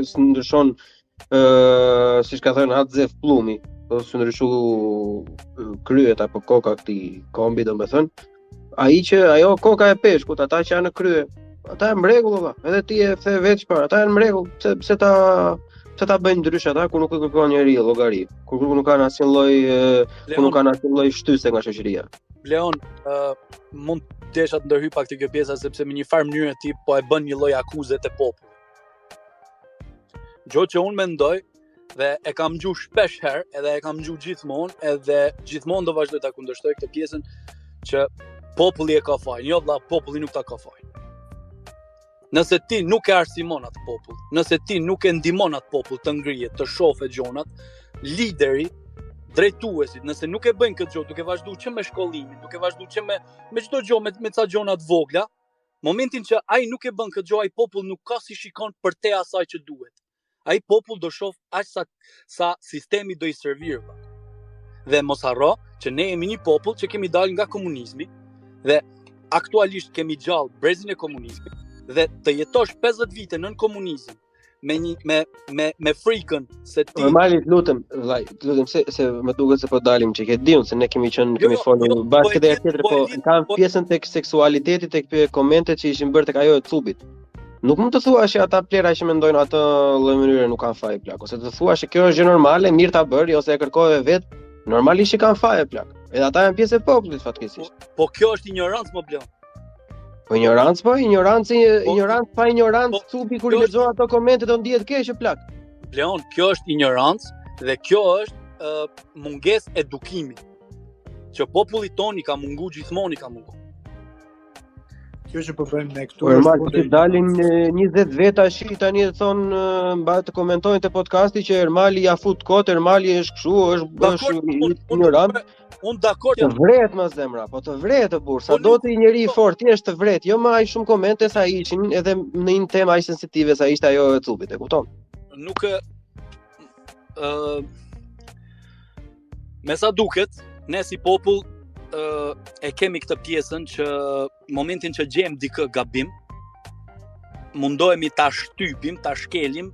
se ndryshon ë uh, siç ka thënë At Zef Pllumi, po s'ndryshu kryet apo koka këtij kombi domethënë, ai që ajo koka e peshkut, ata që janë në krye, ata janë në rregull valla. Edhe ti e the vetë çfarë, ata janë në rregull. Pse pse ta pse ta bëjnë ndryshe ata kur nuk i kërkon njeri llogari, kur nuk kanë asnjë lloj kur nuk kanë asnjë lloj shtyse nga shoqëria. Bleon, uh, mund desha të ndërhyj pak te kjo pjesa sepse në një farë mënyre ti po e bën një lloj akuze te populli. Gjë që unë mendoj dhe e kam ngju shpesh herë, edhe e kam ngju gjithmonë, edhe gjithmonë do vazhdoj ta kundërshtoj këtë pjesën që populli e ka fajin. Jo vlla, populli nuk ta ka fajin. Nëse ti nuk e arsimon atë popull, nëse ti nuk e ndihmon atë popull të ngrihet, të shohë gjonat, lideri, drejtuesit, nëse nuk e bëjnë këtë gjë, duke vazhdu që me shkollimin, duke vazhdu që me me çdo gjë, me me ca gjona të vogla, momentin që ai nuk e bën këtë gjë, ai popull nuk ka si shikon përtej asaj që duhet. Ai popull do shoh aq sa sa sistemi do i servirë. Dhe mos harro që ne jemi një popull që kemi dalë nga komunizmi dhe aktualisht kemi gjallë brezin e komunizmit dhe të jetosh 50 vite nën komunizëm me një me me me frikën se ti Normalisht lutem vllai, të lutem se se më duket se po dalim çik e di unë se ne kemi qenë jo, kemi jo, folur jo, bashkë po edhe tjetër po, po kam po, pjesën tek seksualiteti tek komentet që ishin bërë tek ajo e cubit. Nuk mund të thuash që ata plera që mendojnë atë lloj mënyre nuk kanë faj plak, ose të thuash që kjo është gjë normale, mirë ta bëri ose e kërkove vet, normalisht që kanë faj plak. Edhe ata janë pjesë e popullit fatkeqësisht. Po, po kjo është injorancë mo Bleon. Po injorancë po, injorancë, po, injorancë pa injorancë, po, cubi kur i lexon ato komente do ndihet keq plak. Bleon, kjo është injorancë dhe kjo është uh, mungesë edukimi. Që popullit tonë i ka mungu gjithmonë i ka mungu. Kjo që po bëjmë ne këtu po, është po të dalin 20 veta shi tani të thonë mba të komentojnë te podcasti që Ermali ja fut kot, Ermali është kështu, është është ignorant. Unë dakord jam. Të vret më zemra, po të vret të burr. Sa po do ti njeri i po. fortë, ti është të vret, jo më aq shumë komente sa ishin edhe në një temë aq sensitive sa ishte ajo e cubit, e kupton? Nuk ë Me sa duket, ne si popull uh, e kemi këtë pjesën që momentin që gjejmë dikë gabim, mundohemi ta shtypim, ta shkelim,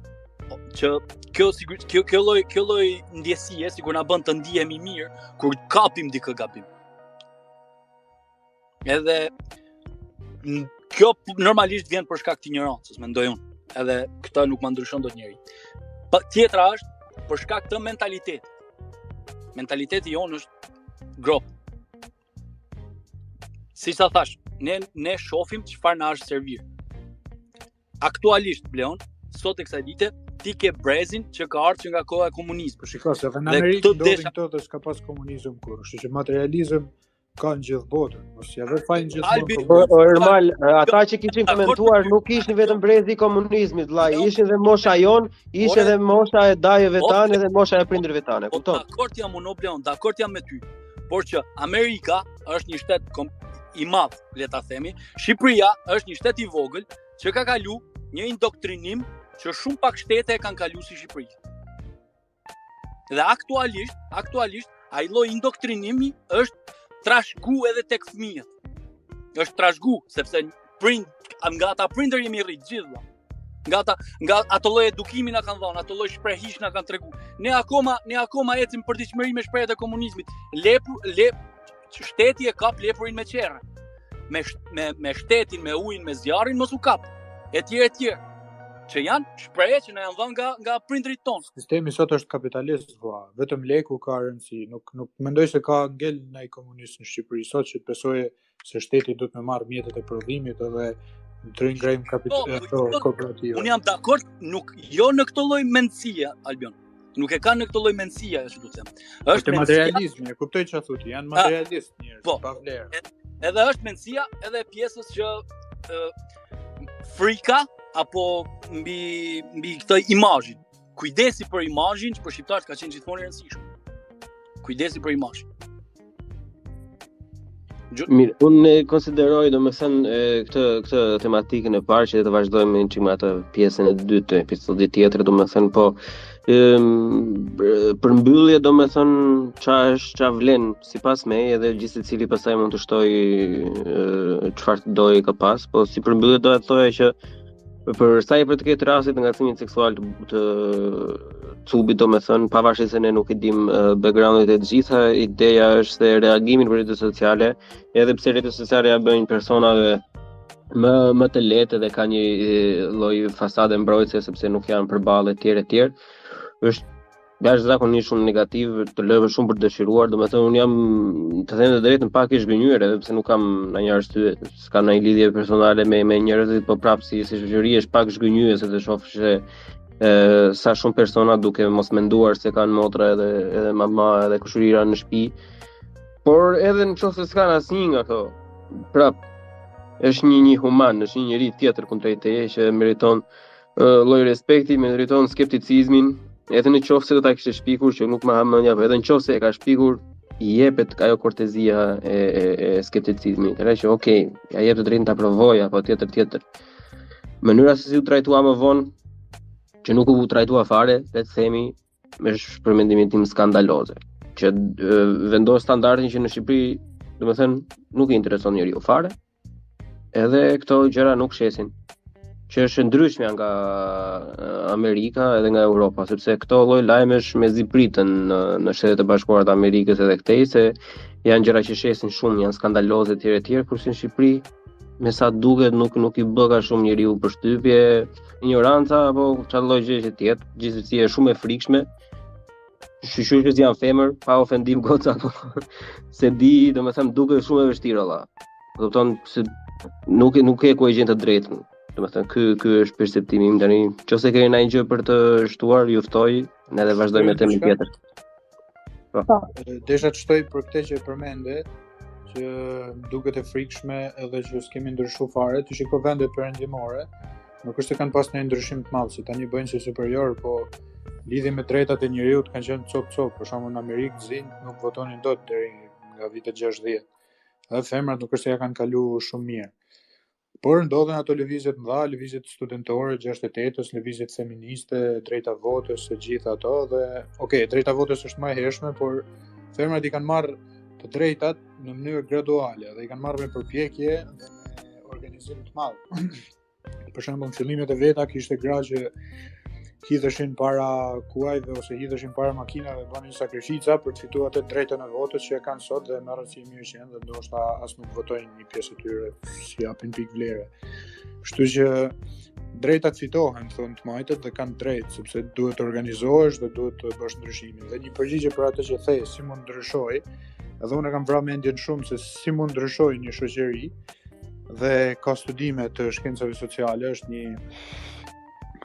që kjo sigur kjo kjo lloj kjo lloj ndjesie sikur na bën të ndihemi mirë kur kapim dikë gabim. Edhe kjo normalisht vjen për shkak të injorancës, mendoj unë. Edhe këtë nuk ma ndryshon dot njeri. Pa, tjetra është për shkak të mentalitetit. Mentaliteti jonë është gropë. Siç ta thashë, ne ne shohim çfarë na është servir. Aktualisht Bleon, sot e kësaj dite, ti ke brezin që ka ardhur që nga koha e komunizmit. Po shiko se edhe në Amerikë ndodhin këto dhe s'ka pas komunizëm kurrë, kështu që materializëm ka në gjithë botën, mos ia vë fajin gjithmonë. Po, o Ermal, ata që kishin komentuar nuk ishin vetëm brezi i komunizmit, vllai, ishin dhe mosha jonë, ishte edhe mosha e dajëve tanë dhe mosha e prindërve tanë, e po, kupton? Dakord jam unë Bleon, dakord jam me ty. Por që Amerika është një shtet kom, i madh, le ta themi, Shqipëria është një shtet i vogël që ka kalu një indoktrinim që shumë pak shtete e kanë kalu si Shqipëria. Dhe aktualisht, aktualisht ai lloj indoktrinimi është trashëgu edhe tek fëmijët. Është trashëgu sepse prind nga ata prindër jemi rrit gjithë. Nga ata nga ato lloj edukimi na kanë dhënë, ato lloj shprehish na kanë tregu. Ne akoma ne akoma ecim përditshmëri me shprehjet e komunizmit. Lepu le shteti e kap lepurin me qerre. Me me me shtetin, me ujin, me zjarrin mos u kap. Etj etj. Që janë shprehje që na janë dhënë nga nga prindërit tonë. Sistemi sot është kapitalist, vlla. Vetëm leku ka rëndësi. Nuk nuk mendoj se ka ngel ndonjë komunist në Shqipëri sot që të besojë se shteti duhet me marrë mjetet e prodhimit edhe të ngrejmë kapital po, po, po, kooperativa. Unë jam dakord, nuk jo në këtë lloj mendësie, Albion. Nuk e kanë në këtë lloj mendësie, ajo që du të them. Është mendësia... materializmi, e kuptoj çfarë thotë, janë materialistë njerëz, po, pa vlerë. Edhe është mendësia edhe e pjesës që e, frika apo mbi mbi këtë imazhin. Kujdesi për imazhin që për shqiptarët ka qenë gjithmonë i rëndësishëm. Kujdesi për imazhin. Mirë, unë e konsideroj domethënë këtë këtë tematikën e parë që të vazhdojmë një çik me atë pjesën e dytë të episodit tjetër, domethënë po ëm për mbyllje domethënë ça është ça vlen sipas meje edhe gjithsecili pastaj mund të shtojë çfarë të dojë ka pas, po si përmbyllje doja të thoja që Për sa i përket rastit të ngacmimit seksual të, të cubit, domethënë, pavarësisht se ne nuk i dim backgroundit e të gjitha, ideja është se reagimi në rrjetet sociale, edhe pse rrjetet sociale ja bëjnë personave më më të lehtë dhe ka një lloj fasade mbrojtëse sepse nuk janë përballë etj etj. Është jashtëzakonisht shumë negativ, të lë shumë për të dëshiruar, domethënë unë jam të them të drejtën pak i zhgënjyer edhe pse nuk kam ndonjë arsye, s'kam ndonjë lidhje personale me me njerëzit, po prapë si si shoqëri është pak zhgënjyese të shohësh se e, sa shumë persona duke mos menduar se kanë motra edhe edhe mama edhe kushërira në shtëpi. Por edhe në qoftë se s'kan asnjë nga këto, prap është një një human, është një njeri tjetër kundrejt teje që meriton lloj respekti, meriton skepticizmin, edhe në qoftë se do ta kishte shpikur që nuk ma ha mendja, po edhe në qoftë se e ka shpikur, i jepet ajo kortezia e, e, e skepticizmit. Edhe që okay, ja jep të drejtën ta provojë apo tjetër tjetër. Mënyra se si u trajtua më vonë, që nuk u trajtua fare, le të themi, është për mendimin tim skandaloze, që vendos standardin që në Shqipëri, domethënë, nuk i intereson njeriu fare, Edhe këto gjëra nuk shesin që është e ndryshmja nga Amerika edhe nga Europa, sepse këto lloj lajmesh mezi priten në në Shtetet e Bashkuara të Amerikës edhe këtej se janë gjëra që shesin shumë, janë skandaloze etj etj, kurse në Shqipëri me sa duket nuk nuk i bëka shumë njeriu përshtypje, injoranca apo çfarë lloj gjëje që të jetë, gjithsesi është shumë e frikshme. Shyqyr që jam femër, pa ofendim goca, po s'e di, domethënë duket shumë e vështirë valla. Kupton se nuk nuk e ku e gjen të drejtën. Domethënë ky ky është perceptimi im tani. Nëse keni ndonjë gjë për të shtuar, ju ftoj, ne dhe vazhdojmë me temën tjetër. Po. po. Desha të shtoj për këtë që e përmende, që duket e frikshme edhe që s'kemi ndryshu fare, ti shiko vendet perëndimore, nuk është se kanë pas ndonjë ndryshim të madh, se tani bëjnë si superior, po lidhje me drejtat e njeriut kanë qenë copë copë, për shembull në Amerikë të zinjtë nuk votonin dot deri nga vitet 60. Edhe femrat nuk është se ja kanë kalu shumë mirë. Por ndodhën ato lëvizje të mëdha, lëvizjet studentore 68-ës, lëvizjet feministe, drejta votës, e gjitha ato dhe ok, drejta votës është më e hershme, por femrat i kanë marrë të drejtat në mënyrë graduale dhe i kanë marrë me përpjekje dhe me organizim të madh. Për shembull, në fillimet e veta kishte gra që hidheshin para kuajve ose hidheshin para makinave, bënin sakrifica për të fituar atë drejtën e votës që e kanë sot dhe merren si mirëqenë dhe ndoshta as nuk votojnë një pjesë e tyre s'i japin pikë vlere. Kështu që drejtat fitohen, thonë të majtët dhe kanë drejtë, sepse duhet të organizohesh dhe duhet të bësh ndryshimin. Dhe një përgjigje për atë që the, si mund ndryshoj, edhe unë e kam vra mendjen shumë se si mund ndryshoj një shoqëri dhe ka studime të shkencave sociale, është një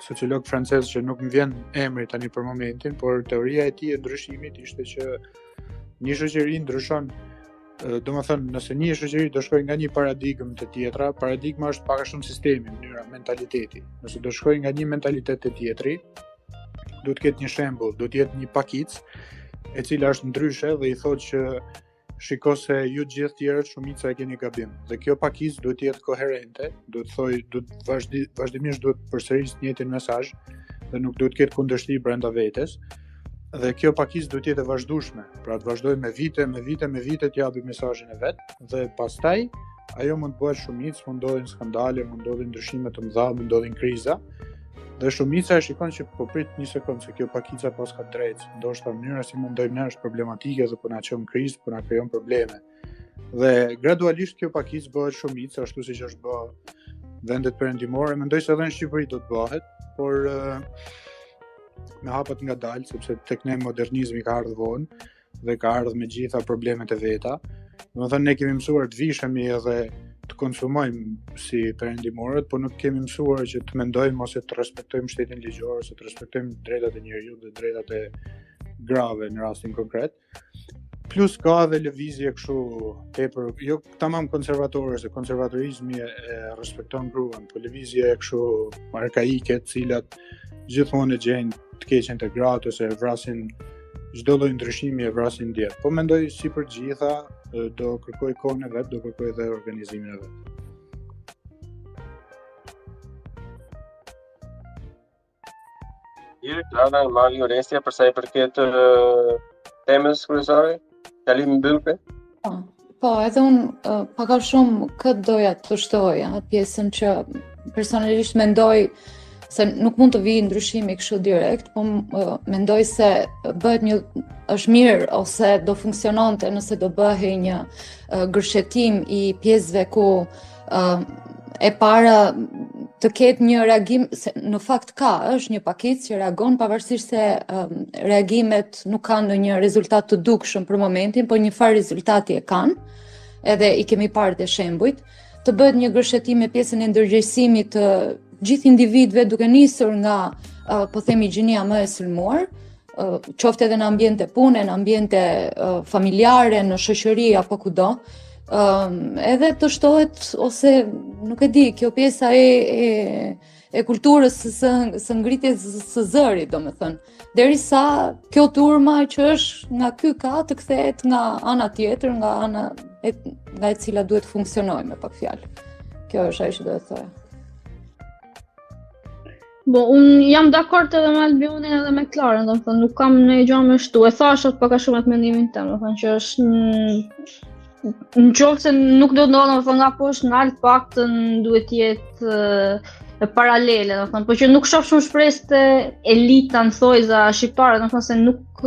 sociolog francez që nuk më vjen emri tani për momentin, por teoria e tij e ndryshimit ishte që një shoqëri ndryshon domethënë, nëse një shoqëri do shkojë nga një paradigmë te tjetra, paradigma është pak a shumë sistemi, mënyra, mentaliteti. Nëse do shkojë nga një mentalitet te tjetri, duhet të ketë një shembull, duhet të jetë një pakicë e cila është ndryshe dhe i thotë që shiko se ju të gjithë tjerët shumica e keni gabim. Dhe kjo pakicë duhet të jetë koherente, duhet të thojë, duhet vazhdi, vazhdimisht duhet të përsërisë të njëjtin mesazh dhe nuk duhet të ketë kundërshti brenda vetes. Dhe kjo pakicë duhet të jetë e vazhdueshme, pra të vazhdojë me vite, me vite, me vite të japi mesazhin e vet dhe pastaj ajo mund të bëhet shumicë, mund ndodhin skandale, mund ndodhin ndryshime të mëdha, mund ndodhin kriza. Dhe shumica e shikon që po prit një sekondë se kjo pakica paska drejt, ndoshta mënyra si mendojmë ne është problematike dhe po na çon krizë, po na krijon probleme. Dhe gradualisht kjo pakicë bëhet shumicë, ashtu siç është bë vendet perëndimore, mendoj se edhe në Shqipëri do të bëhet, por me hapa të ngadalë, sepse tek ne modernizmi ka ardhur vonë dhe ka ardhur me gjitha problemet e veta. Domethënë ne kemi mësuar të vishemi edhe të konsumojmë si perëndimorët, por nuk kemi mësuar që të mendojmë ose të respektojmë shtetin ligjor ose të respektojmë drejtat e njeriut dhe drejtat e grave në rastin konkret. Plus ka edhe lëvizje kështu tepër, jo tamam konservatore, se konservatorizmi e, e respekton gruan, po lëvizje kështu arkaike, të cilat gjithmonë e gjejnë të keqen te gratë ose e vrasin çdo lloj ndryshimi e vrasin dje. Po mendoj si për gjitha do kërkoj kohën e vet, do kërkoj edhe organizimin e vet. Mirë, Klana, Mario, Resja, për sa i përket temës kryesore, kalim mbyllë Po, po, edhe unë pak a shumë këtë doja të shtoja, pjesën që personalisht mendoj se nuk mund të vijë ndryshimi kështu direkt, po mendoj se bëhet një është mirë ose do funksiononte nëse do bëhej një gërshetim i pjesëve ku e para të ketë një reagim se në fakt ka, është një pakicë që reagon pavarësisht se um, reagimet nuk kanë ndonjë rezultat të dukshëm për momentin, por një farë rezultati e kanë, edhe i kemi parë dhe shembujt, të bëhet një gërshetim me pjesën e ndërgjegjësimit të gjithë individëve duke nisur nga uh, po themi gjinia më e sulmuar, uh, qoftë edhe në ambiente pune, në ambiente uh, familjare, në shoqëri apo kudo, Ëm edhe të shtohet ose nuk e di, kjo pjesa e e e kulturës së së, së ngritjes së zërit, domethënë, derisa kjo turma që është nga ky kah të kthehet nga ana tjetër, nga ana e, nga e cila duhet të funksionojë me pak fjalë. Kjo është ajo që doja të thoja. Bo, unë jam dakord edhe me Albionin edhe me Klarën, domethënë, nuk kam ndonjë gjë me shtu. E thashë atë pak a shumë atë mendimin tim, domethënë që është në, në qoftë se nuk do të ndodhë, domethënë, nga poshtë nalt paktën duhet të jetë e paralele, domethënë, po që nuk shoh shumë shpresë te elita në thojza shqiptare, domethënë se nuk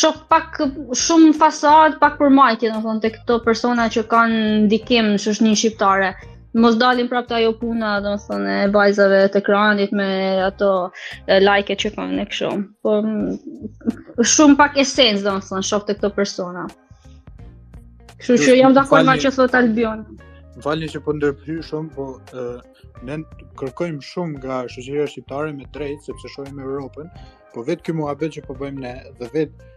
shoh pak shumë fasadë, pak përmbajtje, domethënë, te këto persona që kanë ndikim në shoqërinë shqiptare. Mos dalim prapë te ajo puna, domethënë, e vajzave të ekranit me ato like që kanë e kështu. Po shumë pak esencë, domethënë, shoh te këto persona. Kështu që jam dakord me që thot Albion. Më falni që po ndërhyj shumë, po e, ne kërkojmë shumë nga shoqëria shqiptare me drejt sepse shohim Europën, po vetë ky muhabet që po bëjmë ne dhe vetë.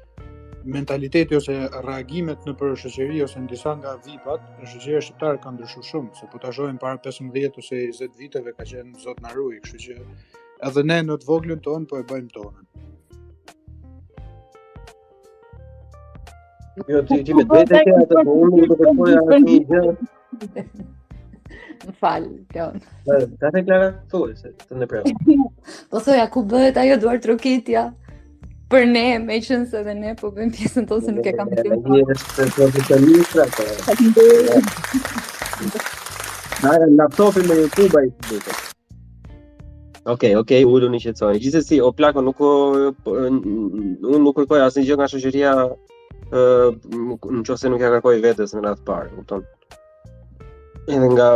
mentaliteti ose reagimet nëpër shoqëri ose në disa nga vipat, në shoqëria shqiptare kanë ndryshuar shumë, se po ta shohim para 15 ose 20 viteve ka qenë zot na ruaj, kështu që edhe ne në të voglën tonë po e bëjmë tonën. Jo, ti ti me drejtë ke atë, po unë nuk do të kërkoja asnjë gjë. Më fal, Leon. Ka the Klara? Thuaj se të ndërpreu. Po thoja ku bëhet ajo duartrokitja për ne, meqenëse edhe ne po bëjmë pjesën tonë se nuk e kam të Një është profesionista, po. Na laptopin me YouTube ai duket. Okej, okej, uluni qetësoni. Gjithsesi, o plako nuk unë nuk kërkoj asnjë gjë nga shoqëria ë në qoftë se nuk ia kërkoj vetes në radhë të parë, kupton? Edhe nga,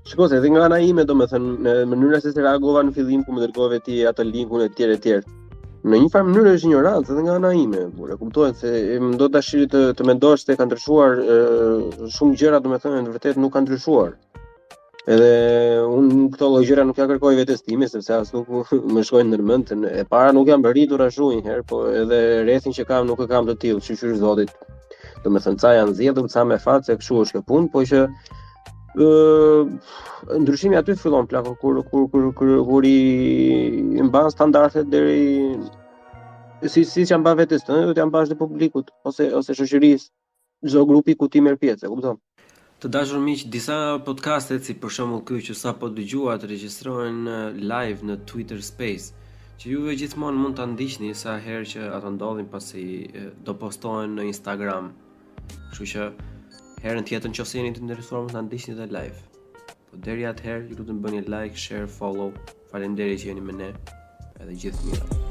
shiko se edhe nga ana ime, domethënë, në mënyra se si reagova në fillim kur më dërgove ti atë linkun e tjerë e tjerë. Në një farë mënyrë është injorancë edhe nga ana ime, por e kuptoj se më do tash të të mendosh se ka ndryshuar e, shumë gjëra, domethënë, në të vërtetë nuk ka ndryshuar. Edhe unë këto lloj gjëra nuk ia kërkoj vetes time sepse as nuk më shkojnë ndër mend. E para nuk jam rritur ashtu një herë, po edhe rrethin që kam nuk e kam të tillë, shyqyr Zotit. Domethënë ca janë zgjedhur, ca me fat se kështu është kjo punë, po që ë ndryshimi aty fillon plako kur kur kur kur, kur i mban standardet deri si si që mban vetes tënde, do t'ia mbash dhe publikut ose ose shoqërisë. çdo grupi ku ti merr pjesë, e kupton? Të dashur miq, disa podcastet si për shembull ky që sapo dëgjuat regjistrohen live në Twitter Space, që juve gjithmonë mund ta ndiqni sa herë që ato ndodhin pasi do postohen në Instagram. Kështu që herën tjetër nëse jeni të interesuar mund ta ndiqni edhe live. Po deri atëherë, ju lutem bëni like, share, follow. Faleminderit që jeni me ne. Edhe gjithë të mirat.